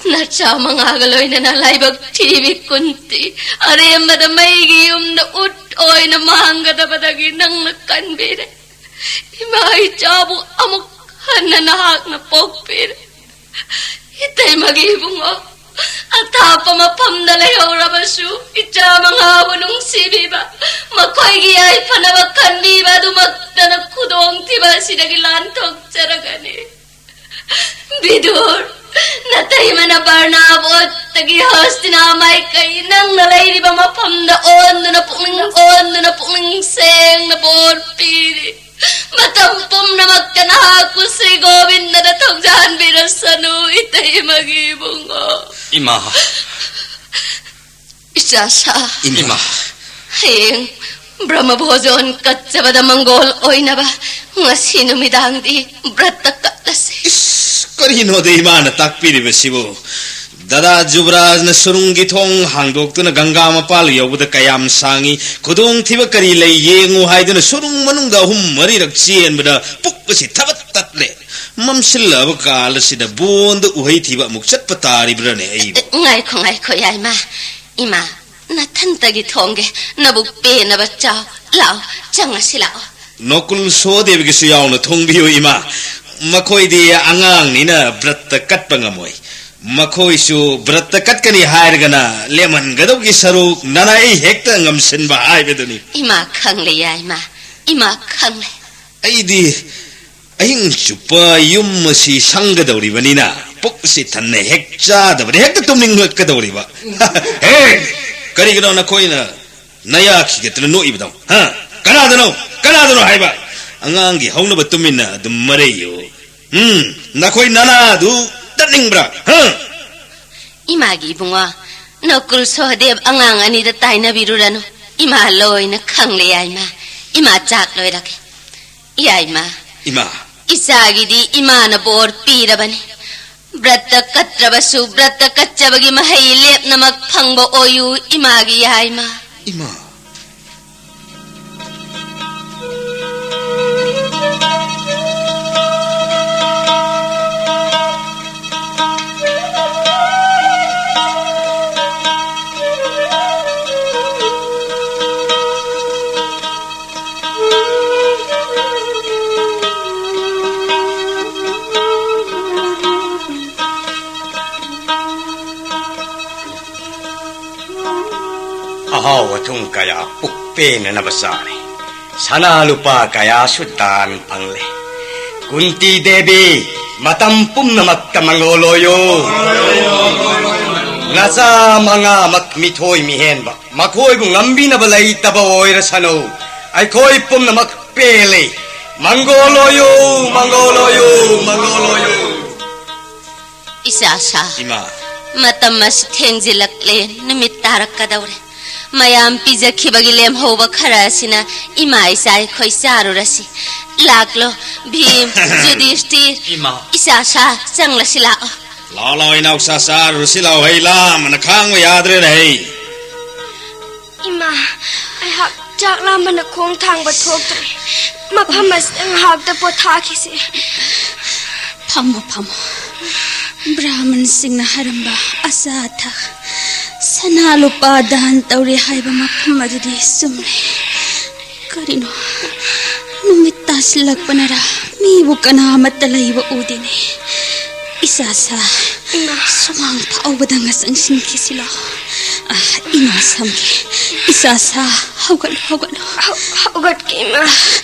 ꯅꯆꯥ ꯃꯉꯥꯒ ꯂꯣꯏꯅꯅ ꯂꯥꯏꯕꯛ ꯊꯤꯕꯤ ꯀꯨꯟꯇꯤ ꯑꯔꯦꯝꯕꯗ ꯃꯩꯒꯤ ꯌꯨꯝꯗ ꯎꯠ ꯑꯣꯏꯅ ꯃꯥꯡꯒꯗꯕꯗꯒꯤ ꯅꯪꯅ ꯀꯟꯕꯤꯔꯦ꯫ ꯏꯃꯥ ꯏꯆꯥꯕꯨ ꯑꯃꯨꯛ ꯍꯟꯅ ꯅꯍꯥꯛꯅ ꯄꯣꯛꯄꯤꯔꯦ꯫ ꯏꯇꯩꯃꯒꯤ ꯏꯕꯨꯡꯉꯣ, ꯑꯊꯥꯞꯄ ꯃꯐꯝꯗ ꯂꯩꯍꯧꯔꯕꯁꯨ ꯏꯆꯥ ꯃꯉꯥꯕꯨ ꯅꯨꯡꯁꯤꯕꯤꯕ, ꯃꯈꯣꯏꯒꯤ ꯌꯥꯏꯐꯅꯕ ꯈꯟꯕꯤꯕ ꯑꯗꯨꯃꯛꯇꯅ ꯈꯨꯗꯣꯡꯊꯤꯕ ꯑꯁꯤꯗꯒꯤ ꯂꯥꯟꯊꯣꯛꯆꯔꯒꯅꯤ꯫ ꯕꯤꯗꯨꯔ, ꯅꯇꯩꯃꯅ ꯕꯔꯅꯥꯕꯣꯠꯇꯒꯤ ꯍꯁꯇꯤꯅꯥ ꯃꯥꯏꯀꯩ ꯅꯪꯅ ꯂꯩꯔꯤꯕ ꯃꯐꯝꯗ ꯑꯣꯟꯗꯨꯅ ꯄꯨꯛꯅꯤꯡ, ꯑꯣꯟꯗꯨꯅ ꯄꯨꯛꯅꯤꯡ ꯁꯦꯡꯅ ꯕꯣꯔ ꯄꯤꯔꯤ꯫ ꯃꯇꯝ ꯄꯨꯝꯅꯃꯛꯇ ꯅꯍꯥꯛꯄꯨ ꯁ꯭ꯔꯤ ꯒꯣꯕꯤꯟꯗꯅ ꯊꯧꯖꯥꯟꯕꯤꯔꯁꯅꯨ, ꯏꯇꯩꯃꯒꯤ ꯏꯕꯨꯡꯉꯣ꯫ ꯏꯃꯥ꯫ ꯏꯆꯥꯁꯥ꯫ ꯏꯃꯥ꯫ ꯍꯌꯦꯡ ꯕ꯭ꯔꯍ꯭ꯃ ꯚꯣꯖꯣꯟ ꯀꯠꯆꯕꯗ ꯃꯪꯒꯣꯜ ꯑꯣꯏꯅꯕ ꯉꯁꯤ ꯅꯨꯃꯤꯗꯥꯡꯗꯤ ꯕ꯭ꯔꯠꯇ ꯀꯠꯂꯁꯤ꯫ ꯏꯁ, ꯀꯔꯤꯅꯣꯗ ꯏꯃꯥꯅ ꯇꯥꯛꯄꯤꯔꯤꯕꯁꯤꯕꯨ? ꯗꯗꯥ ꯖꯨꯕꯔꯥꯖꯅ ꯁꯨꯔꯨꯡꯒꯤ ꯊꯣꯡ ꯍꯥꯡꯗꯣꯛꯇꯨꯅ ꯒꯪꯒꯥ ꯃꯄꯥꯜ ꯌꯧꯕꯗ ꯀꯌꯥꯝ ꯁꯥꯡꯉꯤ, ꯈꯨꯗꯣꯡꯊꯤꯕ ꯀꯔꯤ ꯂꯩ ꯌꯦꯡꯉꯨ ꯍꯥꯏꯗꯨꯅ ꯁꯨꯔꯨꯡ ꯃꯅꯨꯡꯗ ꯑꯍꯨꯝ ꯃꯔꯤꯔꯛ ꯆꯦꯟꯕꯗ ꯄꯨꯛ ꯑꯁꯤ ꯊꯕꯠ ꯇꯠꯂꯦ꯫ ꯃꯝꯁꯤꯜꯂꯛꯑꯕ ꯀꯥꯜ ꯑꯁꯤꯗ ꯕꯣꯟꯗ ꯎꯍꯩ ꯊꯤꯕ ꯑꯃꯨꯛ ꯆꯠꯄ ꯇꯥꯔꯤꯕ꯭ꯔꯥꯅꯦ ꯑꯩꯕꯨ? ꯉꯥꯏꯈꯣ, ꯉꯥꯏꯈꯣ, ꯌꯥꯏꯃ꯫ ꯏꯃꯥ, ꯅꯊꯟꯇꯒꯤ ꯊꯣꯡꯒꯦ꯫ ꯅꯕꯨꯛ ꯄꯦꯟꯅꯕ ꯆꯥꯎ꯫ ꯂꯥꯛꯑꯣ, ꯆꯪꯉꯁꯤ ꯂꯥꯛꯑꯣ꯫ ꯅꯣꯀꯨꯜ ꯁꯣꯍꯗꯦꯕꯒꯤꯁꯨ ꯌꯥꯎꯅ ꯊꯣꯡꯕꯤꯌꯨ, ꯏꯃꯥ꯫ ꯃꯈꯣꯏꯗꯤ ꯑꯉꯥꯡꯅꯤꯅ ꯕ꯭ꯔꯠꯇ ꯀꯠꯄ ꯉꯝꯃꯣꯏ꯫ ꯃꯈꯣꯏꯁꯨ ꯕ꯭ꯔꯠꯇ ꯀꯠꯀꯅꯤ ꯍꯥꯏꯔꯒꯅ ꯂꯦꯝꯍꯟꯒꯗꯧꯒꯤ ꯁꯔꯨꯛ ꯅꯅꯥꯏ ꯍꯦꯛꯇ ꯉꯝꯁꯤꯟꯕ ꯍꯥꯏꯕꯗꯨꯅꯤ꯫ ꯏꯃꯥ ꯈꯪꯂꯦ, ꯌꯥꯏꯃ꯫ ꯏꯃꯥ ꯈꯪꯂꯦ꯫ ꯑꯩꯗꯤ ꯑꯍꯤꯡ ꯆꯨꯞꯄ ꯌꯨꯝ ꯑꯁꯤ ꯁꯪꯒꯗꯧꯔꯤꯕꯅꯤꯅ ꯄꯨꯛꯁꯤ ꯊꯟꯅ ꯍꯦꯛ ꯆꯥꯗꯕꯗꯤ ꯍꯦꯛꯇ ꯇꯨꯝꯅꯤꯡꯂꯛꯀꯗꯧꯔꯤꯕ꯫ ꯍꯦ! ꯀꯔꯤꯒꯤꯅꯣ ꯅꯈꯣꯏꯅ ꯅꯌꯥ ꯈꯤꯒꯠꯇꯅ ꯅꯣꯛꯏꯕꯗꯣ? ꯍꯥ? ꯀꯅꯥꯗꯅꯣ? ꯀꯅꯥꯗꯅꯣ ꯍꯥꯏꯕ? ꯑꯉꯥꯡꯒꯤ ꯍꯧꯅꯕ ꯇꯨꯃꯤꯟꯅ ꯑꯗꯨꯝ ꯃꯔꯩꯌꯨ꯫ ꯎꯝ, ꯅꯈꯣꯏ ꯅꯅꯥꯗꯨ ꯇꯠꯅꯤꯡꯕ꯭ꯔꯥ? ꯍꯥ? ꯏꯃꯥꯒꯤ ꯏꯕꯨꯡꯉꯣ, ꯅꯀꯨꯜ ꯁꯣꯍꯗꯦꯕ ꯑꯉꯥꯡ ꯑꯅꯤꯗ ꯇꯥꯏꯅꯕꯤꯔꯨꯔꯅꯨ꯫ ꯏꯃꯥ ꯂꯣꯏꯅ ꯈꯪꯂꯦ, ꯌꯥꯏꯃ꯫ ꯏꯃꯥ ꯆꯥꯛ ꯂꯣꯏꯔꯒꯦ꯫ ꯌꯥꯏꯃ꯫ ꯏꯃꯥ꯫ ꯏꯆꯥꯒꯤꯗꯤ ꯏꯃꯥꯅ ꯕꯣꯔ ꯄꯤꯔꯕꯅꯤ꯫ ꯕ꯭ꯔꯠꯇ ꯀꯠꯇ꯭ꯔꯕꯁꯨ ꯕ꯭ꯔꯠꯇ ꯀꯠꯆꯕꯒꯤ ꯃꯍꯩ ꯂꯦꯞꯅꯃꯛ ꯐꯪꯕ ꯑꯣꯏꯌꯨ, ꯏꯃꯥꯒꯤ ꯌꯥꯏꯃ꯫ ꯏꯃꯥ꯫ ꯑꯍꯥꯎ ꯑꯊꯨꯝ ꯀꯌꯥ ꯄꯨꯛ ꯄꯦꯟꯅꯅꯕ ꯆꯥꯔꯦ꯫ ꯁꯅꯥ ꯂꯨꯄꯥ ꯀꯌꯥꯁꯨ ꯗꯥꯟ ꯐꯪꯂꯦ꯫ ꯀꯨꯟꯇꯤ ꯗꯦꯕꯤ, ꯃꯇꯝ ꯄꯨꯝꯅꯃꯛꯇ ꯃꯪꯒꯣꯜ ꯑꯣꯏꯌꯨ꯫ ꯅꯆꯥ ꯃꯉꯥꯃꯛ ꯃꯤꯊꯣꯏ ꯃꯤꯍꯦꯟꯕ, ꯃꯈꯣꯏꯕꯨ ꯉꯝꯕꯤꯅꯕ ꯂꯩꯇꯕ ꯑꯣꯏꯔꯁꯅꯨ꯫ ꯑꯩꯈꯣꯏ ꯄꯨꯝꯅꯃꯛ ꯄꯦꯜꯂꯤ꯫ ꯃꯪꯒꯣꯜ ꯑꯣꯏꯌꯨ, ꯃꯪꯒꯣꯜ ꯑꯣꯏꯌꯨ, ꯃꯪꯒꯣꯜ ꯑꯣꯏꯌꯨ꯫ ꯏꯆꯥ ꯁꯥ, ꯏꯃꯥ꯫ ꯃꯇꯝ ꯑꯁꯤ ꯊꯦꯡꯖꯤꯜꯂꯛꯂꯦ, ꯅꯨꯃꯤꯠ ꯇꯥꯔꯛꯀꯗꯧꯔꯦ꯫ ꯃꯌꯥꯝ ꯄꯤꯖꯈꯤꯕꯒꯤ ꯂꯦꯝꯍꯧꯕ ꯈꯔ ꯑꯁꯤꯅ ꯏꯃꯥ ꯏꯆꯥ ꯑꯩꯈꯣꯏ ꯆꯥꯔꯨꯔꯁꯤ꯫ ꯂꯥꯛꯂꯣ, ꯚꯤꯝ, ꯖꯨꯗꯤꯁꯇꯤꯔ, ꯏꯃꯥ꯫ ꯏꯆꯥ ꯁꯥ, ꯆꯪꯂꯁꯤ ꯂꯥꯛꯑꯣ꯫ ꯂꯥꯛꯑꯣ, ꯂꯥꯛꯑꯣ, ꯏꯅꯥꯎꯆꯥ, ꯆꯥꯔꯨꯔꯁꯤ ꯂꯥꯛꯑꯣ꯫ ꯍꯩ ꯂꯥꯝꯕꯅ ꯈꯥꯡꯕ ꯌꯥꯗ꯭ꯔꯦꯅꯦ, ꯍꯩ꯫ ꯏꯃꯥ, ꯑꯩꯍꯥꯛ ꯆꯥꯛ ꯂꯥꯝꯕꯅ ꯈꯣꯡ ꯊꯥꯡꯕ ꯊꯣꯛꯇ꯭ꯔꯦ꯫ ꯃꯐꯝ ꯑꯁꯤꯗ ꯉꯥꯏꯍꯥꯛꯇ ꯄꯣꯊꯥꯈꯤꯁꯤ꯫ ꯐꯝꯃꯣ, ꯐꯝꯃꯣ꯫ ꯕ꯭ꯔꯥꯍꯃꯟꯁꯤꯡꯅ ꯍꯥꯏꯔꯝꯕ ꯑꯆꯥ ꯑꯊꯛ, ꯁꯅꯥ ꯂꯨꯄꯥ ꯗꯥꯟ ꯇꯧꯔꯤ ꯍꯥꯏꯕ ꯃꯐꯝ ꯑꯗꯨꯗꯤ ꯆꯨꯝꯂꯦ꯫ ꯀꯔꯤꯅꯣ, ꯅꯨꯃꯤꯠ ꯇꯥꯁꯤꯜꯂꯛꯄꯅꯔꯥ ꯃꯤꯕꯨ ꯀꯅꯥ ꯑꯃꯠꯇ ꯂꯩꯕ ꯎꯗꯦꯅꯦ꯫ ꯏꯆꯥ ꯁꯥ, ꯏꯃꯥ꯫ ꯁꯨꯃꯥꯡ ꯐꯥꯎꯕꯗ ꯉꯁꯪ ꯁꯤꯟꯈꯤꯁꯤ ꯂꯥꯎ꯫ ꯑ, ꯏꯃꯥ ꯁꯝꯒꯦ꯫ ꯏꯆꯥ ꯁꯥ, ꯍꯧꯒꯠꯂꯣ, ꯍꯧꯒꯠꯂꯣ꯫ ꯍꯧ-, ꯍꯧꯒꯠꯀꯦ, ꯏꯃꯥ꯫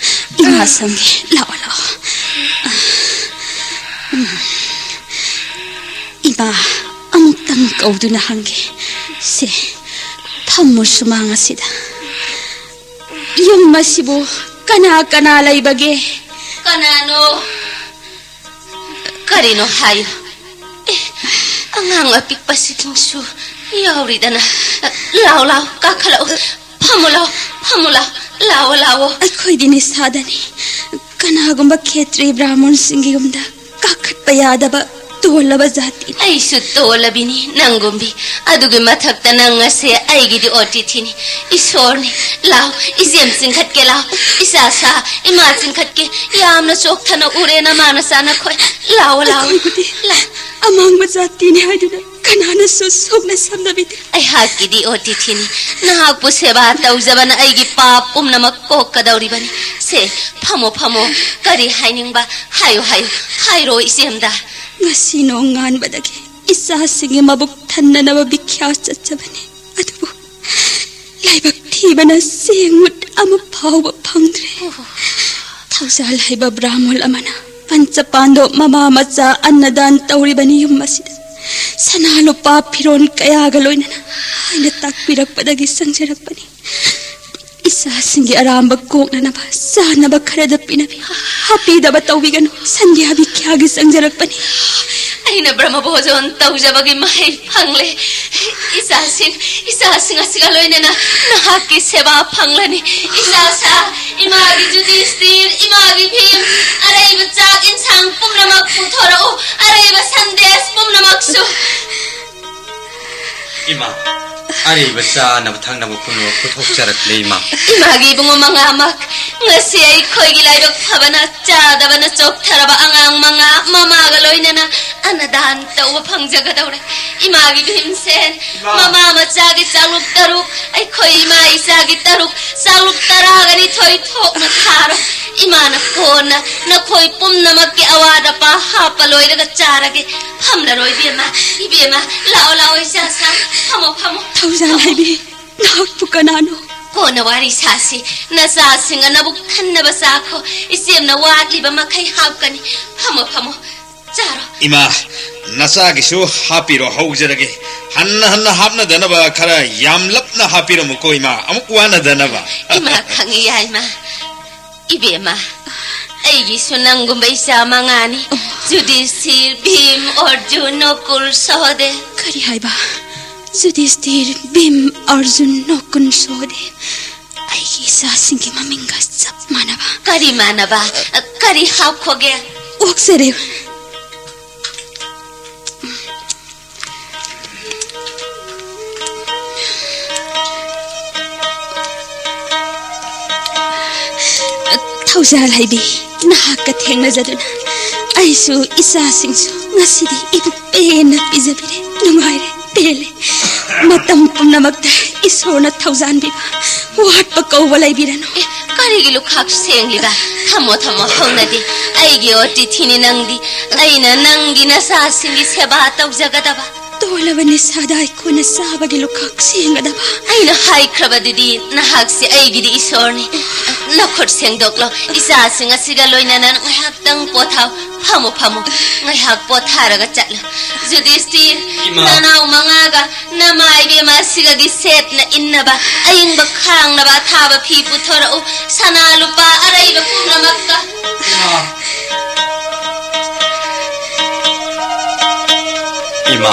ꯏꯃꯥ ꯁꯝꯒꯦ, ꯂꯥꯛꯑꯣ, ꯂꯥꯛꯑꯣ꯫ ꯑ, ꯎꯝ꯫ ꯏꯃꯥ, ꯑꯃꯨꯛꯇꯪ ꯀꯧꯗꯨꯅ ꯍꯪꯒꯦ꯫ ꯁꯦ, ꯐꯝꯃꯨ ꯁꯨꯃꯥꯡ ꯑꯁꯤꯗ꯫ ꯌꯨꯝ ꯑꯁꯤꯕꯨ ꯀꯅꯥ ꯀꯅꯥ ꯂꯩꯕꯒꯦ? ꯀꯅꯥꯅꯣ? ꯀꯔꯤꯅꯣ ꯍꯥꯏꯌꯨ꯫ ꯑꯦ, ꯑꯉꯥꯡ ꯑꯄꯤꯛꯄꯁꯤꯡꯁꯨ ꯌꯥꯎꯔꯤꯗꯅ꯫ ꯂꯥꯎ, ꯂꯥꯎ, ꯀꯥꯈꯠꯂꯛꯎ꯫ ꯐꯝꯃꯨ ꯂꯥꯎ, ꯐꯝꯃꯨ ꯂꯥꯎ꯫ ꯂꯥꯎꯑꯣ, ꯂꯥꯎꯑꯣ꯫ ꯑꯩꯈꯣꯏꯗꯤ ꯅꯤꯁꯥꯗꯅꯤ꯫ ꯀꯅꯥꯒꯨꯝꯕ ꯈꯦꯇ꯭ꯔꯤ ꯕ꯭ꯔꯥꯍꯃꯣꯟꯁꯤꯡꯒꯤ ꯌꯨꯝꯗ ꯀꯥꯈꯠꯄ ꯌꯥꯗꯕ ꯇꯣꯜꯂꯕ ꯖꯥꯇꯤꯅꯤ꯫ ꯑꯩꯁꯨ ꯇꯣꯜꯂꯕꯤꯅꯤ ꯅꯪꯒꯨꯝꯕꯤ꯫ ꯑꯗꯨꯒꯤ ꯃꯊꯛꯇ ꯅꯪ ꯑꯁꯦ ꯑꯩꯒꯤꯗꯤ ꯑꯣꯇꯤꯊꯤꯅꯤ꯫ ꯏꯁꯣꯔꯅꯤ꯫ ꯂꯥꯎ, ꯏꯆꯦꯝ ꯆꯤꯡꯈꯠꯀꯦ ꯂꯥꯎ꯫ ꯏꯆꯥ ꯁꯥ, ꯏꯃꯥ ꯆꯤꯡꯈꯠꯀꯦ꯫ ꯌꯥꯝꯅ ꯆꯣꯛꯊꯅ ꯎꯔꯦ ꯅꯃꯥ ꯅꯆꯥ ꯅꯈꯣꯏ꯫ ꯂꯥꯎꯑꯣ, ꯂꯥꯎꯑꯣ꯫ ꯑꯩꯈꯣꯏꯕꯨꯗꯤ ꯂꯥꯎ꯫ ꯑꯃꯥꯡꯕ ꯖꯥꯇꯤꯅꯤ ꯍꯥꯏꯗꯨꯅ ꯀꯅꯥꯅꯁꯨ ꯁꯣꯛꯅ ꯁꯝꯅꯕꯤꯗꯦ꯫ ꯑꯩꯍꯥꯛꯀꯤꯗꯤ ꯑꯣꯇꯤꯊꯤꯅꯤ꯫ ꯅꯍꯥꯛꯄꯨ ꯁꯦꯕꯥ ꯇꯧꯖꯕꯅ ꯑꯩꯒꯤ ꯄꯥꯞ ꯄꯨꯝꯅꯃꯛ ꯀꯣꯛꯀꯗꯧꯔꯤꯕꯅꯤ꯫ ꯁꯦ, ꯐꯝꯃꯣ, ꯐꯝꯃꯣ꯫ ꯀꯔꯤ ꯍꯥꯏꯅꯤꯡꯕ? ꯍꯥꯏꯌꯨ, ꯍꯥꯏꯌꯨ꯫ ꯍꯥꯏꯔꯣ, ꯏꯆꯦꯝꯗ꯫ ꯉꯁꯤ ꯅꯣꯡꯉꯥꯟꯕꯗꯒꯤ ꯏꯆꯥꯁꯤꯡꯒꯤ ꯃꯕꯨꯛ ꯊꯟꯅꯅꯕ ꯚꯤꯈ꯭ꯌꯥ ꯆꯠꯆꯕꯅꯤ꯫ ꯑꯗꯨꯕꯨ ꯂꯥꯏꯕꯛ ꯊꯤꯕꯅ ꯆꯦꯡ ꯃꯨꯠ ꯑꯃ ꯐꯥꯎꯕ ꯐꯪꯗ꯭ꯔꯦ꯫ ꯊꯧꯖꯥꯜ ꯍꯩꯕ ꯕ꯭ꯔꯥꯍꯃꯣꯜ ꯑꯃꯅ ꯄꯟꯆꯄꯥꯟꯗꯣꯞ ꯃꯃꯥ ꯃꯆꯥ ꯑꯟꯅꯗꯥꯟ ꯇꯧꯔꯤꯕꯅꯤ ꯌꯨꯝ ꯑꯁꯤꯗ꯫ ꯁꯅꯥ ꯂꯨꯄꯥ ꯐꯤꯔꯣꯜ ꯀꯌꯥꯒ ꯂꯣꯏꯅꯅ ꯍꯥꯏꯅ ꯇꯥꯛꯄꯤꯔꯛꯄꯗꯒꯤ ꯆꯪꯖꯔꯛꯄꯅꯤ꯫ ꯏꯆꯥꯁꯤꯡꯒꯤ ꯑꯔꯥꯝꯕ ꯀꯣꯛꯅꯅꯕ ꯆꯥꯅꯕ ꯈꯔꯗ ꯄꯤꯅꯕꯤ ꯍꯥꯞꯄꯤꯗꯕ ꯇꯧꯕꯤꯒꯅꯨ꯫ ꯁꯟꯗ꯭ꯌꯥ ꯕꯤꯈ꯭ꯌꯥꯒꯤ ꯆꯪꯖꯔꯛꯄꯅꯤ꯫ ꯑꯩꯅ ꯕ꯭ꯔꯍ꯭ꯃ ꯚꯣꯖꯣꯟ ꯇꯧꯖꯕꯒꯤ ꯃꯍꯩ ꯐꯪꯂꯦ꯫ ꯏꯆꯥꯁꯤꯡ, ꯏꯆꯥꯁꯤꯡ ꯑꯁꯤꯒ ꯂꯣꯏꯅꯅ ꯅꯍꯥꯛꯀꯤ ꯁꯦꯕꯥ ꯐꯪꯂꯅꯤ꯫ ꯏꯆꯥ ꯁꯥ, ꯏꯃꯥꯒꯤ ꯖꯨꯗꯤꯁꯇꯤꯔ, ꯏꯃꯥꯒꯤ ꯚꯤꯝ, ꯑꯔꯩꯕ ꯆꯥꯛ ꯏꯟꯁꯥꯡ ꯄꯨꯝꯅꯃꯛ ꯄꯨꯊꯣꯔꯛꯎ, ꯑꯔꯩꯕ ꯁꯟꯗꯦꯁ ꯄꯨꯝꯅꯃꯛꯁꯨ꯫ ꯏꯃꯥ, ꯑꯔꯩꯕ ꯆꯥꯅꯕ ꯊꯛꯅꯕ ꯄꯨꯝꯅꯃꯛ ꯄꯨꯊꯣꯛꯆꯔꯛꯂꯦ, ꯏꯃꯥ꯫ ꯏꯃꯥꯒꯤ ꯏꯕꯨꯡꯉꯣ ꯃꯉꯥꯃꯛ, ꯉꯁꯤ ꯑꯩꯈꯣꯏꯒꯤ ꯂꯥꯏꯕꯛ ꯐꯕꯅ ꯆꯥꯗꯕꯅ ꯆꯣꯛꯊꯔꯕ ꯑꯉꯥꯡ ꯃꯉꯥ ꯃꯃꯥꯒ ꯂꯣꯏꯅꯅ ꯑꯟꯅꯗꯥꯟ ꯇꯧꯕ ꯐꯪꯖꯒꯗꯧꯔꯦ꯫ ꯏꯃꯥꯒꯤ ꯚꯤꯝꯁꯦꯟ, ꯏꯃꯥ꯫ ꯃꯃꯥ ꯃꯆꯥꯒꯤ ꯆꯥꯂꯨꯛ ꯇꯔꯨꯛ, ꯑꯩꯈꯣꯏ ꯏꯃꯥ ꯏꯆꯥꯒꯤ ꯇꯔꯨꯛ, ꯆꯥꯂꯨꯛ ꯇꯔꯥꯒ ꯅꯤꯊꯣꯏ ꯊꯣꯛꯅ ꯊꯥꯔꯣ꯫ ꯏꯃꯥꯅ ꯀꯣꯟꯅ ꯅꯈꯣꯏ ꯄꯨꯝꯅꯃꯛꯀꯤ ꯑꯋꯥꯠ ꯑꯄꯥ ꯍꯥꯞꯄ ꯂꯣꯏꯔꯒ ꯆꯥꯔꯒꯦ꯫ ꯐꯝꯂꯔꯣꯏ ꯏꯕꯦꯝꯃ, ꯏꯕꯦꯝꯃ, ꯂꯥꯛꯑꯣ, ꯂꯥꯛꯑꯣ, ꯏꯆꯥ ꯁꯥ, ꯐꯝꯃꯣ, ꯐꯝꯃꯣ꯫ ꯊꯧꯖꯥꯜ ꯍꯩꯕꯤ, ꯅꯍꯥꯛꯄꯨ ꯀꯅꯥꯅꯣ? ꯀꯣꯟꯅ ꯋꯥꯔꯤ ꯁꯥꯁꯤ, ꯅꯆꯥꯁꯤꯡ ꯑꯅꯕꯨ ꯈꯟꯅꯕ ꯆꯥꯈꯣ, ꯏꯆꯦꯝꯅ ꯋꯥꯠꯂꯤꯕ ꯃꯈꯩ ꯍꯥꯞꯀꯅꯤ꯫ ꯐꯝꯃꯣ, ꯐꯝꯃꯣ, ꯆꯥꯔꯣ꯫ ꯏꯃꯥ, ꯅꯆꯥꯒꯤꯁꯨ ꯍꯥꯞꯄꯤꯔꯣ, ꯍꯧꯖꯔꯒꯦ꯫ ꯍꯟꯅ ꯍꯟꯅ ꯍꯥꯞꯅꯗꯅꯕ ꯈꯔ ꯌꯥꯝꯂꯞꯅ ꯍꯥꯞꯄꯤꯔꯝꯃꯨꯀꯣ, ꯏꯃꯥ, ꯑꯃꯨꯛ ꯋꯥꯅꯗꯅꯕ꯫ ꯏꯃꯥ ꯈꯪꯉꯤ, ꯌꯥꯏꯃ꯫ ꯏꯕꯦꯝꯃ, ꯑꯩꯒꯤꯁꯨ ꯅꯪꯒꯨꯝꯕ ꯏꯆꯥ ꯃꯉꯥꯅꯤ꯫ ꯖꯨꯗꯤꯁꯤꯔ, ꯚꯤꯝ, ꯑꯔꯖꯨꯟ, ꯅꯀꯨꯜ, ꯁꯍꯗꯦꯕ꯫ ꯀꯔꯤ ꯍꯥꯏꯕ? ꯖꯨꯗꯤꯁꯇꯤꯔ, ꯚꯤꯝ, ꯑꯔꯖꯨꯟ, ꯅꯀꯨꯜ, ꯁꯍꯗꯦꯕ꯫ ꯑꯩꯒꯤ ꯏꯆꯥꯁꯤꯡꯒꯤ ꯃꯃꯤꯡꯒ ꯆꯞ ꯃꯥꯟꯅꯕ꯫ ꯀꯔꯤ ꯃꯥꯟꯅꯕ? ꯀꯔꯤ ꯍꯥꯞꯈꯣꯒꯦ? ꯑꯣꯛꯆꯔꯦ꯫ ꯊꯧꯖꯥꯜ ꯍꯩꯕꯤ, ꯅꯍꯥꯛꯀ ꯊꯦꯡꯅꯖꯗꯨꯅ ꯑꯩꯁꯨ ꯏꯆꯥꯁꯤꯡꯁꯨ ꯉꯁꯤꯗꯤ ꯏꯕꯨꯛ ꯄꯦꯟꯅ ꯄꯤꯖꯕꯤꯔꯦ꯫ ꯅꯨꯡꯉꯥꯏꯔꯦ, ꯄꯦꯜꯂꯦ꯫ ꯃꯇꯝ ꯄꯨꯝꯅꯃꯛꯇ ꯏꯁꯣꯔꯅ ꯊꯧꯖꯥꯟꯕꯤꯕ, ꯋꯥꯠꯄ ꯀꯧꯕ ꯂꯩꯕꯤꯔꯅꯨ꯫ ꯑꯦ, ꯀꯔꯤꯒꯤ ꯂꯨꯈꯥꯛ ꯁꯦꯡꯂꯤꯕ? ꯊꯝꯃꯣ, ꯊꯝꯃꯣ, ꯍꯧꯅꯗꯦ꯫ ꯑꯩꯒꯤ ꯑꯣꯇꯤꯊꯤꯅꯤ ꯅꯪꯗꯤ꯫ ꯑꯩꯅ ꯅꯪꯒꯤ ꯅꯆꯥꯁꯤꯡꯒꯤ ꯁꯦꯕꯥ ꯇꯧꯖꯒꯗꯕ꯫ ꯇꯣ, ꯑꯣꯜꯂꯕ ꯅꯤꯁꯥꯗ ꯑꯩꯈꯣꯏꯅ ꯆꯥꯕꯒꯤ ꯂꯨꯈꯥꯛ ꯁꯦꯡꯒꯗꯕ꯫ ꯑꯩꯅ ꯍꯥꯏꯈ꯭ꯔꯕꯗꯨꯗꯤ, ꯅꯍꯥꯛꯁꯦ ꯑꯩꯒꯤꯗꯤ ꯏꯁꯣꯔꯅꯤ꯫ ꯅꯈꯨꯠ ꯁꯦꯡꯗꯣꯛꯂꯣ, ꯏꯆꯥꯁꯤꯡ ꯑꯁꯤꯒ ꯂꯣꯏꯅꯅ ꯉꯥꯏꯍꯥꯛꯇꯪ ꯄꯣꯊꯥꯎ꯫ ꯐꯝꯃꯨ, ꯐꯝꯃꯨ, ꯉꯥꯏꯍꯥꯛ ꯄꯣꯊꯥꯔꯒ ꯆꯠꯂꯨ꯫ ꯌꯨꯙꯤꯁꯇꯤꯔ, ꯏꯃꯥ꯫ ꯅꯅꯥꯎ ꯃꯉꯥꯒ ꯅꯃꯥ ꯏꯕꯦꯝꯃ ꯑꯁꯤꯒꯗꯤ ꯁꯦꯠꯅ ꯏꯟꯅꯕ, ꯑꯏꯪꯕ ꯈꯥꯡꯅꯕ ꯑꯊꯥꯕ ꯐꯤ ꯄꯨꯊꯣꯔꯛꯎ꯫ ꯁꯅꯥ ꯂꯨꯄꯥ ꯑꯔꯩꯕ ꯄꯨꯝꯅꯃꯛꯀ꯫ ꯏꯃꯥ꯫ ꯏꯃꯥ,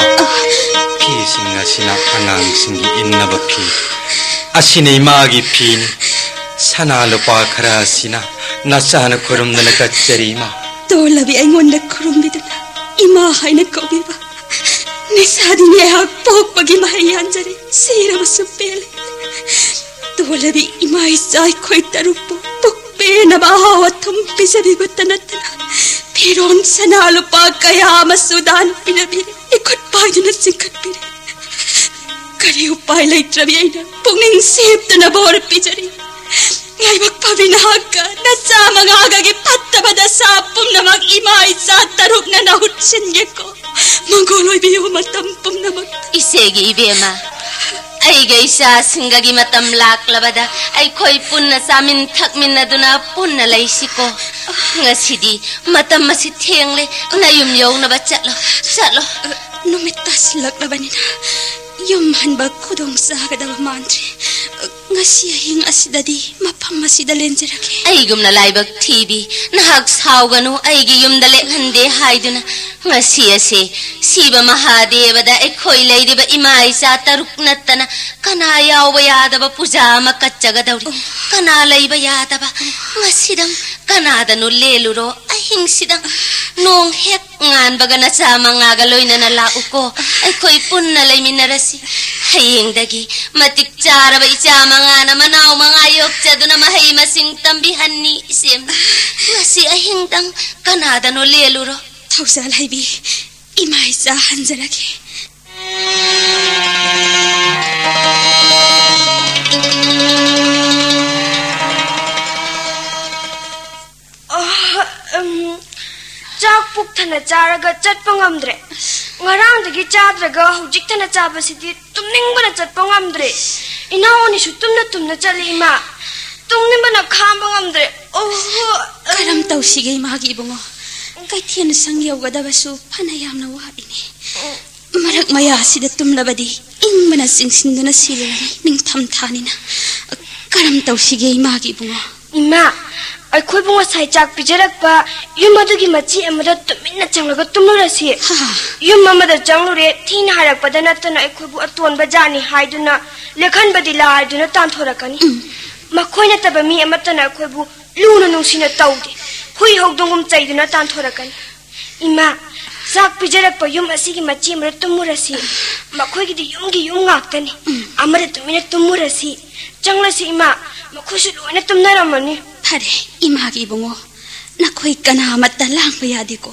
ꯐꯤꯁꯤꯡ ꯑꯁꯤꯅ ꯑꯉꯥꯡꯁꯤꯡꯒꯤ ꯏꯟꯅꯕ ꯐꯤ꯫ ꯑꯁꯤꯅ ꯏꯃꯥꯒꯤ ꯐꯤꯅꯤ꯫ ꯁꯅꯥ ꯂꯨꯄꯥ ꯈꯔ ꯑꯁꯤꯅ ꯅꯆꯥꯅ ꯈꯨꯔꯨꯝꯗꯅ ꯀꯠꯆꯔꯤ, ꯏꯃꯥ꯫ ꯇꯣꯜꯂꯕꯤ ꯑꯩꯉꯣꯟꯗ ꯈꯨꯔꯨꯝꯕꯤꯗꯨꯅ ꯏꯃꯥ ꯍꯥꯏꯅ ꯀꯧꯕꯤꯕ꯫ ꯅꯤꯁꯥꯗꯤ ꯉꯥꯏꯍꯥꯛ ꯄꯣꯛꯄꯒꯤ ꯃꯍꯩ ꯌꯥꯟꯖꯔꯦ, ꯁꯤꯔꯕꯁꯨ ꯄꯦꯜꯂꯦ꯫ ꯇꯣꯜꯂꯕꯤ ꯏꯃꯥ ꯏꯆꯥ ꯑꯩꯈꯣꯏ ꯇꯔꯨꯛꯄꯨ ꯄꯨꯛ ꯄꯦꯟꯅꯕ ꯑꯍꯥꯎ ꯑꯊꯨꯝ ꯄꯤꯖꯕꯤꯕꯇ ꯅꯠꯇꯅ ꯐꯤꯔꯣꯟ ꯁꯅꯥ ꯂꯨꯄꯥ ꯀꯌꯥ ꯑꯃꯁꯨ ꯗꯥꯟ ꯄꯤꯔꯕꯤꯔꯦ꯫ ꯏꯈꯨꯠ ꯄꯥꯏꯗꯨꯅ ꯆꯤꯡꯈꯠꯄꯤꯔꯦ꯫ ꯀꯔꯤ ꯎꯄꯥꯏ ꯂꯩꯇ꯭ꯔꯕꯤ ꯑꯩꯅ ꯄꯨꯛꯅꯤꯡ ꯁꯦꯞꯇꯨꯅ ꯕꯣꯔ ꯄꯤꯖꯔꯤ꯫ ꯂꯥꯏꯕꯛ ꯐꯕꯤ ꯅꯍꯥꯛꯀ ꯅꯆꯥ ꯃꯉꯥꯒꯒꯤ ꯐꯠꯇꯕ ꯗꯁꯥ ꯄꯨꯝꯅꯃꯛ ꯏꯃꯥ ꯏꯆꯥ ꯇꯔꯨꯛꯅ ꯅꯍꯨꯠ ꯁꯤꯟꯒꯦꯀꯣ꯫ ꯃꯪꯒꯣꯜ ꯑꯣꯏꯕꯤꯌꯨ ꯃꯇꯝ ꯄꯨꯝꯅꯃꯛ꯫ ꯏꯆꯦꯒꯤ ꯏꯕꯦꯝꯃ, ꯑꯩꯒ ꯏꯆꯥꯁꯤꯡꯒꯒꯤ ꯃꯇꯝ ꯂꯥꯛꯂꯕꯗ ꯑꯩꯈꯣꯏ ꯄꯨꯟꯅ ꯆꯥꯃꯤꯟ ꯊꯛꯃꯤꯟꯅꯗꯨꯅ ꯄꯨꯟꯅ ꯂꯩꯁꯤꯀꯣ꯫ ꯉꯁꯤꯗꯤ ꯃꯇꯝ ꯑꯁꯤ ꯊꯦꯡꯂꯦ, ꯅꯌꯨꯝ ꯌꯧꯅꯕ ꯆꯠꯂꯣ, ꯆꯠꯂꯣ꯫ ꯅꯨꯃꯤꯠ ꯇꯥꯁꯤꯜꯂꯛꯂꯕꯅꯤꯅ ꯌꯨꯝ ꯍꯟꯕ ꯈꯨꯗꯣꯡ ꯆꯥꯒꯗꯕ ꯃꯥꯟꯗ꯭ꯔꯦ꯫ ꯉꯁꯤ ꯑꯍꯤꯡ ꯑꯁꯤꯗꯗꯤ ꯃꯐꯝ ꯑꯁꯤꯗ ꯂꯦꯟꯖꯔꯒꯦ꯫ ꯑꯩꯒꯨꯝꯅ ꯂꯥꯏꯕꯛ ꯊꯤꯕꯤ, ꯅꯍꯥꯛ ꯁꯥꯎꯒꯅꯨ, ꯑꯩꯒꯤ ꯌꯨꯝꯗ ꯂꯦꯛꯍꯟꯗꯦ ꯍꯥꯏꯗꯨꯅ꯫ ꯉꯁꯤ ꯑꯁꯦ ꯁꯤꯕ ꯃꯍꯥꯗꯦꯕꯗ ꯑꯩꯈꯣꯏ ꯂꯩꯔꯤꯕ ꯏꯃꯥ ꯏꯆꯥ ꯇꯔꯨꯛ ꯅꯠꯇꯅ ꯀꯅꯥ ꯌꯥꯎꯕ ꯌꯥꯗꯕ ꯄꯨꯖꯥ ꯑꯃ ꯀꯠꯆꯒꯗꯧꯔꯤ꯫ ꯀꯅꯥ ꯂꯩꯕ ꯌꯥꯗꯕ? ꯉꯁꯤꯗꯪ ꯀꯅꯥꯗꯅꯣ ꯂꯦꯜꯂꯨꯔꯣ, ꯑꯍꯤꯡꯁꯤꯗꯪ꯫ ꯅꯣꯡ ꯍꯦꯛ ꯉꯥꯟꯕꯒ ꯅꯆꯥ ꯃꯉꯥꯒ ꯂꯣꯏꯅꯅ ꯂꯥꯛꯎꯀꯣ꯫ ꯑꯩꯈꯣꯏ ꯄꯨꯟꯅ ꯂꯩꯃꯤꯟꯅꯔꯁꯤ꯫ ꯍꯌꯦꯡꯗꯒꯤ ꯃꯇꯤꯛ ꯆꯥꯔꯕ ꯏꯆꯥ ꯃꯉꯥꯅ ꯃꯅꯥꯎ ꯃꯉꯥ ꯌꯣꯛꯆꯗꯨꯅ ꯃꯍꯩ ꯃꯁꯤꯡ ꯇꯝꯕꯤꯍꯟꯅꯤ, ꯏꯆꯦꯝꯅ꯫ ꯉꯁꯤ ꯑꯍꯤꯡꯗꯪ ꯀꯅꯥꯗꯅꯣ ꯂꯦꯜꯂꯨꯔꯣ꯫ ꯊꯧꯖꯥꯜ ꯍꯩꯕꯤ, ꯏꯃꯥ ꯏꯆꯥ ꯍꯟꯖꯔꯒꯦ꯫ ꯑ, ꯎꯝ, ꯆꯥꯛ ꯄꯨꯛ ꯊꯟꯅ ꯆꯥꯔꯒ ꯆꯠꯄ ꯉꯝꯗ꯭ꯔꯦ꯫ ꯉꯔꯥꯡꯗꯒꯤ ꯆꯥꯗ꯭ꯔꯒ ꯍꯧꯖꯤꯛꯇꯅ ꯆꯥꯕꯁꯤꯗꯤ ꯇꯨꯝꯅꯤꯡꯕꯅ ꯆꯠꯄ ꯉꯝꯗ꯭ꯔꯦ꯫ ꯏꯅꯥꯎ ꯑꯅꯤꯁꯨ ꯇꯨꯝꯅ ꯇꯨꯝꯅ ꯆꯠꯂꯤ, ꯏꯃꯥ꯫ ꯇꯨꯝꯅꯤꯡꯕꯅ ꯈꯥꯡꯕ ꯉꯝꯗ꯭ꯔꯦ꯫ ꯑꯣꯍꯣ꯫ ꯀꯔꯝ ꯇꯧꯁꯤꯒꯦ, ꯏꯃꯥꯒꯤ ꯏꯕꯨꯡꯉꯣ? ꯀꯩꯊꯦꯜ ꯁꯪ ꯌꯧꯒꯗꯕꯁꯨ ꯐꯅ ꯌꯥꯝꯅ ꯋꯥꯠꯂꯤꯅꯦ꯫ ꯃꯔꯛ ꯃꯌꯥꯁꯤꯗ ꯇꯨꯝꯂꯕꯗꯤ ꯏꯪꯕꯅ ꯆꯤꯡꯁꯤꯟꯗꯨꯅ ꯁꯤꯔꯅꯤ ꯅꯤꯡꯊꯝ ꯊꯥꯅꯤꯅ꯫ ꯀꯔꯝ ꯇꯧꯁꯤꯒꯦ, ꯏꯃꯥꯒꯤ ꯏꯕꯨꯡꯉꯣ? ꯏꯃꯥ, ꯑꯩꯈꯣꯏꯕꯨ ꯉꯁꯥꯏ ꯆꯥꯛ ꯄꯤꯖꯔꯛꯄ ꯌꯨꯝ ꯑꯗꯨꯒꯤ ꯃꯆꯤ ꯑꯃꯗ ꯇꯨꯃꯤꯟꯅ ꯆꯪꯂꯒ ꯇꯨꯝꯂꯨꯔꯁꯤ꯫ ꯍꯥ? ꯌꯨꯝ ꯑꯃꯗ ꯆꯪꯂꯨꯔꯦ, ꯊꯤꯅ ꯍꯥꯏꯔꯛꯄꯗ ꯅꯠꯇꯅ ꯑꯩꯈꯣꯏꯕꯨ ꯑꯇꯣꯟꯕ ꯖꯥꯠꯅꯤ ꯍꯥꯏꯗꯨꯅ ꯂꯦꯛꯍꯟꯕꯗꯤ ꯂꯥꯏꯗꯨꯅ ꯇꯥꯟꯊꯣꯔꯛꯀꯅꯤ꯫ ꯎꯝ꯫ ꯃꯈꯣꯏ ꯅꯠꯇꯕ ꯃꯤ ꯑꯃꯠꯇꯅ ꯑꯩꯈꯣꯏꯕꯨ ꯂꯨꯅ ꯅꯨꯡꯁꯤꯅ ꯇꯧꯗꯦ꯫ ꯍꯨꯏ ꯍꯧꯗꯣꯡꯒꯨꯝ ꯆꯩꯗꯨꯅ ꯇꯥꯟꯊꯣꯔꯛꯀꯅꯤ꯫ ꯏꯃꯥ, ꯆꯥꯛ ꯄꯤꯖꯔꯛꯄ ꯌꯨꯝ ꯑꯁꯤꯒꯤ ꯃꯆꯤ ꯑꯃꯗ ꯇꯨꯝꯃꯨꯔꯁꯤ꯫ ꯃꯈꯣꯏꯒꯤꯗꯤ ꯌꯨꯝꯒꯤ ꯌꯨꯝ ꯉꯥꯛꯇꯅꯤ꯫ ꯑꯃꯗ ꯇꯨꯃꯤꯟꯅ ꯇꯨꯝꯃꯨꯔꯁꯤ꯫ ꯆꯪꯂꯁꯤ ꯏꯃꯥ, ꯃꯈꯣꯏꯁꯨ ꯂꯣꯏꯅ ꯇꯨꯝꯅꯔꯝꯃꯅꯤ꯫ ꯐꯔꯦ, ꯏꯃꯥꯒꯤ ꯏꯕꯨꯡꯉꯣ, ꯅꯈꯣꯏ ꯀꯅꯥꯃꯠꯇ ꯂꯥꯡꯕ ꯌꯥꯗꯦꯀꯣ꯫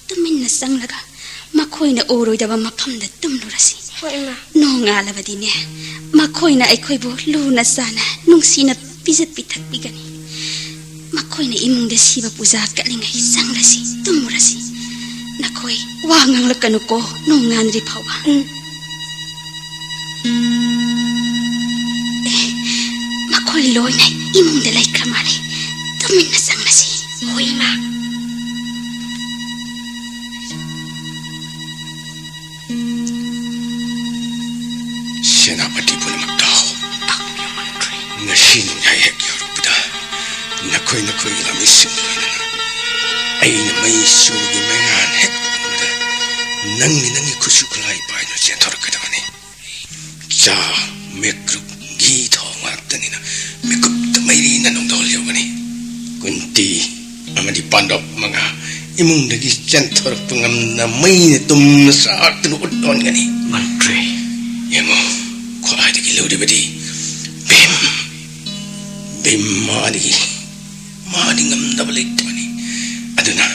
ꯇꯨꯃꯤꯟꯅ ꯆꯪꯂꯒ ꯃꯈꯣꯏꯅ ꯎꯔꯣꯏꯗꯕ ꯃꯐꯝꯗ ꯇꯨꯝꯂꯨꯔꯁꯤ꯫ ꯍꯣꯏ ꯏꯃꯥ꯫ ꯅꯣꯡꯉꯥꯜꯂꯕꯗꯤꯅꯦ, ꯃꯈꯣꯏꯅ ꯑꯩꯈꯣꯏꯕꯨ ꯂꯨꯅ ꯆꯥꯅ ꯅꯨꯡꯁꯤꯅ ꯄꯤꯖ ꯄꯤꯊꯛꯄꯤꯒꯅꯤ꯫ ꯃꯈꯣꯏꯅ ꯏꯃꯨꯡꯗ ꯁꯤꯕ ꯄꯨꯖꯥ ꯀꯠꯂꯤꯉꯩ ꯆꯪꯂꯁꯤ, ꯇꯨꯝꯃꯨꯔꯁꯤ꯫ ꯅꯈꯣꯏ ꯋꯥ ꯉꯥꯡꯂꯛꯀꯅꯨꯀꯣ, ꯅꯣꯡꯉꯥꯟꯗ꯭ꯔꯤ ꯐꯥꯎꯕ꯫ ꯎꯝ꯫ ꯑꯦ, ꯃꯈꯣꯏ ꯂꯣꯏꯅ ꯏꯃꯨꯡꯗ ꯂꯩꯈ꯭ꯔ ꯃꯥꯜꯂꯦ꯫ ꯇꯨꯃꯤꯟꯅ ꯆꯪꯂꯁꯤ꯫ ꯍꯣꯏ ꯏꯃꯥ꯫ ꯁꯦꯅꯥꯄꯇꯤ ꯄꯨꯝꯅꯃꯛ ꯇꯥꯎ꯫ ꯉꯁꯤ ꯅꯣꯡꯌꯥꯏ ꯍꯦꯛ ꯌꯧꯔꯛꯄꯗ ꯅꯈꯣꯏ ꯅꯈꯣꯏꯒꯤ ꯂꯥꯟꯃꯤꯁꯤꯡꯒ ꯂꯣꯏꯅꯅ ꯑꯩꯅ ꯃꯩ ꯆꯨꯕꯒꯤ ꯃꯩꯉꯥꯟ ꯍꯦꯛ ꯎꯕꯗ ꯅꯪꯒꯤ ꯅꯪꯒꯤ ꯈꯨꯠꯁꯨ ꯈꯨꯠꯂꯥꯏ ꯄꯥꯏꯗꯨꯅ ꯆꯦꯟꯊꯣꯔꯛꯀꯗꯕꯅꯤ꯫ ꯆꯥ, ꯃꯤꯀꯨꯞ, ꯘꯤ ꯊꯥꯎ ꯉꯥꯛꯇꯅꯤꯅ ꯃꯤꯀꯨꯞꯇ ꯃꯩꯔꯤꯅ ꯅꯣꯡꯗꯣꯜ ꯌꯧꯒꯅꯤ꯫ ꯀꯨꯟꯇꯤ ꯑꯃꯗꯤ ꯄꯥꯟꯗꯕ ꯃꯉꯥ ꯏꯃꯨꯡꯗꯒꯤ ꯆꯦꯟꯊꯣꯔꯛꯄ ꯉꯝꯅ ꯃꯩꯅ ꯇꯨꯝꯅ ꯆꯥꯛꯇꯨꯅ ꯎꯠ ꯑꯣꯟꯒꯅꯤ꯫ ꯃꯟꯇ꯭ꯔꯤ꯫ ꯌꯦꯡꯉꯨ, ꯈ꯭ꯋꯥꯏꯗꯒꯤ ꯂꯨꯔꯤꯕꯗꯤ ꯚꯤꯝ꯫ ꯚꯤꯝ ꯃꯥꯗꯤ, ꯃꯥꯗꯤ ꯉꯝꯗꯕ ꯂꯩꯇꯕꯅꯤ꯫ ꯑꯗꯨꯅ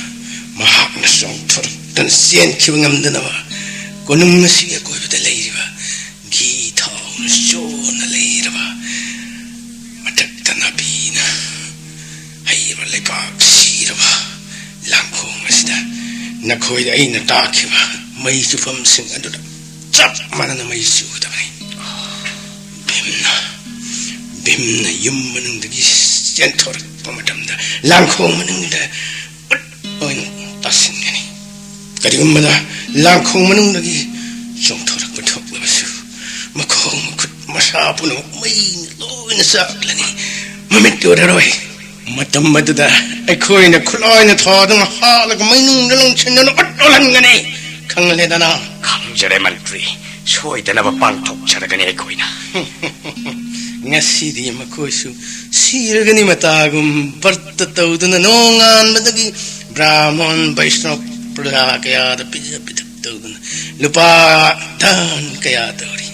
ꯃꯍꯥꯛꯅ ꯆꯣꯡꯊꯣꯔꯛꯇꯨꯅ ꯆꯦꯟꯈꯤꯕ ꯉꯝꯗꯅꯕ ꯀꯣꯅꯨꯡ ꯑꯁꯤꯒꯤ ꯑꯀꯣꯏꯕꯗ ꯂꯩꯔꯤꯕ ꯘꯤ ꯊꯥꯎꯅ ꯆꯣꯟꯅ ꯂꯩꯔꯕ, ꯃꯊꯛꯇ ꯅꯥꯄꯤꯅ ꯍꯩꯔꯕ ꯂꯩꯕꯥꯛ ꯁꯤꯔꯕ ꯂꯥꯡꯈꯣꯡ ꯑꯁꯤꯗ ꯅꯈꯣꯏꯗ ꯑꯩꯅ ꯇꯥꯛꯈꯤꯕ ꯃꯩ ꯆꯨꯐꯝꯁꯤꯡ ꯑꯗꯨꯗ ꯆꯞ ꯃꯥꯟꯅꯅ ꯃꯩ ꯆꯨꯒꯗꯕꯅꯤ꯫ ꯚꯤꯝꯅ, ꯚꯤꯝꯅ ꯌꯨꯝ ꯃꯅꯨꯡꯗꯒꯤ ꯆꯦꯟꯊꯣꯔꯛꯄ ꯃꯇꯝꯗ ꯂꯥꯡꯈꯣꯡ ꯃꯅꯨꯡꯗ ꯎꯠ ꯑꯣꯏꯅ ꯇꯥꯁꯤꯟꯒꯅꯤ꯫ ꯀꯔꯤꯒꯨꯝꯕꯗ ꯂꯥꯡꯈꯣꯡ ꯃꯅꯨꯡꯗꯒꯤ ꯆꯣꯡꯊꯣꯔꯛꯄ ꯊꯣꯛꯂꯕꯁꯨ, ꯃꯈꯣꯡ ꯃꯈꯨꯠ ꯃꯁꯥ ꯄꯨꯝꯅꯃꯛ ꯃꯩꯅ ꯂꯣꯏꯅ ꯆꯥꯛꯂꯅꯤ꯫ ꯃꯃꯤꯠ ꯎꯔꯔꯣꯏ꯫ ꯃꯇꯝ ꯑꯗꯨꯗ ꯑꯩꯈꯣꯏꯅ ꯈꯨꯠꯂꯥꯏꯅ ꯊꯥꯗꯨꯅ ꯍꯥꯠꯂꯒ ꯃꯩꯅꯨꯡꯗ ꯂꯪꯁꯤꯟꯗꯨꯅ ꯎꯠ ꯑꯣꯜꯍꯟꯒꯅꯤ꯫ ꯈꯪꯂꯦꯗꯅ? ꯈꯪꯖꯔꯦ ꯃꯟꯇ꯭ꯔꯤ꯫ ꯁꯣꯏꯗꯅꯕ ꯄꯥꯡꯊꯣꯛꯆꯔꯒꯅꯤ ꯑꯩꯈꯣꯏꯅ꯫ ꯉꯁꯤꯗꯤ ꯃꯈꯣꯏꯁꯨ ꯁꯤꯔꯒꯅꯤ ꯃꯇꯥꯒꯨꯝ ꯕ꯭ꯔꯠꯇ ꯇꯧꯗꯨꯅ ꯅꯣꯡꯉꯥꯟꯕꯗꯒꯤ ꯕ꯭ꯔꯥꯍꯃꯟ ꯕꯩꯁꯅꯕ ꯄ꯭ꯔꯖꯥ ꯀꯌꯥꯗ ꯄꯤꯖ ꯄꯤꯊꯛ ꯇꯧꯗꯨꯅ ꯂꯨꯄꯥ ꯗꯥꯟ ꯀꯌꯥ ꯇꯧꯔꯤ꯫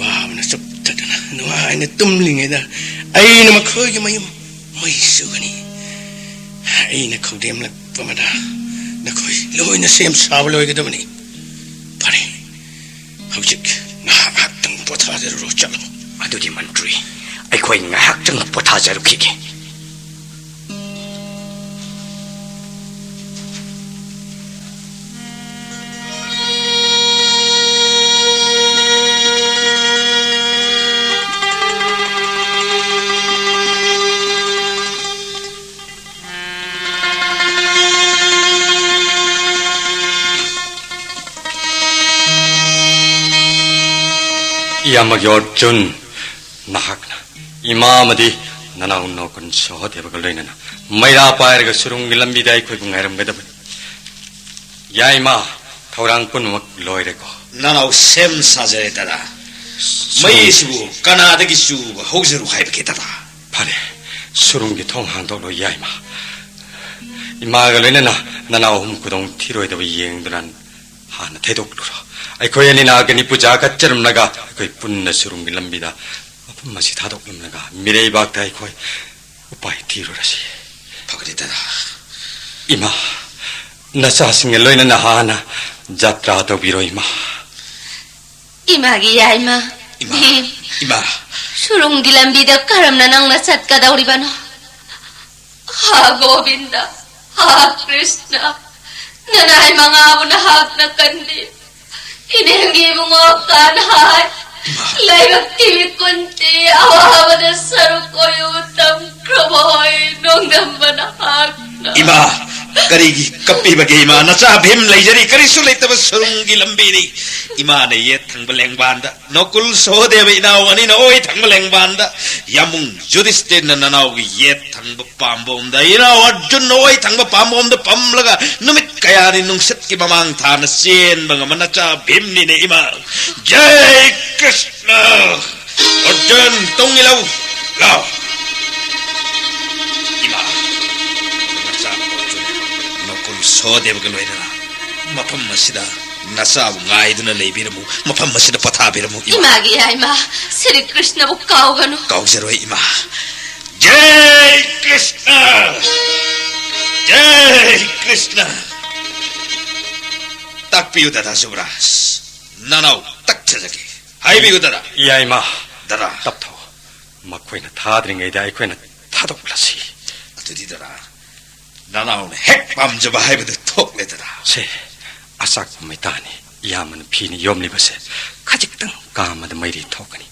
ꯋꯥꯕꯅ ꯆꯨꯞꯊꯗꯨꯅ ꯅꯨꯡꯉꯥꯏꯅ ꯇꯨꯝꯂꯤꯉꯩꯗ ꯑꯩꯅ ꯃꯈꯣꯏꯒꯤ ꯃꯌꯨꯝ ꯃꯩ ꯆꯨꯒꯅꯤ꯫ ꯑꯩꯅ ꯈꯧꯗꯦꯝꯂꯛꯄ ꯑꯃꯗ ꯅꯈꯣꯏ ꯂꯣꯏꯅ ꯁꯦꯝ ꯁꯥꯕ ꯂꯣꯏꯒꯗꯕꯅꯤ꯫ ꯐꯔꯦ, ꯍꯧꯖꯤꯛ ꯉꯥꯏꯍꯥꯛ ꯉꯥꯏꯍꯥꯛꯇꯪ ꯄꯣꯊꯥꯖꯔꯨꯔꯣ, ꯆꯠꯂꯣ꯫ ꯑꯗꯨꯗꯤ ꯃꯟꯇ꯭ꯔꯤ, ꯑꯩꯈꯣꯏ ꯉꯥꯏꯍꯥꯛꯇꯪ ꯄꯣꯊꯥꯖꯔꯨꯈꯤꯒꯦ꯫ ꯏꯌꯥꯝꯕꯒꯤ ꯑꯣꯔꯖꯨꯟ, ꯅꯍꯥꯛꯅ ꯏꯃꯥ ꯑꯃꯗꯤ ꯅꯅꯥꯎ ꯅꯣꯀꯟ ꯁꯍꯗꯦꯕꯒ ꯂꯣꯏꯅꯅ ꯃꯩꯔꯥ ꯄꯥꯏꯔꯒ ꯁꯨꯔꯨꯡꯒꯤ ꯂꯝꯕꯤꯗ ꯑꯩꯈꯣꯏꯕꯨ ꯉꯥꯏꯔꯝꯒꯗꯕꯅꯤ꯫ ꯌꯥꯏꯃ, ꯊꯧꯔꯥꯡ ꯄꯨꯝꯅꯃꯛ ꯂꯣꯏꯔꯦꯀꯣ? ꯅꯅꯥꯎ ꯁꯦꯝ ꯁꯥꯖꯔꯦ ꯗꯗꯥ꯫ ꯁꯨꯔꯨꯡ- ꯃꯩ ꯑꯁꯤꯕꯨ ꯀꯅꯥꯗꯒꯤ ꯆꯨꯕ ꯍꯧꯖꯔꯨ ꯍꯥꯏꯕꯒꯦ ꯗꯗꯥ? ꯐꯔꯦ, ꯁꯨꯔꯨꯡꯒꯤ ꯊꯣꯡ ꯍꯥꯡꯗꯣꯛꯂꯣ ꯌꯥꯏꯃ꯫ ꯏꯃꯥꯒ ꯂꯣꯏꯅꯅ ꯅꯅꯥꯎ ꯑꯍꯨꯝ ꯈꯨꯗꯣꯡ ꯊꯤꯔꯣꯏꯗꯕ ꯌꯦꯡꯗꯨꯅ ꯍꯥꯟꯅ ꯊꯩꯗꯣꯛꯂꯨꯔꯣ꯫ ꯑꯩꯈꯣꯏ ꯑꯅꯤꯅ ꯑꯒꯅꯤ ꯄꯨꯖꯥ ꯀꯠꯆꯔꯝꯂꯒ ꯑꯩꯈꯣꯏ ꯄꯨꯟꯅ ꯁꯨꯔꯨꯡꯒꯤ ꯂꯝꯕꯤꯗ ꯃꯐꯝ ꯑꯁꯤ ꯊꯥꯗꯣꯛꯂꯝꯂꯒ ꯃꯤꯔꯩꯕꯥꯛꯇ ꯑꯩꯈꯣꯏ ꯎꯄꯥꯏ ꯊꯤꯔꯨꯔꯁꯤ꯫ ꯐꯒꯅꯤ ꯗꯗꯥ꯫ ꯏꯃꯥ, ꯅꯆꯥꯁꯤꯡꯒ ꯂꯣꯏꯅꯅ ꯍꯥꯟꯅ ꯖꯥꯇ꯭ꯔꯥ ꯇꯧꯕꯤꯔꯣ ꯏꯃꯥ꯫ ꯏꯃꯥꯒꯤ ꯌꯥꯏꯃ꯫ ꯏꯃꯥ, ꯚꯤꯝ꯫ ꯏꯃꯥ꯫ ꯁꯨꯔꯨꯡꯒꯤ ꯂꯝꯕꯤꯗ ꯀꯔꯝꯅ ꯅꯪꯅ ꯆꯠꯀꯗꯧꯔꯤꯕꯅꯣ? ꯍꯥ ꯒꯣꯕꯤꯟꯗ, ꯍꯥ ꯀ꯭ꯔꯤꯁꯅ, ꯅꯅꯥꯏ ꯃꯉꯥꯕꯨ ꯅꯍꯥꯛꯅ ꯀꯟꯕꯤꯌꯨ꯫ ꯏꯅꯦꯝꯒꯤ ꯏꯕꯨꯡꯉꯣ ꯀꯥꯟꯍꯥꯏ, ꯂꯩꯕꯥꯛꯀꯤ ꯃꯤꯀꯨꯟꯇꯤ ꯑꯋꯥꯕꯗ ꯁꯔꯨꯛ ꯑꯣꯏꯌꯨ ꯇꯝꯈ꯭ꯔꯕꯣꯏ ꯅꯣꯡꯗꯝꯕ ꯅꯍꯥꯛꯅ꯫ ꯏꯃꯥ, ꯀꯔꯤꯒꯤ ꯀꯞꯄꯤꯕꯒꯦ ꯏꯃꯥ? ꯅꯆꯥ ꯚꯤꯝ ꯂꯩꯖꯔꯤ, ꯀꯔꯤꯁꯨ ꯂꯩꯇꯕ ꯁꯨꯔꯨꯡꯒꯤ ꯂꯝꯕꯤꯅꯤ꯫ ꯏꯃꯥꯅ ꯌꯦꯠ ꯊꯪꯕ ꯂꯦꯡꯕꯥꯟꯗ, ꯅꯀꯨꯜ ꯁꯍꯗꯦꯕ ꯏꯅꯥꯎ ꯑꯅꯤꯅ ꯑꯣꯏ ꯊꯪꯕ ꯂꯦꯡꯕꯥꯟꯗ, ꯌꯥꯃꯨꯡ ꯌꯨꯙꯤꯁꯇꯤꯔꯅ ꯅꯅꯥꯎꯒꯤ ꯌꯦꯠ ꯊꯪꯕ ꯄꯥꯝꯕꯣꯝꯗ, ꯏꯅꯥꯎ ꯑꯔꯖꯨꯟꯅ ꯑꯣꯏ ꯊꯪꯕ ꯄꯥꯝꯕꯣꯝꯗ ꯐꯝꯂꯒ ꯅꯨꯃꯤꯠ ꯀꯌꯥꯅꯤ ꯅꯨꯡꯁꯤꯠꯀꯤ ꯃꯃꯥꯡ ꯊꯥꯅ ꯆꯦꯟꯕ ꯉꯝꯕ ꯅꯆꯥ ꯚꯤꯝꯅꯤꯅꯦ ꯏꯃꯥ꯫ ꯖꯩ ꯀ꯭ꯔꯤꯁꯅ! ꯑꯔꯖꯨꯟ, ꯇꯨꯡ ꯏꯜꯂꯨ! ꯂꯥꯎ! ꯏꯃꯥ, ꯅꯆꯥ ꯑꯔꯖꯨꯟ, ꯅꯀꯨꯜ ꯁꯍꯗꯦꯕꯒ ꯂꯣꯏꯅꯅ ꯃꯐꯝ ꯑꯁꯤꯗ ꯅꯆꯥꯕꯨ ꯉꯥꯏꯗꯨꯅ ꯂꯩꯕꯤꯔꯝꯃꯨ, ꯃꯐꯝ ꯑꯁꯤꯗ ꯄꯣꯊꯥꯕꯤꯔꯝꯃꯨ, ꯏꯃꯥ꯫ ꯏꯃꯥꯒꯤ ꯌꯥꯏꯃ ꯁ꯭ꯔꯤ ꯀ꯭ꯔꯤꯁꯅꯕꯨ ꯀꯥꯎꯒꯅꯨ꯫ ꯀꯥꯎꯖꯔꯣꯏ, ꯏꯃꯥ꯫ ꯖꯩ ꯀ꯭ꯔꯤꯁꯅ! ꯖꯩ ꯀ꯭ꯔꯤꯁꯅ! ꯇꯥꯛꯄꯤꯌꯨ, ꯗꯗꯥ ꯖꯨꯕꯔꯥꯖ꯫ ꯅꯅꯥꯎ ꯇꯛꯊꯖꯒꯦ꯫ ꯍꯥꯏꯕꯤꯌꯨ, ꯗꯗꯥ꯫ ꯌꯥꯏꯃ꯫ ꯗꯗꯥ꯫ ꯇꯞꯊꯧ꯫ ꯃꯈꯣꯏꯅ ꯊꯥꯗ꯭ꯔꯤꯉꯩꯗ ꯑꯩꯈꯣꯏꯅ ꯊꯥꯗꯣꯛꯂꯁꯤ꯫ ꯑꯗꯨꯗꯤ, ꯗꯗꯥ, ꯅꯅꯥꯎꯅ ꯍꯦꯛ ꯄꯥꯝꯖꯕ ꯍꯥꯏꯕꯗꯨ ꯊꯣꯛꯂꯦꯗꯅ꯫ ꯁꯦ, ꯑꯆꯥꯛꯄ ꯃꯩꯇꯥꯅꯤ꯫ ꯏꯌꯥꯝꯕꯅ ꯐꯤꯅ ꯌꯣꯝꯂꯤꯕꯁꯦ ꯈꯖꯤꯛꯇꯪ ꯀꯥꯝꯃꯗ ꯃꯩꯔꯤ ꯊꯣꯛꯀꯅꯤ꯫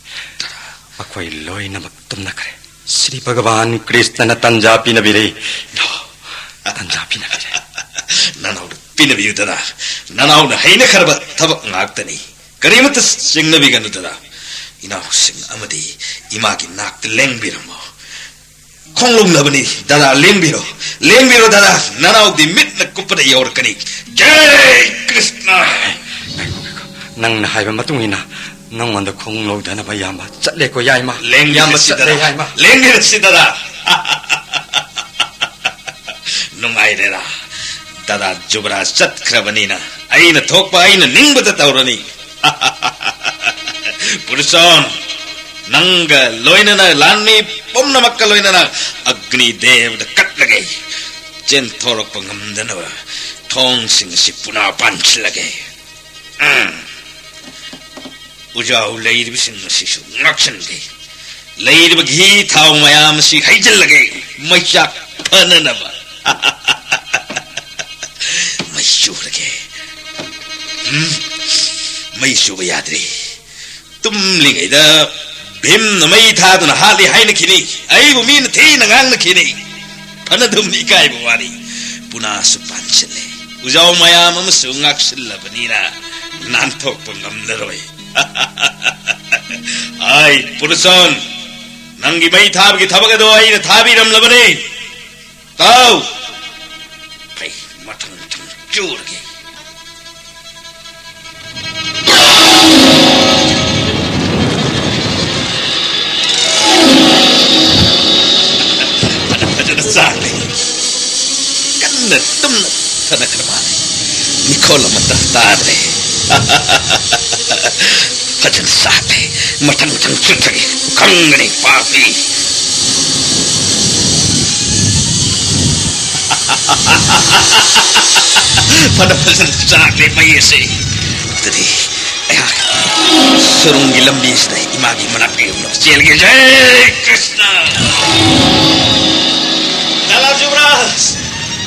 ꯑꯩꯈꯣꯏ ꯂꯣꯏꯅꯃꯛ ꯇꯨꯝꯅꯈ꯭ꯔꯦ꯫ ꯁ꯭ꯔꯤ ꯚꯒꯋꯥꯟ ꯀ꯭ꯔꯤꯁꯅꯅ ꯇꯟꯖꯥ ꯄꯤꯅꯕꯤꯔꯦ꯫ ꯇꯟꯖꯥ ꯄꯤꯅꯕꯤꯔꯦ꯫ ꯅꯅꯥꯎꯅ ꯄꯤꯅꯕꯤꯌꯨꯗꯅ꯫ ꯅꯅꯥꯎꯅ ꯍꯩꯅꯈ꯭ꯔꯕ ꯊꯕꯛ ꯉꯥꯛꯇꯅꯤ꯫ ꯀꯔꯤꯃꯠꯇ ꯆꯤꯡꯅꯕꯤꯒꯅꯨꯗꯅ꯫ ꯏꯅꯥꯎꯁꯤꯡ ꯑꯃꯗꯤ ꯏꯃꯥꯒꯤ ꯅꯥꯛꯇ ꯂꯦꯡꯕꯤꯔꯝꯃꯣ꯫ ꯈꯣꯡꯂꯣꯡꯅꯕꯅꯤ꯫ ꯗꯗꯥ, ꯂꯦꯡꯕꯤꯔꯣ꯫ ꯂꯦꯡꯕꯤꯔꯣ, ꯗꯗꯥ꯫ ꯅꯅꯥꯎꯗꯤ ꯃꯤꯠꯅ ꯀꯨꯞꯄꯗ ꯌꯧꯔꯛꯀꯅꯤ꯫ ꯖꯩ ꯀ꯭ꯔꯤꯁꯅ! ꯉꯥꯏꯈꯣ, ꯉꯥꯏꯈꯣ꯫ ꯅꯪꯅ ꯍꯥꯏꯕ ꯃꯇꯨꯡ ꯏꯟꯅ ꯅꯪꯉꯣꯟꯗ ꯈꯣꯡꯂꯧꯗꯅꯕ ꯏꯌꯥꯝꯕ ꯆꯠꯂꯦꯀꯣ, ꯌꯥꯏꯃ꯫ ꯂꯦꯡꯕꯤꯔꯁꯤ, ꯏꯌꯥꯝꯕ ꯆꯠꯂꯦ, ꯗꯗꯥ꯫ ꯌꯥꯏꯃ꯫ ꯂꯦꯡꯕꯤꯔꯁꯤ, ꯗꯗꯥ꯫ ꯅꯨꯡꯉꯥꯏꯔꯦꯔꯥ? ꯗꯗꯥ ꯖꯨꯕꯔꯥꯖ ꯆꯠꯈ꯭ꯔꯕꯅꯤꯅ ꯑꯩꯅ ꯊꯣꯛꯄ ꯑꯩꯅ ꯅꯤꯡꯕꯗ ꯇꯧꯔꯅꯤ꯫ ꯄꯨꯔꯨꯁꯣꯟ, ꯅꯪꯒ ꯂꯣꯏꯅꯅ ꯂꯥꯟꯃꯤ ꯄꯨꯝꯅꯃꯛꯀ ꯂꯣꯏꯅꯅ ꯑꯒ꯭ꯅꯤ ꯗꯦꯕꯗ ꯀꯠꯂꯒꯦ꯫ ꯆꯦꯟꯊꯣꯔꯛꯄ ꯉꯝꯗꯅꯕ ꯊꯣꯡꯁꯤꯡ ꯑꯁꯤ ꯄꯨꯅꯥ ꯄꯥꯟꯁꯤꯜꯂꯒꯦ꯫ ꯎꯝ꯫ ꯎꯖꯥꯎ ꯂꯩꯔꯤꯕꯁꯤꯡ ꯑꯁꯤꯁꯨ ꯉꯥꯛꯁꯟꯒꯦ꯫ ꯂꯩꯔꯤꯕ ꯘꯤ ꯊꯥꯎ ꯃꯌꯥꯝ ꯑꯁꯤ ꯍꯩꯖꯤꯜꯂꯒꯦ, ꯃꯩꯆꯥꯛ ꯐꯅꯅꯕ꯫ ꯃꯩ ꯎꯝ, ꯃꯩ ꯆꯨꯕ ꯌꯥꯗ꯭ꯔꯦ꯫ ꯇꯨꯝꯂꯤꯉꯩꯗ ꯚꯤꯝꯅ ꯃꯩ ꯊꯥꯗꯨꯅ ꯍꯥꯠꯂꯤ ꯍꯥꯏꯅꯈꯤꯅꯤ꯫ ꯑꯩꯕꯨ ꯃꯤꯅ ꯊꯤꯅ ꯉꯥꯡꯅꯈꯤꯅꯤ꯫ ꯐꯅꯗꯨꯝ ꯏꯀꯥꯏꯕ ꯋꯥꯅꯤ꯫ ꯄꯨꯅꯥꯁꯨ ꯄꯥꯟꯁꯤꯜꯂꯦ꯫ ꯎꯖꯥꯎ ꯃꯌꯥꯝ ꯑꯃꯁꯨ ꯉꯥꯛꯁꯤꯜꯂꯕꯅꯤꯅ ꯅꯥꯟꯊꯣꯛꯄ ꯉꯝꯂꯔꯣꯏ꯫ ꯑꯥꯏ, ꯄꯨꯔꯨꯆꯣꯟ, ꯅꯪꯒꯤ ꯃꯩ ꯊꯥꯕꯒꯤ ꯊꯕꯛ ꯑꯗꯣ ꯑꯩꯅ ꯊꯥꯕꯤꯔꯝꯂꯕꯅꯤ꯫ ꯇꯥꯎ! ꯑꯩ ꯃꯊꯪ ꯃꯊꯪ ꯆꯨꯔꯒꯦ꯫ ꯐꯖꯅ ꯆꯥꯛꯂꯦ꯫ ꯀꯟꯅ ꯇꯨꯝꯅ ꯊꯅꯈ꯭ꯔ ꯃꯥꯜꯂꯦ꯫ ꯃꯤꯈꯣꯜ ꯑꯃꯠꯇ ꯇꯥꯗ꯭ꯔꯦ꯫ ꯐꯖꯅ ꯆꯥꯛꯂꯦ꯫ ꯃꯊꯪ ꯃꯊꯪ ꯆꯨꯞꯊꯒꯦ꯫ ꯈꯪꯒꯅꯤ ꯄꯥꯄꯤ꯫ ꯐꯅ ꯐꯖꯅ ꯆꯥꯛꯂꯦ ꯃꯩ ꯑꯁꯤ꯫ ꯑꯗꯨꯗꯤ ꯑꯩꯍꯥꯛ ꯁꯨꯔꯨꯡꯒꯤ ꯂꯝꯕꯤꯁꯤꯗ ꯏꯃꯥꯒꯤ ꯃꯅꯥꯛꯇ ꯌꯧꯅꯕ ꯆꯦꯜꯒꯦ꯫ ꯖꯩ ꯀ꯭ꯔꯤꯁꯅ! ꯗꯥꯗꯥ ꯖꯨꯕ꯭ꯔꯥꯖ!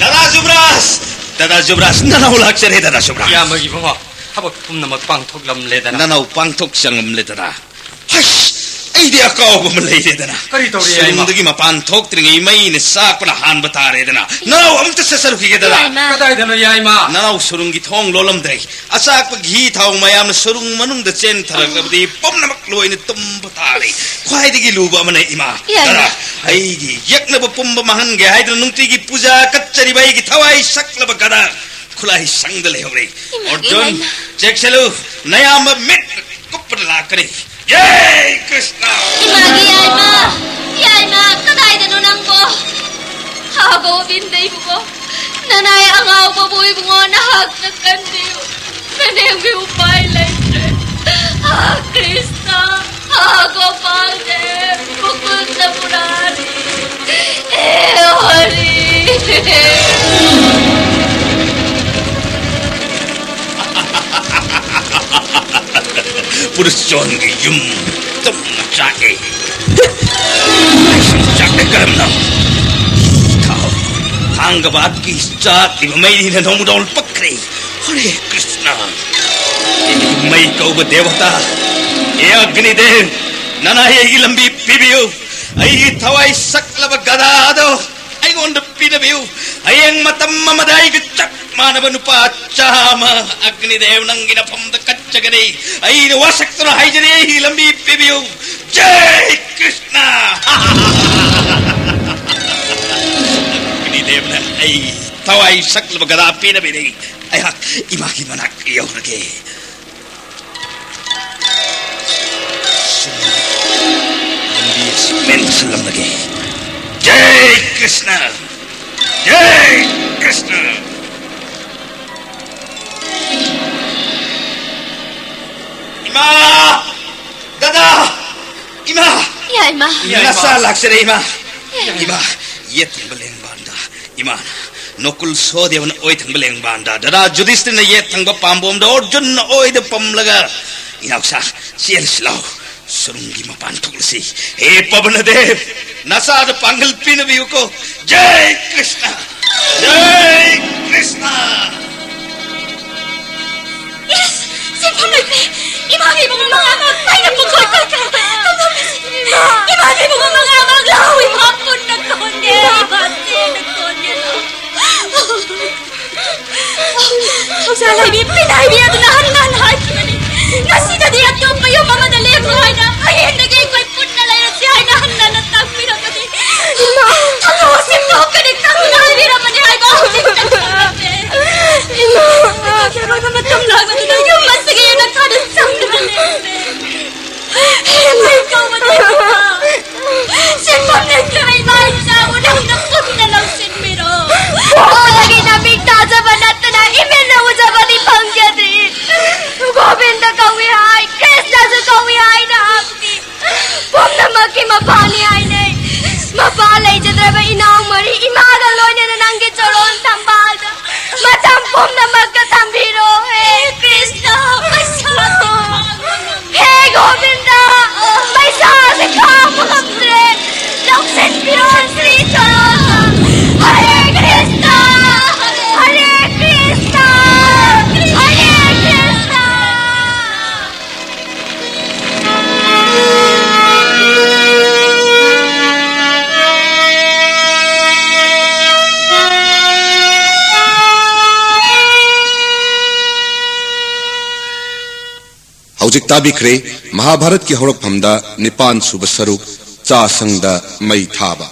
ꯗꯥꯗꯥ ꯖꯨꯕ꯭ꯔꯥꯖ! ꯗꯥꯗꯥ ꯖꯨꯕ꯭ꯔꯥꯖ, ꯅꯅꯥꯎ ꯂꯥꯛꯆꯔꯦ, ꯗꯥꯗꯥ ꯖꯨꯕ꯭ꯔꯥꯖ꯫ ꯏꯌꯥꯝꯕꯒꯤ ꯃꯃꯥ, ꯊꯕꯛ ꯄꯨꯝꯅꯃꯛ ꯄꯥꯡꯊꯣꯛꯂꯝꯂꯦꯗꯅ꯫ ꯅꯅꯥꯎ ꯄꯥꯡꯊꯣꯛ ꯆꯪꯂꯝꯂꯦꯗꯅ꯫ ꯍꯩꯁ! ꯑꯩꯗꯤ ꯑꯀꯥꯎꯕ ꯑꯃ ꯂꯩꯔꯦꯗꯅ꯫ ꯀꯔꯤ ꯇꯧꯔꯦ, ꯌꯥꯏꯃ? ꯁꯨꯔꯨꯡꯗꯒꯤ ꯃꯄꯥꯟ ꯊꯣꯛꯇ꯭ꯔꯤꯉꯩ ꯃꯩꯅ ꯆꯥꯛꯄꯅ ꯍꯥꯟꯕ ꯇꯥꯔꯦꯗꯅ꯫ ꯅꯅꯥꯎ ꯑꯃꯨꯛꯇ ꯆꯠꯆꯔꯨꯈꯤꯒꯦꯗꯅ꯫ ꯌꯥꯏꯃ꯫ ꯀꯗꯥꯏꯗꯅꯣ, ꯌꯥꯏꯃ? ꯅꯅꯥꯎ ꯁꯨꯔꯨꯡꯒꯤ ꯊꯣꯡ ꯂꯣꯜꯂꯝꯗ꯭ꯔꯦ꯫ ꯑꯆꯥꯛꯄꯒꯤ ꯍꯤ ꯊꯥꯎ ꯃꯌꯥꯝꯅ ꯁꯨꯔꯨꯡ ꯃꯅꯨꯡꯗ ꯆꯦꯟꯊꯔꯛꯂꯕꯗꯤ ꯄꯨꯝꯅꯃꯛ ꯂꯣꯏꯅ ꯇꯨꯝꯕ ꯇꯥꯔꯦ꯫ ꯈ꯭ꯋꯥꯏꯗꯒꯤ ꯂꯨꯕ ꯑꯃꯅ ꯏꯃꯥ꯫ ꯌꯥꯏꯃ꯫ ꯇꯔꯥ, ꯑꯩꯒꯤ ꯌꯦꯛꯅꯕ ꯄꯨꯝꯕ ꯃꯥꯡꯍꯟꯒꯦ ꯍꯥꯏꯗꯨꯅ ꯅꯨꯡꯇꯤꯒꯤ ꯄꯨꯖꯥ ꯀꯠꯆꯔꯤꯕ ꯑꯩꯒꯤ ꯊꯋꯥꯏ ꯁꯛꯂꯕ ꯒꯗꯥ ꯈꯨꯠꯂꯥꯏ ꯁꯪꯗ ꯂꯩꯍꯧꯔꯦ꯫ ꯏꯃꯥꯒꯤ ꯑꯣꯔꯖꯨꯟ, ꯂꯥꯏꯅ꯫ ꯆꯦꯛꯁꯤꯜꯂꯨ, ꯅꯌꯥꯝꯕ ꯃꯤꯠ ꯀꯨꯞꯄꯗ ꯂꯥꯛꯀꯅꯤ꯫ ꯖꯩ ꯀ꯭ꯔꯤꯁꯅ! ꯏꯃꯥꯒꯤ ꯌꯥꯏꯃ! ꯌꯥꯏꯃ, ꯀꯗꯥꯏꯗꯅꯣ ꯅꯪꯕꯣ? ꯍꯥ, ꯒꯣꯕꯤꯟꯗ ꯏꯕꯨꯡꯉꯣ, ꯅꯅꯥꯏ ꯑꯉꯥꯎꯕꯕꯨ ꯏꯕꯨꯡꯉꯣ ꯅꯍꯥꯛꯅ ꯀꯟꯕꯤꯌꯨ꯫ ꯅꯅꯦꯝꯒꯤ ꯎꯄꯥꯏ ꯂꯩꯇ꯭ꯔꯦ꯫ ꯍꯥ, ꯀ꯭ꯔꯤꯁꯅ! ꯍꯥ, ꯒꯣꯄꯥꯜ ꯗꯦꯕ! ꯃꯨꯀꯨꯟꯗ ꯃꯨꯔꯥꯔꯤ! ꯍꯦ ꯍꯔꯤ! ꯄꯨꯔꯨꯆꯣꯟꯒꯤ ꯌꯨꯝ ꯇꯨꯝꯅ ꯆꯥꯛꯑꯦ꯫ ꯆꯥꯛꯂꯦ ꯀꯔꯝꯅ? ꯊꯥꯎ꯫ ꯊꯥꯡꯒꯕꯥꯠꯀꯤ ꯆꯥꯛꯂꯤꯕ ꯃꯩꯅ ꯅꯣꯡꯃꯗꯣꯜ ꯄꯛꯈ꯭ꯔꯦ꯫ ꯍꯔꯦ ꯀ꯭ꯔꯤꯁꯅ꯫ ꯍꯦ ꯃꯩ ꯀꯧꯕ ꯗꯦꯕꯇꯥ, ꯍꯦ ꯑꯒ꯭ꯅꯤꯗꯦꯕ, ꯅꯅꯥꯏ ꯑꯩꯒꯤ ꯂꯝꯕꯤ ꯄꯤꯕꯤꯌꯨ꯫ ꯑꯩꯒꯤ ꯊꯋꯥꯏ ꯁꯛꯂꯕ ꯒꯗꯥꯗꯣ ꯑꯩꯉꯣꯟꯗ ꯄꯤꯅꯕꯤꯌꯨ꯫ ꯍꯌꯦꯡ ꯃꯇꯝ ꯑꯃꯗ ꯑꯩꯒ ꯆꯞ ꯃꯥꯟꯅꯕ ꯅꯨꯄꯥ ꯆꯥꯝꯃ ꯑꯒ꯭ꯅꯤꯗꯦꯕ ꯅꯪꯒꯤ ꯅꯐꯝꯗ ꯀꯠꯆꯒꯅꯤ꯫ ꯑꯩꯅ ꯋꯥꯁꯛꯇꯨꯅ ꯍꯥꯏꯖꯔꯤ, ꯑꯩꯒꯤ ꯂꯝꯕꯤ ꯄꯤꯕꯤꯌꯨ꯫ ꯖꯩ ꯀ꯭ꯔꯤꯁꯅ! ꯑꯒ꯭ꯅꯤꯗꯦꯕꯅ ꯑꯩ ꯊꯋꯥꯏ ꯁꯛꯂꯕ ꯒꯗꯥ ꯄꯤꯅꯕꯤꯔꯤ꯫ ꯑꯩꯍꯥꯛ ꯏꯃꯥꯒꯤ ꯃꯅꯥꯛ ꯌꯧꯔꯒꯦ꯫ ꯂꯝꯕꯤ ꯑꯁꯤ ꯃꯦꯟꯁꯤꯜꯂꯝꯂꯒꯦ꯫ ꯖꯩ ꯀ꯭ꯔꯤꯁꯅ! ꯖꯩ ꯀ꯭ꯔꯤꯁꯅ! ꯏꯃꯥ! ꯗꯗꯥ! ꯏꯃꯥ! ꯌꯥꯏꯃ꯫ ꯅꯆꯥ ꯂꯥꯛꯆꯔꯦ, ꯏꯃꯥ꯫ ꯌꯥꯏꯃ꯫ ꯏꯃꯥ, ꯌꯦꯠ ꯊꯪꯕ ꯂꯦꯡꯕꯥꯟꯗ ꯏꯃꯥꯅ ꯅꯣꯀꯨꯜ ꯁꯣꯍꯗꯦꯕꯅ ꯑꯣꯏ ꯊꯪꯕ ꯂꯦꯡꯕꯥꯟꯗ, ꯗꯗꯥ ꯖꯨꯙꯤꯁꯇꯤꯔꯅ ꯌꯦꯠ ꯊꯪꯕ ꯄꯥꯝꯕꯣꯝꯗ, ꯑꯔꯖꯨꯟꯅ ꯑꯣꯏꯗ ꯄꯝꯂꯒ, ꯏꯅꯥꯎꯁꯥ, ꯆꯦꯜꯂꯁꯤ ꯂꯥꯎ, ꯁꯨꯔꯨꯡꯒꯤ ꯃꯄꯥꯟ ꯊꯣꯛꯂꯁꯤ꯫ ꯍꯦ ꯄꯕꯅꯗꯦꯕ, ꯅꯆꯥꯗ ꯄꯥꯡꯒꯜ ꯄꯤꯅꯕꯤꯌꯨꯀꯣ꯫ ꯖꯩ ꯀ꯭ꯔꯤꯁꯅ! ꯖꯩ ꯀ꯭ꯔꯤꯁꯅ! ꯏꯁ! ꯁꯦꯟꯐꯝ ꯂꯩꯇꯦ! ꯏꯃꯥꯒꯤ ꯏꯕꯨꯡꯉꯣ ꯃꯉꯥꯃꯛ ꯑꯩꯅ ꯄꯨꯡꯀꯣꯏ ꯀꯣꯏꯈ꯭ꯔꯦ! ꯏꯃꯥꯒꯤ ꯏꯕꯨꯡꯉꯣ ꯃꯉꯥꯃꯛ ꯂꯧ! ꯏꯃꯥ ꯄꯨꯟꯅ ꯀꯣꯟꯒꯦ! ꯏꯃꯥ ꯆꯦꯡꯅ ꯀꯣꯟꯒꯦ! ꯊꯧꯖꯥꯜ ꯍꯥꯏꯕꯤ, ꯄꯤꯟ ꯍꯥꯏꯕꯤ ꯑꯗꯨꯅ ꯍꯟꯅ ꯍꯟꯅ ꯍꯥꯏꯈꯤꯕꯅꯤ꯫ ꯉꯁꯤꯗꯗꯤ ꯑꯇꯣꯞꯄ ꯌꯨꯝ ꯑꯃꯗ ꯂꯦꯛꯂꯣ ꯍꯥꯏꯅ, ꯍꯌꯦꯡꯗꯒꯤ ꯑꯩꯈꯣꯏ ꯄꯨꯟꯅ ꯂꯩꯔꯁꯤ ꯍꯥꯏꯅ ꯍꯟꯅ ꯍꯟꯅ ꯇꯥꯛꯄꯤꯔꯕꯅꯤ꯫ ꯏꯃꯥ! ꯊꯥꯗꯣꯛꯑꯣ, ꯁꯦꯝꯗꯣꯛꯀꯅꯤ ꯈꯪꯗꯨꯅ ꯍꯥꯏꯕꯤꯔꯕꯅꯤ ꯍꯥꯏꯕ ꯍꯧꯖꯤꯛꯇ ꯈꯪꯂꯝꯃꯦ꯫ ꯏꯃꯥ! ꯑꯩꯈꯣꯏꯒꯤ ꯑꯔꯣꯏꯕ ꯃꯇꯝ ꯂꯥꯛꯄꯗꯨꯗ ꯌꯨꯝ ꯑꯁꯤꯒꯤ ꯍꯦꯟꯅ ꯈꯥꯗ ꯆꯪꯗꯨꯅ ꯂꯩꯔꯁꯦ꯫ ꯍꯦ ꯃꯩ ꯀꯧꯕ ꯗꯦꯕꯇꯥ! ꯁꯦꯟꯐꯝ ꯂꯩꯇ꯭ꯔꯕ ꯏꯃꯥ ꯏꯆꯥꯕꯨ ꯅꯪꯅ ꯄꯨꯟꯅ ꯂꯧꯁꯤꯟꯕꯤꯔꯣ꯫ ꯄꯣꯛꯄꯗꯒꯤ ꯅꯃꯤꯠ ꯇꯥꯖꯕ ꯅꯠꯇꯅ ꯏꯃꯤꯠꯅ ꯎꯖꯕꯗꯤ ꯐꯪꯖꯗ꯭ꯔꯤ꯫ ꯒꯣꯕꯤꯟꯗ ꯀꯧꯏ ꯍꯥꯏ, ꯀ꯭ꯔꯤꯁꯅꯁꯨ ꯀꯧꯏ ꯍꯥꯏ ꯅꯍꯥꯛꯇꯤ꯫ ꯄꯨꯝꯅꯃꯛꯀꯤ ꯃꯄꯥꯅꯤ ꯍꯥꯏꯅꯩ꯫ ꯃꯄꯥ ꯂꯩꯖꯗ꯭ꯔꯕ ꯏꯅꯥꯎ ꯃꯔꯤ ꯏꯃꯥꯒ ꯂꯣꯏꯅꯅ ꯅꯪꯒꯤ ꯆꯔꯣꯟ ꯊꯝꯕꯥꯜꯗ ꯃꯇꯝ ꯄꯨꯝꯅꯃꯛꯇ ꯊꯝꯕꯤꯔꯣ꯫ ꯍꯦ ꯀ꯭ꯔꯤꯁꯅ, ꯄꯩꯁꯥ ꯍꯦ ꯒꯣꯕꯤꯟꯗ, ꯄꯩꯁꯥꯁꯦ ꯈꯥꯡꯕ ꯉꯝꯗ꯭ꯔꯦ꯫ ꯂꯧꯁꯤꯟꯕꯤꯔꯣ ꯁ꯭ꯔꯤ ꯆꯔꯣꯟꯗ꯫ ꯍꯔꯦ ꯀ꯭ꯔꯤꯁꯅ, ꯍꯔꯦ ꯀ꯭ꯔꯤꯁꯅ꯫ ꯍꯧꯖꯤꯛ ꯇꯥꯕꯤꯈ꯭ꯔꯦ ꯃꯍꯥꯚꯥꯔꯠꯀꯤ ꯍꯧꯔꯛꯐꯝꯗ ꯅꯤꯄꯥꯟ ꯁꯨꯕ ꯁꯔꯨꯛ ꯆꯥꯁꯪꯗ ꯃꯩ ꯊꯥꯕ꯫